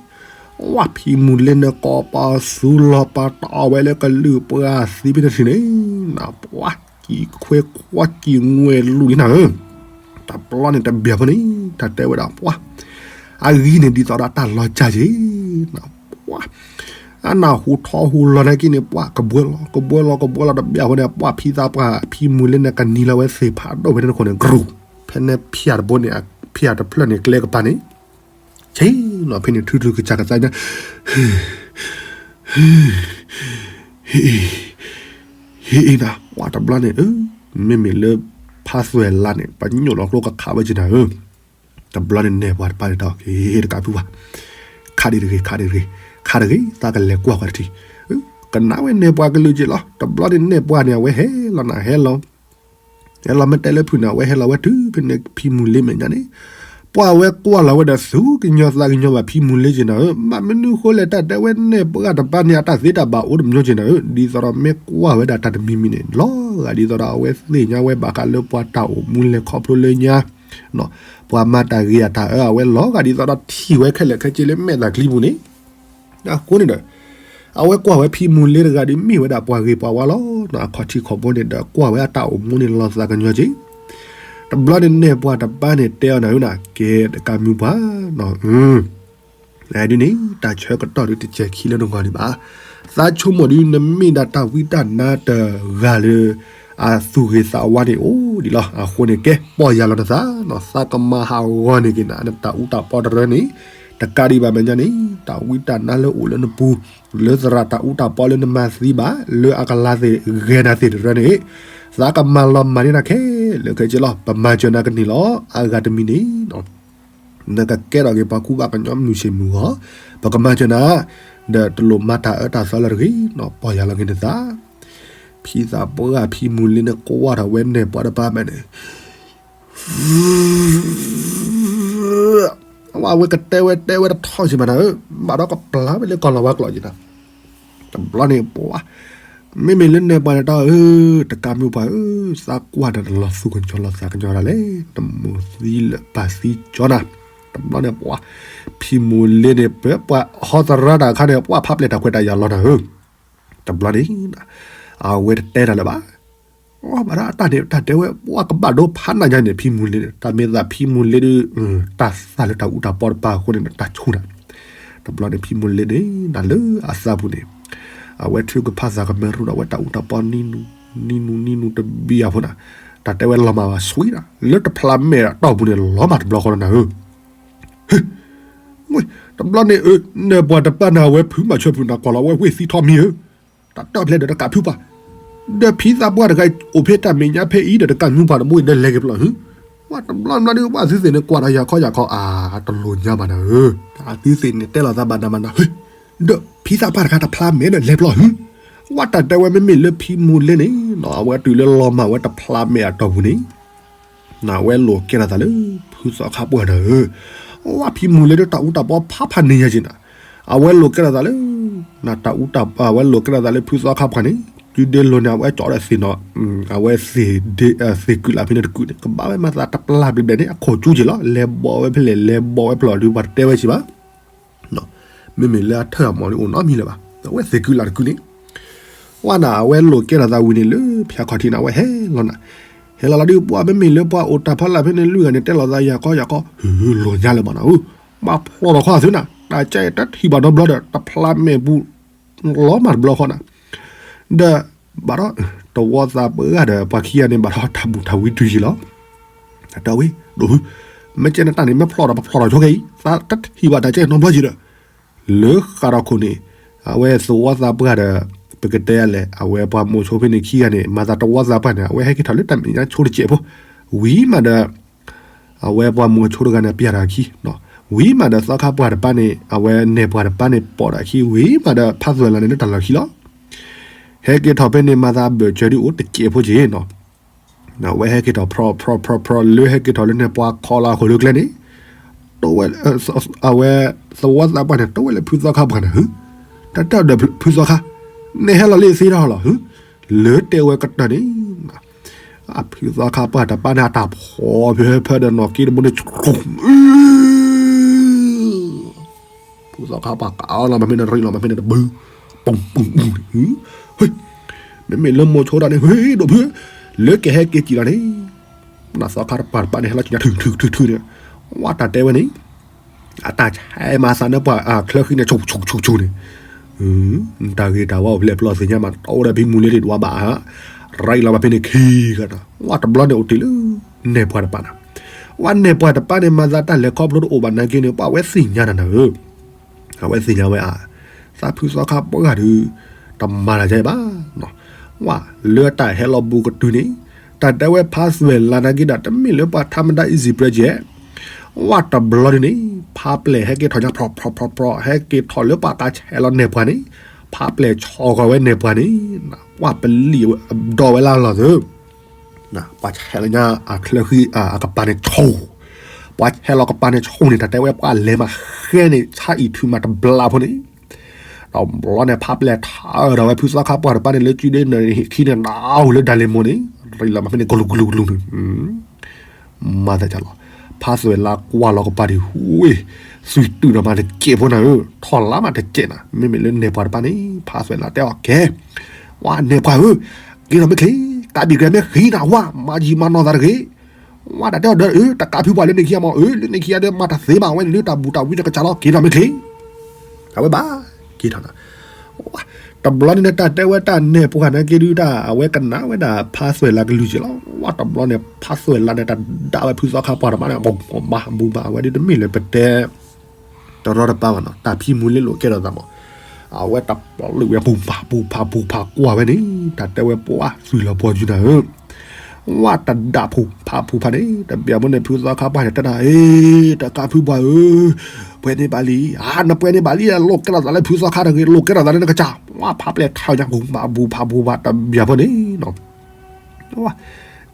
ဝဲဖံမူၤလ့န့ၣ် ကိးပသူလီၤပာ်တၢ်အီၣ်ဝဲလၢကလုာ်ပှၢ်သံဖဲန့ၣ်ထံၣ်န့ၣ် နပှၤကံၤခွဲခွါကံၤငွဲၢ်လူၤလံနၤဧၢ တဘျီန့ၣ်တဘျီခီန့ၣ် တၢ်တဲဝဲဒၣ်ပှၤ အဂံၢ်န့ၣ်ဒ်သိးဒီးတၢ်လီၤစၢ်က့ၤ ပှၤ အနၢ်ဟူထီဟူလီၤနာ်က့န့ၣ် ပှၤကဘှဲလီၤ ကဘှဲလီၤ ကဘှဲလီၤတဘျီအဃိန့ၣ် ပှၤဖံသးပှၢ်ဖံမူၤလ့န့ၣ် ကနံၤလီၤဝဲသ့ၣ်ဖးဒိၣ်ဖဲန့ၣ်တခီန့ၣ် ကြူၢ် ဖဲန့ၣ်ဖၠၣ်တဘိန့ၣ် ဖၠၣ်တဖျၢၣ်န့ၣ် ကျဲကပၤန့ၣ် ဆ့ၣ်နီၤဖဲန့ၣ် ထုထုကစၢ်ကစၢ်ညါ ဟ့ၣ်အံၤနၤ ပှၤတဘျီန့ၣ် မ့မ့ၢ်လၢ ဖးသွဲၣ်လးန့ၣ် ပညိၣ်လီၤကျိကခးဝဲက့ၤနၤဧၢ တဘျီန့ၣ်နဲၣ်ပှၤတပၤန့ၣ်ဒီး က့ၤတကးဖုပှၤ ခးဒံးတဂ့ၤ ခးဒံးတဂ့ၤ ခးတဂ့ၤ သးကလဲၤကွၢ်ပှၤတထံၣ် ကနၣ်ဝဲနဲၣ်ပှၤကလုာ်က့ၤလီၤ တဘျီန့ၣ်နဲၣ်ပှၤန့ၣ် အဝဲဟဲလီၤနၤဟဲလီၤ ဟဲလီၤမ့ၢ်တဲလၢဖုးန့ၣ် အဝဲဟဲလီၤဝဲတုၤဖဲန့ၣ်ဖံမူၤလ့မဲာ်ညါန့ၣ် ပှၤဝဲကွၢ်လီၤဝဲဒီးသူကညီသးကညီဘၣ်ဖံမူၤလ့က့ၤနၤဧၢ ဘၣ်မနုၤဃိလဲၣ်တၢ်တဲဝဲနဲၣ်ပှၤတပၤန့ၣ် အတၢ်သ့တၢ်ဘၣ်အိၣ်တမညီက့ၤနၤဧၢ ဒ်သိးဒီးမ့ၢ်ကွၢ်ဝဲဒၣ်တၢ်တမံၤမံၤန့ၣ် လီၤဂာ်ဒ်သိးဒီးအဝဲသ့ၣ်ညါဝဲဘၣ်ဃးလၢပှၤတၢ်အိၣ်မူလဲၤခီဖျိလၢညါ ပှၤမၤတၢ်ဂ့ၤအတၢ်အၢအဝဲလီၤဂာ်ဒ်သိးဒီး ထံၣ်ဝဲခဲလၢာ်ခဲဆ့လၢမဲာ်သၣ်ချံပူၤန့ၣ် အဃိန့ၣ်ဒီး အဝဲကွၢ်ဝဲဖံမူၤလ့တဂၤဒီးမ့ၢ်ဝဲဒၣ်ပှၤဂ့ၤပှၤဝါလီၤ အခီၣ်ထံးခီၣ်ဘိန့ၣ်ဒီးကွၢ်ဝဲအတၢ်အိၣ်မူန့ၣ်လီၤသးကညီက့ၤ တဘျီန့ၣ်နဲၣ်ပှၤတပၤန့ၣ်တဲအီၤနၤဧၢနၤ ကဲတကးမုၢ်ပှၤ ဒ်န့ၣ် တၢ်ဆၢကတီၢ်ဒုတစဲးခံလၢနဂီၢ်ဒံးဘၣ်. သးဆိကမိၣ်ဒုနမ့ၢ်ဒၣ်တၢ်ဝံတၢ်နါတဂၤလၢ အသူၣ်ဂ့ၤသးဝါန့ၣ်အိၣ်ဒံးလီၤ. အဃိန့ၣ် ကဲ ပီၢ်ယၢ်လီၤနသး, သးကမၤဟးဂီၤန့ၢ်က့ၤနၤ နတၢ်အူတၢ်ပီတရၢန့ၣ် တကးဒံးဘၣ်မဲာ်ညါန့ၣ် တၢ်ဝံတၢ်နါလၢအိၣ်လၢနပူၤ လၢသရၣ်တၢ်အူတၢ်ပီလၢနမၤသံဘၣ် လၢအကလၤသ့ၣ်ဂဲၤနၤသ့ၣ်တရၢန့ၣ် သးကမၤလီၤမၤန့ၢ်နၤခဲလၢာ်ခဲဆ့လီၤ. ပမၤစၢၤနၤကန့ၢ်လီၤ. အဂၤတမံၤန့ၣ် နကကဲထီၣ်က့ၤပှၤကူပှၤကညီမုၢ်ဆ့ၣ်မုၢ်ဂီၤ, ပကမၤစၢၤနၤ, ဒီးတလိၣ်မၤတၢ်အၢတၢ်သီလၢတဂ့ၤ, ပီၢ်ယၢ်လီၤက့ၤနသး. ဖံသးပှၢ်ဖံမူၤလ့န့ၣ် ကွၢ်ထီၣ်ဝဲနဲၣ်ပှၤတပၤမဲာ်န့ၣ် အဝဲကတဲဝဲတဲဝဲတထီၣ်က့ၤမးနၤဧၢ, ဘၣ်ဒီးကပျၢ်ဝဲလၢကီၢ်လီၤဝါကျိာ်က့ၤနၤ. တဘျီန့ၣ်ပှၤ မ့မ့ၢ်လၢနဲၣ်ပှၤန့ၣ်တီၢ်ဧၢ, တကးမုၢ်ပှၤဧၢ, သးကွၢ်နၤလီၤသူၣ်ကညီၤလီၤသးကညီၤဒၣ်လဲာ်, နမိၢ်သံလၢပၢ်သံကၠီနၤ. တဘျီန့ၣ်ပှၤ ဖံမူၤလ့န့ၣ် ပပှၤဟီသရၣ်တၢ်အခါန့ၣ် ပှၤဖးပျဲၢ်တၢ်ခွဲးတၢ်ယာ်လီၤနၤဧၢ. တဘျီန့ၣ် အဝဲတတဲတၢ်လၢၤဘၣ်. ဘၣ်ဒီးအတၢ်န့ၣ် တၢ်တဲဝဲ ပှၤကဘၣ်ဒိဖးနးညါန့ၣ် ဖံမူၤလ့န့ၣ် တၢ်မ့ၢ်သးဖံမူၤလ့ဒီး တၢ်သၣ်လၢတၢ်အူတၢ်ပီတပၤအဃိန့ၣ် တၢ်ဆိနၤ. တဘျီန့ၣ် ဖံမူၤလ့န့ၣ် နၤလၢအသးပူၤန့ၣ် အဝဲထုကဖၣ်သးကမဲရူဒီး အဝဲတၢ်အူတၢ်ပီနံၤနူၤ နံၤနူၤ နံၤနူၤတဘံၣ်အဃိနၤ, တၢ်တဲဝဲလီၤမၢ်ဘၣ်ဆှံနၤ, လၢတဖျးမဲာ်အတီၢ်ပူၤန့ၣ် လီၤမၢ်တဘျီဃီလီၤနၤဧၢ. တဘျီန့ၣ် နဲၣ်ပှၤတပၤန့ၣ် အဝဲဖုးမၤဆၢဖုးနၤ ကွၢ်လီၤဝဲဝ့ၢ်သံထီၣ်မံၤဧၢ. တၢ်တီၢ်ဖျဲးဒီးတကးဖုးပှၤ, ဒီးဖံသးပှၢ်တဂၤ အိၣ်ဖဲတၢ်မဲာ်ညါဖဲအံၤဒီး တကးမုၢ်ပှၤတဘိအံၤဒီးလဲၤက့ၤပျီၢ်ဧၢ. ဝဲတဘျီတဘျီဒုး ပှၤသုသ့ၣ်န့ၣ် ကွၢ်ဒီးယၤခီယၤခီ အတလိၣ်ညါဘၣ်နၤဧၢ, အသုသ့ၣ်န့ၣ် တဲလိာ်သးဘၣ်နၤဘၣ်နၤ ဟ့, ဒီးဖံသးပှၢ်တခါတဖျါမဲာ်ဒီးလဲၤပျီၢ်ဟု, ဝဲတၢ်တဲဝဲမ့မ့ၢ်လၢဖံမူၤလ့န့ၣ် အဝဲတုၤလၢလီၤမၢ်ဝဲတဖျါမဲာ်အတီၢ်ပူၤန့ၣ် အဝဲလိာ်ကဲထီၣ်သးလၢ ဖုသီခါပှၢ်နၤဧၢ, ဝဲဖံမူၤလ့ဒီးတၢ်အူတၢ်ပီဖးဖးန့ၢ်ယၤက့ၤနၤ, အဝဲလိာ်ကဲထီၣ်သးလၢ တၢ်အူတၢ်ပီ အဝဲလိာ်ကဲထီၣ်သးလၢဖုသီခါပှၢ်န့ၣ်, တုၤဒ့လိၤန့ၣ် အဝဲကၠီဒီးသ့ၣ်နီၤ, အဝဲ သ့ၣ်ကုၢ်လးဖဲန့ၣ်တကုၢ်န့ၣ် ကဘၣ်ဝဲမၤသးတပျၢ်ဘျဲၣ်ဘျဲၣ်န့ၣ် အခိၣ်ကၠူက့ၤလီၤ, လဲၤဘီဝဲဖဲလဲၣ် လဲၤဘီဝဲဖဲလဲၣ်ဒီး ပှၤတတဲဝဲစံးဘၣ် မ့မ့ၢ်လၢအထၢၣ်အမီၤန့ၣ် အိၣ်နီတမံၤလၢၤဘၣ်, အဝဲသ့ၣ်ကုၢ်လးတကုၢ်န့ၣ်, ဝဲနၤ အဝဲလိာ်ကဲထီၣ်သးဝံၤန့ၣ်လၢ ဖၠါခီၣ်ထံးန့ၣ် အဝဲဟဲလီၤနၤ, ဟဲလီၤလီၤဒုး ပှၤမ့မ့ၢ်လၢပှၤအိၣ်တၢ်ဖီလာ်ဖဲန့ၣ် လွံၢ်ဂၤန့ၣ် တဲလိာ်သးယၤခီယၤခီ, လိၣ်ညါလၢၤဘၣ်နၤဧၢ, ဘၣ်ဖျီၣ်ထီၣ်ခီသုနၤ, တၢ်ကဲတထံၣ်ဘၣ်နီတဘျီဒီး တဖျါမဲာ်ပူၤ လီၤမၢ်တဘျီဃီနၤ, ဒီး ဘၣ်ဒီး သဝီသးပှၢ်ဒီး ပှၤခံဂၤန့ၣ် ဘၣ်ဒီးတၢ်ဘူၣ်တၢ်ဝံတုၤယံၤလီၤ, တဲဝဲ ဒိၣ်ဖု, မ့ၢ်ကဲနတၢ်န့ၣ် မ့ၢ်ဖျီၣ်ဒီး ပဖျီၣ်ထီၣ်ဆိခဲအံၤ သးတထံၣ်ဘၣ်တၢ်ကဲနီတဘျီက့ၤဒီး, လၢဃးဒီးခိၣ်န့ၣ်, အဝဲသဝီသးပှၢ်ဒီး ပကတဲလဲၣ် အဝဲပှၤမိၤဆိဖဲန့ၣ်ခံဂၤန့ၣ် မၤသးသဝီသးပှၢ်န့ၣ် အဝဲဟဲက့ၤထီၣ်လၢတၢ်မဲာ်ညါဆိတစဲးဖိ, ဝံၤမးဒီး အဝဲပှၤမိၤဆိတဂၤန့ၣ် ပျၢ်တၢ်ခံ, ဝံၤမးဒီးသီခါပှၢ်တပၢ်န့ၣ် အဝဲနဲၣ်ပှၢ်တပၢ်န့ၣ် ပိာ်တၢ်ခံ ဝံၤမးဒီး ဖးသွဲၣ်လးန့ၣ် လၢတၢ်လီၢ်ခံလီၤ, ဟဲက့ၤထီၣ်ဖဲန့ၣ် မၤသးဘၢၣ်စၢၤဒုးအိၣ်တစဲးဖိက့ၤနီၤ, အဝဲဟဲက့ၤထီၣ်ဖျီၣ်ဖျီၣ်ဖျီၣ်ဖျီၣ် လၢဟဲက့ၤထီၣ်လၢနဲၣ်ပှၢ်ခီလီၤအဃိလၢကျဲန့ၣ်, အဝဲ သဝီသးပှၢ်န့ၣ် တဲဝဲလၢဖုသီခါပှၢ်န့ၣ် ဟၢ, တၢ်တဲအီၤဒီးဖုသီခါ, နဟဲလီၤလၢသ့ထီၣ်လီၤဟၢ, လၢတဲဝဲကတၢၢ်န့ၣ်, အဖုသီခါပှၢ်တပၢ်န့ၣ် အတၢ်ဖီၣ်ဖဲဖဲဒီးနီၣ်က့တဘိန့ၣ် ဖုသီခါပှၢ်ကးလီၤမးဖဲန့ၣ် ရံးလီၤမးဖဲန့ၣ်တဘု, ပူၤပူၤပူၤန့ၣ်, မ့မ့ၢ်လၢမိၤဆိတၢ်န့ၣ် ဟ့ၣ်ဒိၣ်ဖု, လၢကဟဲက့ၤကံၣ်လီၤန့ၣ်, နသီခါပှၢ်တပၢ်န့ၣ် ဟဲလီၤကံၣ်ညါထုထုထုထုန့ၣ်, ဝဲတၢ်တဲဝဲန့ၣ် အတၢ်ဆဲးမၤသးန့ၣ်ပှၤအချၢဃံန့ၣ် ဆူၣ်ဆူၣ်ဆူၣ်ဆူၣ်န့ၣ်, တၢ်ဂ့ၤတၢ်ဝါအိၣ်ဖျဲၣ်ပျီသ့ၣ်ညါမး တအိၣ်ဒီးဖံမူၤလ့တဒွးဘၣ်ဧါ, ရံးလီၤမးဖဲန့ၣ်ခံဂၤဒီး ဝဲတဘျီန့ၣ်အိၣ်တ့ၢ်လၢ နဲၣ်ပှၢ်တပၢ်န့ၣ်, ဝဲနဲၣ်ပှၢ်တပၢ်န့ၣ် မၤသးတၢ်လဲၤခီဖျိတအိၣ်ဘၣ်နာ်က့န့ၣ် ပှၤဝဲသ့ၣ်ညါနၤနၤဧၢ အဝဲသ့ၣ်ညါဝဲဧါ, သးဖုသီခါပှၢ်ဒုး တမၤတၢ်ဒ်အံၤဘၣ်, ဝဲလၢတၢ်ဟဲလီၤဘူးကတုၤန့ၣ်, တၢ်တဲဝဲဖးသွဲၣ်လးနာ်က့ဒီး တမ့ၢ်လၢပှၤထးမတၤ easy pressure, ဝဲတဘျီဒုးန့ၣ် ဖးပျဲၢ်ဟဲက့ၤထီၣ်ညါ ဖြီဖြီဖြီဖြီ ဟဲက့ၤထီၣ်လၢပှၤကဆဲးလီၤနဲၣ်ပှၢ်န့ၣ်, ဖးပျဲၢ်ဆီၣ်ဃီၤဝဲနဲၣ်ပှၢ်န့ၣ်, ဝဲပလံၣ်ဒီးဝဲလၢလီၢ်သု ပှၤဆဲးလီၤညါအချၢဃံအကပၤန့ၣ်ဆိၣ်, ပှၤဆဲးလီၤကပၤန့ၣ်ဆိၣ်န့ၣ် တၢ်တဲဝဲပှၤလဲၤမးဃဲန့ၣ် ဆါအံၤထုးမးတဘျီဖိန့ၣ်, ဒီးဘျီန့ၣ် ဖးပျဲၢ်ထးအၢဒီးဝဲဖုသီခါပှၢ်တပၢ်န့ၣ် လၢကုဒ့နၢၤခံန့ၣ် နအိၣ်လၢဒၣ်လ့ၣ်မိၢ်န့ၣ်, ရံးလီၤမးဖဲန့ၣ် ကလူးကလူးကလူးန့ၣ် မၤသးဒ်လီၤ, ဖးသွဲၣ်လးကွၢ်လီၤကပၤဒံး ဟူဝ့ၢ်, သွံၣ်တုၤဒီးမးတစဲးဖိနၤဧၢ, ထီၣ်လါမးတစဲးနၤ, မ့မ့ၢ်လၢနဲၣ်ပှၢ်တပၢ်န့ၣ် ဖးသွဲၣ်လးတဲအီၤကဲ, ဝဲနဲၣ်ပှၢ်ဧၢ, က့ၤထီၣ်မ့ၢ်ချ့, ကးဘံၣ်ကဲမ့ၢ်ဃံနၤဝါ, မၤယံာ်မၤနီၢ်သးတဂ့ၤ, ဝဲဒၣ်တဲအီၤဒီး တကးဖုပှၢ်လၢန့ၣ်ခံဂၤမး, အၢ လၢန့ၣ်ခံဂၤဒီး မၤတၢ်သ့မး ဝဲန့ၣ်လၢတၢ်ဘူၣ်တၢ်ဝံတကစၢ်လီၤ, က့ၤထီၣ်မ့ၢ်ချ့, အဝဲဘၣ်က့ၤထီၣ်နၤ တဘျီန့ၣ် တၢ်တဲဝဲတၢ်နဲၣ်ပှၢ်နာ်က့ဒုးတၢ် အဝဲကနၣ်ဝဲဒၣ်ဖးသွဲၣ်လးကလုၢ်က့ၤလီၤ, ဝဲတဘျီန့ၣ် ဖးသွဲၣ်လးန့ၣ် တၢ်ဒၣ်ဝဲဖုသီခါပှၢ်တပၢ်န့ၣ် ဘၣ်ဘၣ်ဘၣ် အဝဲဒုးတမ့ၢ်လၢပတဲ တရီတပါဘၣ်နီၤ, တၢ်ဖံမူၤလ့လိာ်ကဲထီၣ်သးမး, အဝဲတပျီလၢဝဲ ပူၤဖးပူၤဖးပူၤဖးကွၢ်ဝဲန့ၣ် တၢ်တဲဝဲပှၤသွံၣ်လီၤပှီၢ်ယုၤနၤဧၢ, ဝဲတဒၣ်ဖူးဖးဖူးဖးန့ၣ် တဘျီဖိန့ၣ် ဖုသီခါပှၢ်န့ၣ် တဲဒၣ် အ့ တကးဖုပှၢ်ဧၢ, ပှဲၤန့ၢ်ဘၣ်လံ, အါ နပှဲၤန့ၢ်ဘၣ်လံ, လိာ်ကဲထီၣ်သးလၢဖုသီခါတဂ့ၤ, လိာ်ကဲထီၣ်သးလၢနကစၢ်, ဝဲဖးပျဲၢ်ထးညါ ပူၤဖးပူၤဖးပူၤဖး တဘျီဖိန့ၣ်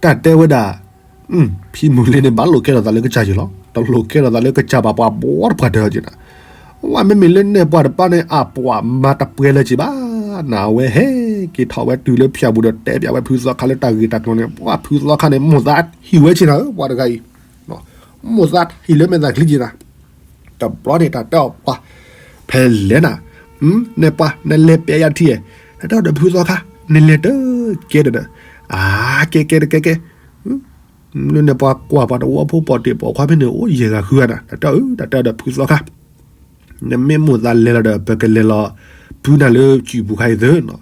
တၢ်တဲဝဲဒၣ် ဖံမူၤလ့န့ၣ် ဘၣ်လိာ်ကဲထီၣ်သးလၢကစၢ်က့ၤလီၤ, တလိာ်ကဲထီၣ်သးလၢကစၢ်ဘၣ် ပှၤဘီတပှၢ်တၢၢ်က့ၤနၤ, ဝဲမ့မ့ၢ်လၢနဲၣ်ပှၢ်တပၢ်န့ၣ် အပှၤမၤတပှဲၤလၢၤက့ၤဘၣ်, နဝဲဟဲက့ၤထီၣ်ဝဲတုၤလၢဖၠၣ်ပူၤဒီး တဲပၠးဝဲဖုသီခါလၢတၢ်ဂ့ၢ်တၢ်ကျိၤန့ၣ် ပှၤဖုသီခါန့ၣ် မိၢ်သးဟံၣ်ဝဲက့ၤနၤဧၢ, ပှၤတဂၤအံၤ မိၢ်သးဟံၣ်လၢမဲာ်သၣ်ချံက့ၤနၤ, တဘျီန့ၣ် တၢ်တဲအီၤပှၤ ဖဲလဲၣ်နၤ, နဲၣ်ပှၢ် နလဲၤပဲာ်ယၤထံၣ်, တၢ်တဲအီၤဒီးဖုသီခါ နလဲၤတကဲဒီး, အါ ကဲကဲတကဲကဲ, လၢနဲၣ်ပှၢ်ကွၢ်ပှၤတဝီဖိပိာ်တ့ၢ်ပိာ်ခွါဖဲန့ၣ် အိၣ်ယဲၢ်ဂၤဃုဂၤနၤ, တၢ်တဲအီၤ တၢ်တဲအီၤဒီးဖုသီခါ နမ့ၢ်မိၢ်သးလဲၤလီၤဒီး ပကလဲၤလီၤပုနၤလၢစုၣ်ပူၤခါအံၤသၢနီၤ,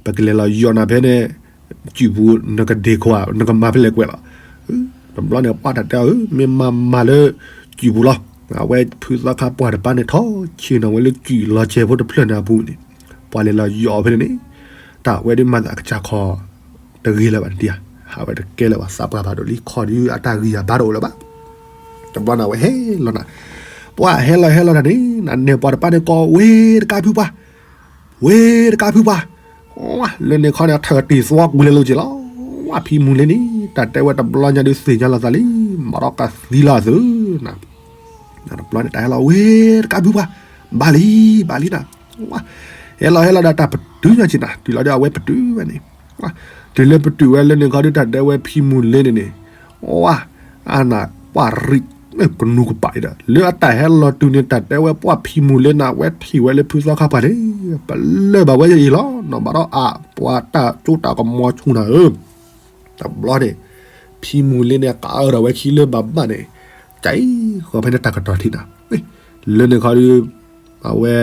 ပကလဲၤလီၤယီၣ်နၤဖဲန့ၣ်, စုၣ်ပူၤ နကဒ့ခိၣ်ဧါ နကမၤဖဲလဲၣ်ကွဲးလီၤ, တဘျီန့ၣ် ပှၤတၢ်တဲအီၤ မ့ၢ်မၤမၤလၢစုၣ်ပူၤလီၤ, အဝဲဖုသီခါပှၢ်တပၢ်န့ၣ် ထီၣ်ဆ့ၣ်နီၤဝဲလၢစုၣ်လီၤစဲးဖိတဖျၢၣ်န့ၣ်အပူၤန့ၣ်, ပှၤလဲၤလီၤယီၣ်ဖဲန့ၣ်န့ၣ်, တၢ်ဝဲဒၣ်မၤသးအကစၢ်ခီ တဂ့ၤလၢၤဘၣ်တံၢ်ဧါ, အဝဲတကဲလၢၤဘၣ် သးပှၢ်ဖးဒိၣ်လံ ခီဒုးအတၢ်ဂံၢ်ယၤဘါတအိၣ်လၢၤဘၣ်. တဘျီန့ၣ် အဝဲဟဲလီၤနၤ, ပှၢ်ဟဲလီၤဟဲလီၤတၢ်န့ၣ် နနဲၣ်ပှၤတပၢ်န့ၣ်ကိးဝဲတကးဖုပှၢ်, ဝဲတကးဖုပှၢ်, လၢန့ၣ်ခီန့ၣ် အထၢၣ်တ့ၢ်သွီကွံာ်လဲၤလိၤက့ၤလီၤ. ဝဲဖံမူၤလ့န့ၣ် တၢ်တဲဝဲတဘျီညါဒုးသ့ၣ်ညါလီၤသးလံ, မၤထီၣ်ကသံလီၤအသုးနၤ, တဘျီန့ၣ် တၢ်ဟဲလီၤဝဲတကးဖုပှၢ်, ဘၣ်လံ, ဘၣ်လံနၤ, ဟဲလီၤဟဲလီၤဒီးတၢ်ပတုာ်ညီက့ၤနၤ, တုၤလီၤဒီးအဝဲပတုာ်ဝဲန့ၣ်, တုၤလၢပတုာ်ဝဲလၢန့ၣ်ခီဒုး တၢ်တဲဝဲဖံမူၤလ့န့ၣ်န့ၣ်, ဝဲ အနၢ်ပှၢ်ရံး ကနူၤကပာ်အံၤဒီး လၢအတၢ်ဟဲလီၤတုၤန့ၣ် တၢ်တဲဝဲပှၢ်ဖံမူၤလ့န့ၣ် အဝဲထံၣ်ဝဲလၢဖုသီခါပှၢ်န့ၣ် ပလၢၢ်ဘၣ်ဝဲအံၤလီၤ. နီၢ်ဘၣ်ဒီးအပှၤတၢ်ကၠိတၢ်ကမီၤဆူၣ်နၤဧၢ, တဘျီန့ၣ် ဖံမူၤလ့န့ၣ် ကအၢထီၣ်ဝဲခံလၢဘၣ်ဘၣ်န့ၣ်, ကၠံၣ်ဃီဖဲန့ၣ်တၢ်ကတီၢ်ထံနၤ, လၢန့ၣ်ခီဒုး အဝဲ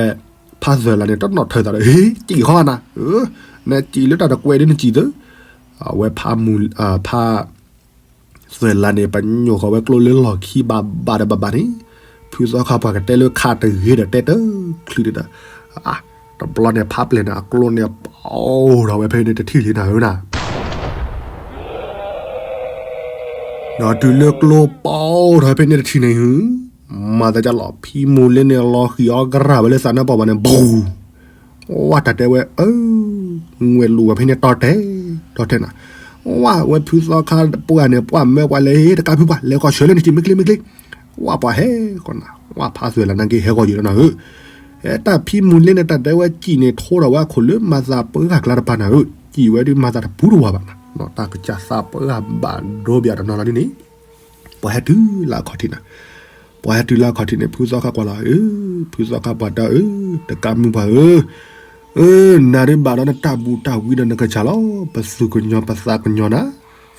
ဖးသွဲၣ်လးန့ၣ် တနီၣ်ထၢၣ်သးဒီး ဟ့ၣ် ကံၣ်ဃီနၤ, နကံၣ်လၢတၢ်တကွဲးဒ်နကံၣ်သု, အဝဲ ဖး ဖးသွဲၣ်လးန့ၣ် ပညိၣ်ဃီၤဝဲကျိလၢလီၢ်ခံဘၣ်ဘၣ်ဒီးဘၣ်ဘၣ်န့ၣ်, ဖုသီခါပှၢ်ကတဲလၢခးတဂ့ၤဒီးတဲတချုးန့ၣ်ဒီး, တဘျီန့ၣ် ဖးပျဲၢ်န့ၣ် အကျိန့ၣ် ပီၣ်ထီၣ်ဝဲဖဲန့ၣ်တထံၣ်လံနၤဧၢနၤ ဒီးတုၤလၢကျိပီၣ်ထီၣ်ဖဲန့ၣ်တထံၣ်န့ၣ် မၤသးဒ်လီၤ ဖံမူၤလ့န့ၣ် လီၤဃံၤအီၣ်ကရၢ်ဝဲလၢသးနါပှၢ်ဘၣ်န့ၣ် ဘူး, ဝဲတၢ်တဲဝဲ အၢ ငွဲၣ်လူၤဝဲဖဲန့ၣ်တီတဲာ် တီတဲာ်နၤ, ဝဲဖုသီခါပှၢ်န့ၣ် ပှၢ်မၢပှၤလဲၤတကးဖုပှၢ် လဲၤဃီၤဆၢလၢနက့ၤမ့ၢ်ကျ့မ့ၢ်ကျ့, ဝဲပှၤဟဲဃီၤနၤ ဝဲဖးသွဲၣ်လးနာ်က့ဟဲဃီၤယံၤလီၤနၤဧၢ, တၢ်ဖံမူၤလ့န့ၣ် တၢ်တဲဝဲကံၣ်န့ၣ် ထိထီၣ်ဝဲအခိၣ်လၢမၤသးပှၢ်ကျါတပၤနၤဧၢ, ကံၣ်ဝဲဒုးမၤသးတပူၤတဝၤဘၣ်နၤ, တၢ်ကစၢ်သးပှၢ်ဘၣ်ဒိဘၣ်တနီၤလီၤဒ်န့ၣ် ပှၤဟဲတုၤလၢအခီၣ်ထံးနၤ, ပှၤဟဲတုၤလၢအခီၣ်ထံးန့ၣ် ဖုသီခါပှၢ်လီၤဧၢ, ဖုသီခါပှၢ်တၢ်ဧၢ, တကးမုၢ်ပှၢ်ဧၢ, အၢ နၤဒုးဘၣ်ဒီးနတၢ်ဘူးတၢ်ဝံဒီးနကစၢ်လီၤ, ပသူၣ်ကညီၤပသးကညီၤနၤ,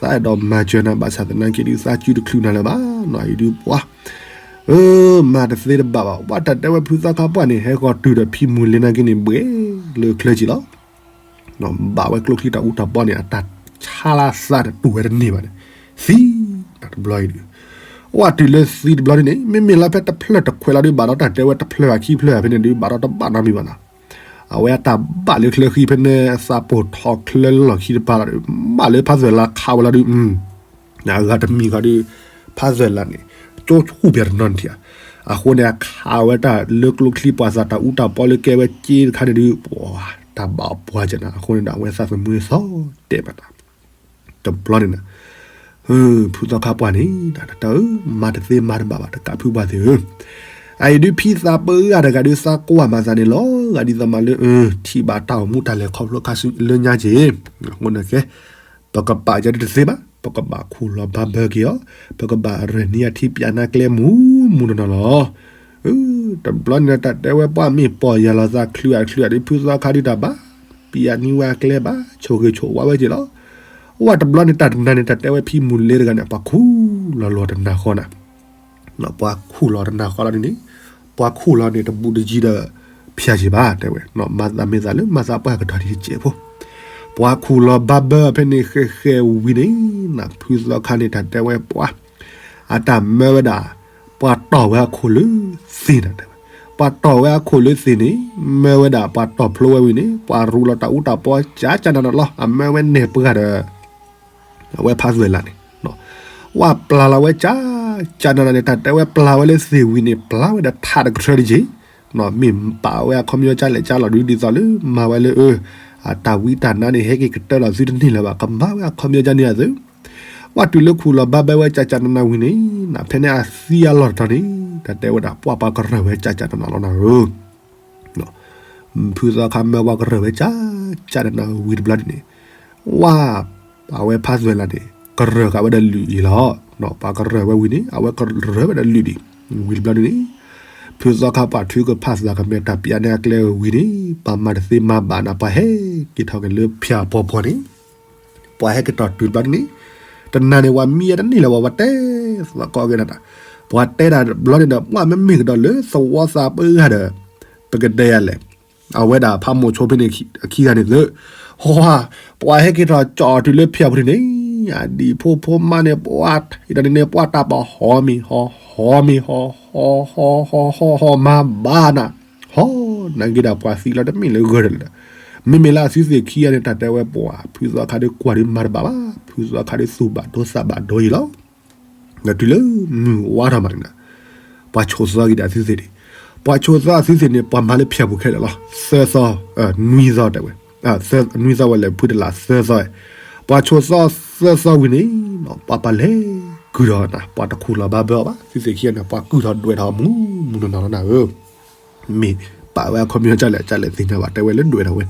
သးအဲၣ်ဒိးမၤစၢၤနၤ ဘၣ်ဆၣ်သနာ်က့ဒုး သးစုတချုးနၤလၢၤဘၣ်, နီၢ်အံၤဒုးပှၤ အၢ မၤတသ့တဘၣ်ဘၣ်, ပှၤတၢ်တဲဝဲဖုသီခါပှၢ်န့ၣ် ဟဲဃီၤတုၤဒီးဖံမူၤလ့နာ်က့န့ၣ် ဘှဲလၢချၢက့ၤလီၤ. ဘၣ်ဝဲကျိချံတၢ်အူတၢ်ပီန့ၣ် အတၢ်ဆါလၢသးန့ၣ် တူၢ်ဝဲတန့ၢ်ဘၣ်န့ၣ် သံတဘျီအံၤဒုး, ဝဲတုၤလၢသံတဘျီန့ၣ်န့ၣ် မ့မ့ၢ်လၢဖဲတဖျၢၣ်တခွဲးလီၤဒုး ဘၣ်ဒီးတၢ်တဲဝဲတဖျၢၣ်ခံဖျၢၣ်ဖဲန့ၣ်ဒုး ဘၣ်ဒီးတဘၣ်နီတမံၤဘၣ်နီၤ, အဝဲအတၢ်ဘၣ်လၢချၢဃံဖဲန့ၣ် သးပိာ်ထီၣ်ချၢလၢလီၢ်ခံတပၤလီၤဒုး ဘၣ်လၢဖးသွဲၣ်လးခးဝဲလီၤဒုး အဂၤတမံၤဃီဒုး ဖးသွဲၣ်လးန့ၣ် ကၠိဆူၣ်ပၠးတနီၤန့ၣ်ထံၣ်ဧါ, အဃိန့ၣ် အခးဝဲတၢ်လၢကျိချံပှၤသးတၢ်အူတၢ်ပီလၢကဲဝဲက့တခါန့ၣ်ဒုး ပှၤတၢ်ဘၣ်ပှၤကနၤ အဃိန့ၣ်ဒီး အဝဲသးသမူန့ၣ်သီတဲာ်ဘၣ်တၢ် တဘျီန့ၣ်နၤ, ဖုသီခါပှၢ်န့ၣ် တၢ်ဧၢ မၤတသ့မၤတဘၣ်ဘၣ် တကးဖုပှၢ်သ့ၣ်ဧၢ, အအံၤဒုးဖံသးပှၢ်တဂၤဒုးသးကွၢ်မၤသးန့ၣ်လီၤ, ဂၤဒ်သိးမးလၢ ထံၣ်ဘၣ်တၢ်အိၣ်မူတၢ်လဲၤခီဖျိခါဆူလၢညါက့ၤ, အဃိန့ၣ်ကဲ ပကပာ်ယၤဒုးတသ့ဘၣ်, ပကဘၣ်ခူၣ်လီၤဘါဘၢက့ၤအီၤ, ပကဘၣ်ရ့ၣ်နံၤအထံပၠးနါကျဲမူမူနီၢ်နီၢ်လီၤ. တဘျီန့ၣ်တၢ်တဲဝဲပှၢ်မ့ၢ်ပီၢ်ယၢ်လီၤသး ချုးအချုးအဒုး ဖုသီခါဒုးတၢ်ဘၣ် ပၠးနံၤဝဲအကျဲဘၣ် ဆိၣ်ဂ့ၤဆိၣ်ဝါဝဲက့ၤလီၤ. ဝဲတဘျီန့ၣ်တၢ်တနၤန့ၣ် တၢ်တဲဝဲဖံမူၤလ့တဂၤန့ၣ် ပှၤခူၣ်လီၤလီၤတနၤဃီနၤ ပှၤခူၣ်လီၤတနၤဃီလီၤန့ၣ်, ပှၤခူၣ်လီၤန့ၣ် တဘူးတယံၤဒီး ဖၠးယံၤဘၣ် တဲဝဲ, မၤသးမ့ၢ်သးလၢမၤသးပှၢ်ကတီၢ်ထံကဲးဖိ, ပှၤခူၣ်လီၤဘါဘၢဖဲန့ၣ်ဃဲးဃဲးဝံၤန့ၣ်, ဖုသီခါန့ၣ် တၢ်တဲဝဲပှၤ အတၢ်မၢဝဲဒၣ် ပှၤတီၢ်ဝဲအခိၣ်လၢသ့ၣ်နၤတဲဝဲ, ပှၤတီၢ်ဝဲအခိၣ်လၢသ့ၣ်န့ၣ် မၢဝဲဒၣ်ပှၤတီၢ်ဖျိဝဲဝံၤန့ၣ် ပှၤရူးလီၤတၢ်အူတၢ်ပီ ကၠးကၠးနးနးလီၤ. အမၢဝဲနဲၣ်ပှၢ်ဒီး အဝဲဖးသွဲၣ်လးန့ၣ်, ဝဲပျၢ်လီၤဝဲကၠးကၠးနးနးန့ၣ် တၢ်တဲဝဲပျၢ်ဝဲလၢသ့ၣ်ဝံၤန့ၣ် ပျၢ်ဝဲဒီးထးတကထၢတက့ၢ်, မ့ၢ်ပာ်ဝဲအခီပညီကၠးလဲၣ်ကၠးလီၤဒုး ဒ်သိးလၢမၤဝဲလၢ အတၢ်ဝံတၢ်နါန့ၣ် ဟဲက့ၤကတၢၢ်လီၤသုတန့ၢ်လၢၤဘၣ် ကမၤဝဲအခီပညီကၠးန့ၣ်အသု, ဝဲတုၤလၢခူၣ်လီၤဘါဘၢဝဲကၠးကၠးနးနးဝံၤန့ၣ် ဖဲန့ၣ်အသံအလီၢ်တတီၤန့ၣ် တၢ်တဲဝဲဒၣ်ပှၤပှၤကရၢၢ်ဝဲကၠးကၠးနးနးလီၤနၤဧၢ ဖုသီခါမၢပှၤကရၢၢ်ဝဲကၠးကၠးနးနးဝံၤတဘျီဒ်န့ၣ်, ဝဲ အဝဲဖးသွဲၣ်လးန့ၣ် ကရၢၢ်ဃာ်ဝဲဒီးလုၢ်အံၤလီၤ. ပှၤကရၢၢ်ဝဲဝံၤန့ၣ် အဝဲကရၢၢ်ဝဲဒီးလုၢ်ဒံး ဝံၤတဘျီဒ်န့ၣ်, ဖုသီခါပှၢ်ထုကဖၣ်သးကမဲာ်တၢ်ပျးန့ၢ်အကျဲဝံၤန့ၣ် ပှၤမၤတသ့မၤဘၣ်နၤ ပှၤဟဲက့ၤထီၣ်က့ၤလၢဖၠၣ်ပီၢ်ပီၢ်န့ၣ် ပှၤဟဲက့ၤထီၣ်တုၤတဘျီဒ်န့ၣ်, တနၤန့ၣ် ပှၤမံယဲတန့ၢ်လၢၤဘၣ် ပှၤတဲသကိးက့ၤနၤ, ပှၤတဲတၢ်တဘျီန့ၣ်ဒီး ပှၤမ့မ့ၢ်ကဒီးလၢသဝီသးပှၢ်ဂၤဒီး ပကတဲယၤလဲၣ်, အဝဲဒၣ်ဖးမိၢ်ဆိဖဲန့ၣ်အခံဂၤန့ၣ်သ့, ဟီ, ပှၤဟဲက့ၤထီၣ်ကၠီၣ်တုၤလၢဖၠၣ်ပူၤန့ၣ်, အဒံၣ်ဖိဖိမါန့ၣ် ပှၤထံၣ်ဒီးန့ၣ်န့ၣ် ပှၤတၢ်ပာ်ဟီမ့ၤဟီ, ဟီမ့ၤဟီ, ဟီဟီဟီဟီဟီမၤဘၣ်နၤ, ဟီ, နာ်က့ဒီးပှၤသံလီၤတမ့ၢ်လၢဂၢၢ်ဒီးလၢၤဒီး, မ့မ့ၢ်လၢအသုသ့ၣ်ခံဂၤန့ၣ် တၢ်တဲဝဲပှၤ ဖုသီခါဒုးကွၢ်ဒုးမၤတဘၣ်ဘၣ်, ဖုသီခါဒုးသူၣ်ဘၣ်ဒိသးဘၣ်ဒိအံၤလီၤ. ဒီးတုၤလၢမုၢ်ဝါထီၣ်မးန့ၣ် ပှၤဆိးသီက့ၤဒီးအသုသ့ၣ်န့ၣ်, ပှၤဆိးသီအသုသ့ၣ်န့ၣ် ပှၤမၤလၢဖၠၣ်ပူၤခဲလၢာ်လီၤ. သၢသီ, နွံသီတဲဝဲ, နွံသီဝဲလဲၤဖုတလးသၢသီ, ပှၤဆိးသီသၢသီဝံၤန့ၣ် ပှၤပလဲၤကုၢ်ထီၣ်နၤ, ပှၤတခူၣ်လီၤဘၣ်ဘၢအီၤဘၣ်, သုသ့ၣ်ခံဂၤန့ၣ် ပှၤကုၢ်ထီၣ်ဒွဲၣ်ထီၣ်မူမူနီၢ်နီၢ်လီၤနၤဧၢ မ့ၢ်ပာ်ဝဲအခီပညီဒ်လဲၣ်ဒ်လဲၣ်သ့ၣ်ညါဘၣ်, တဲဝဲလၢဒွဲၣ်ထီၣ်ဝဲ,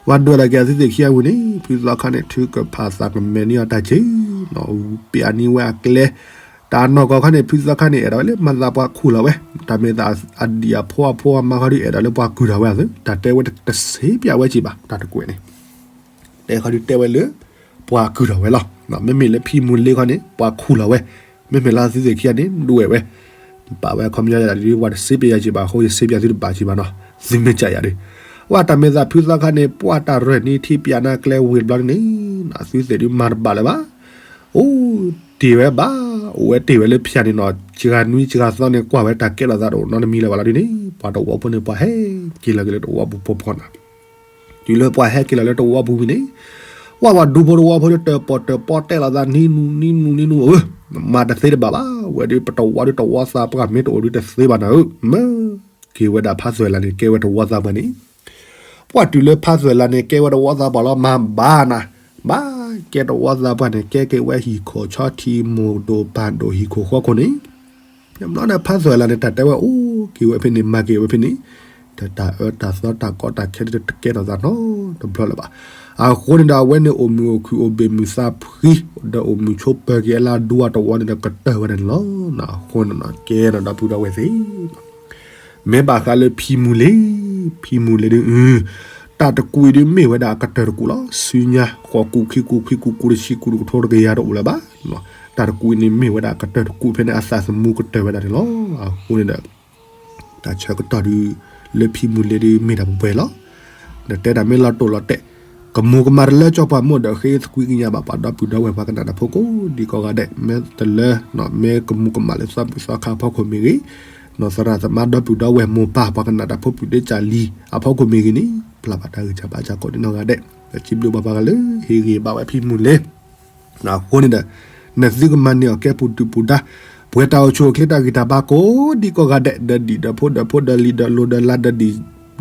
ပှၤဒွဲၣ်ထီၣ်က့ၤအသုသ့ၣ်ခံဂၤဝံၤန့ၣ် ဖုသီခါန့ၣ် ထုကဖၣ်သးကမဲာ်န့ၢ်အီၤတၢ်စ့ၢ်, ပျးန့ၢ်ဝဲအကျဲ, တၢ်နီၢ်ကီၢ်ခါန့ၣ် ဖုသီခါန့ၣ် အဲၣ်ဒိးဝဲလၢမၤသးပှၤခူၣ်လီၤဝဲ, တၢ်မ့ၢ်သးအဒံၣ်အဖိအဖိအမါခီဒုး အဲၣ်ဒိးလၢပှၤကုၢ်ထီၣ်ဝဲအသိး တၢ်တဲဝဲတသ့ပျးဝဲစ့ၢ်ဘၣ်, တၢ်တကွဲးန့ၣ် တဲခီဒုးတဲဝဲလၢ ပှၤကုၢ်ထီၣ်ဝဲလီၤ. မ့မ့ၢ်လၢဖံမူၤလ့ခီန့ၣ် ပှၤခူၣ်လီၤဝဲ, မ့မ့ၢ်လၢသုသ့ၣ်ခံဂၤန့ၣ် ဒွဲၣ်ဝဲ, ပာ်ဝဲအခီပညီဒ်လဲၣ်ဒ် ပှၤတသ့ပျးယၤစ့ၢ်ဘၣ်အဃိ ယသ့ပျးသုတဘၣ်စ့ၢ်ဘၣ်နီၤ, သုမ့ၢ်ကးယၤဒုး, ပှၤတၢ်မ့ၢ်သးဖုသီခါန့ၣ် ပှၤတၢ်ရဲၣ်နံၤထံပျးနၤကျဲဝ့ၤတဘျီန့ၣ်, သုသ့ၣ်ဒုးမၤတဘၣ်လၢၤဘၣ် အိၣ်တ့ၢ်ဝဲဘၣ်, အိၣ်ဝဲတ့ၢ်ဝဲလၢဖၠၣ်န့ၣ်နီၤ, စှၤနွံစှၤသီန့ၣ် ကွၢ်ဝဲတၢ်ကဲထီၣ်သးတအိၣ်နီတမံၤလၢၤဘၣ်လီၤဒ်န့ၣ်, ပှၤတဝီဖိန့ၣ် ပှၤဟဲက့ၤလီၤက့ၤလၢတဝီပူၤဖီဖီနီၤ, တုၤလၢပှၤဟဲက့ၤလီၤလၢတဝီပူၤဝံၤန့ၣ်, ဝဲဝဲဒူဖိတဝီဖိဒုးတၢၣ်ပီၣ်တၢၣ်ပီၣ်တဲလီၤသးနံၤနူၤနံၤနူၤနံၤနူၤဧၢ, မၤတသ့တဘၣ်ဘၣ်, ဝဲဒုးပတဝီဒုးတဝီသးပှၢ်မ့ၢ်တအိၣ်ဒုးတသ့ဘၣ်နၤဧၢ, မၢက့ၤဝဲဒၣ်ဖးသွဲၣ်လးန့ၣ် ကဲဝဲတဝီသးပှၢ်န့ၣ် ပှၤတုၤလၢဖးသွဲၣ်လးန့ၣ် ကဲဝဲတဝီသးပှၢ်လီၤ မၤဘၣ်နၤ, ဘၣ်ကဲတဝီသးပှၢ်န့ၣ် ကဲက့ၤဝဲဟံၣ်ခိၣ်ဆီထံမိၢ်ဒိၣ်ပၢ်ဒိၣ်ဟံၣ်ခိၣ်ဃီခိၣ်န့ၣ်, ဘျီန့ၣ်ဖးသွဲၣ်လးန့ၣ် တၢ်တဲဝဲအိၣ်က့ၤဝဲဖဲန့ၣ် မၤက့ၤဝဲဖဲန့ၣ်, တၢ်အၢတၢ်သီတၢ်ကီတၢ်ခဲတကဲထီၣ်သးနီတဘျီလၢၤဘၣ်, အဃိန့ၣ်ဒီး အဝဲန့ၣ်အိၣ်မုာ်အိၣ်ခုၣ်အိၣ်ဘ့ၣ်မုာ်သးဖှံ, ဒီးအိၣ်မုာ်ဆိပၢၤက့ၤအလၢအဒူအတဝီန့ၣ်ဒီးကတၢၢ်ဝဲဒၣ်န့ၣ်လီၤ. အဃိန့ၣ်နီၤ ကဲနီၤဒီပုၢ်ဒီဝဲၢ်သ့ၣ် မ့ၢ်ဘၣ်ဃးလၢဖံမူၤလ့ၤ, ဖံမူၤလ့ၤဒုး, တၢ်တကူးအံၤဒုးမ့ၢ်ဝဲဒၣ်အကတၢၢ်တကူးလီၤ. ဆူညါ ဃိးကူး ခံကူး ခွံကူး ကူးတဆံ ကူးတကထိတကယၤတအိၣ်လၢၤဘၣ်. တၢ်တကူးအံၤန့ၣ်မ့ၢ်ဝဲဒၣ်အကတၢၢ်တကူး ဖဲန့ၣ်အသးသမူကတၢၢ်ဝဲဒၣ်န့ၣ်လီၤ. အဃိန့ၣ်ဒီး တၢ်ဆၢကတီၢ်ဒုး လၢဖံမူၤလ့ၤဒုးမ့ၢ်တၢ်ပှဲၤပှဲၤလီၤ. ဒီးတဲတၢ်မ့ၢ်လီၤတိၢ်လီၤတဲာ်, ကမူၤကမၣ်တလၢကၠီပှၤမိၢ်ဒီး ဃ့သကွံကညးဘၣ် ပှၤဒီပုၢ်ဒီဝဲၢ်ပှၤကနၣ်တၢ်ဖိကိးဒံကိးဂၤဒဲး, မ့ၢ်တလၢ မ့ၢ်ကမူၤကမၣ်လၢသီဘူၣ်သီခါအဖီခိၣ်မ့ၢ်ဂ့ၤ, သရၣ်သမါဒီပုၢ်ဒီဝဲၢ်မိၢ်ပၢ်ပှၤကနၣ်တၢ်ဖိပူၤဒ့ကၢ်လံအဖီခိၣ်မ့ၢ်ဂ့ၤန့ၣ်, ပျၢ်ဘၣ်တၢ်ဂံၢ်စၢ်ဘါစၢ်ကိးဒံနီၢ်ဂၤဒဲး, ဒီးစံးဘျုးဘၣ်ပှၤကလုာ်လၢဟ့ၣ်ဂံၢ်ဘါဝဲဖံမူၤလ့ၤ အဃိန့ၣ်ဒီး နသုကမၤန့ၢ်အီၤကဲပူၤဒုၣ်ပူၤဒါ, ပှဲၤတၢ်အိၣ်ဆူၣ်အိၣ်ချ့တၢ်ဂံၢ်တၢ်ဘါကိးဒံကိးဂၤဒဲး, ဒီးဒံၣ်ဒီးဖိဒီးဖိဒီးလံၤဒီးလိၤဒီးလါဒီး ဒီး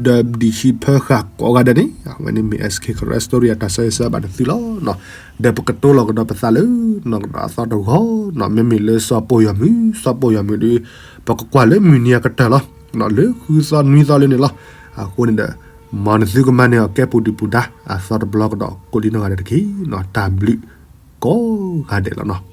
ဒံၣ်ဆံးဖၢဃာ်ကိးဂၤဒဲးန့ၣ်, အဝဲန့ၣ်မ့ၢ် S K Karen Story အတၢ်ဆၢဂ့ၤဆၢဝါဘၣ်နသုလီၤ. ဒီးပကတိၤလီၤကဒီးပသးလၢနီၢ်ကဒီးအသီတဂီၤ, မ့မ့ၢ်လၢစီၤပိၢ်ယီၤမုၢ်, စီၤပိၢ်ယီၤမုၢ်ဒုး ပကကွၢ်လၢမုၢ်နံၤအကတၢၢ်လီၤ. လၢဃုသီနွံသီလၢန့ၣ်လီၤ. အဃိန့ၣ်ဒီး မ်နသုကမၤန့ၢ်အီၤကဲပူၤဒုၣ်ပူၤဒါ အသီတဘျီကဒီးကိးဒံနီၢ်ဂၤဒဲးတက့ၢ်. တၢ်ဘျုးကိးဂၤဒဲးလီၤနီၤ.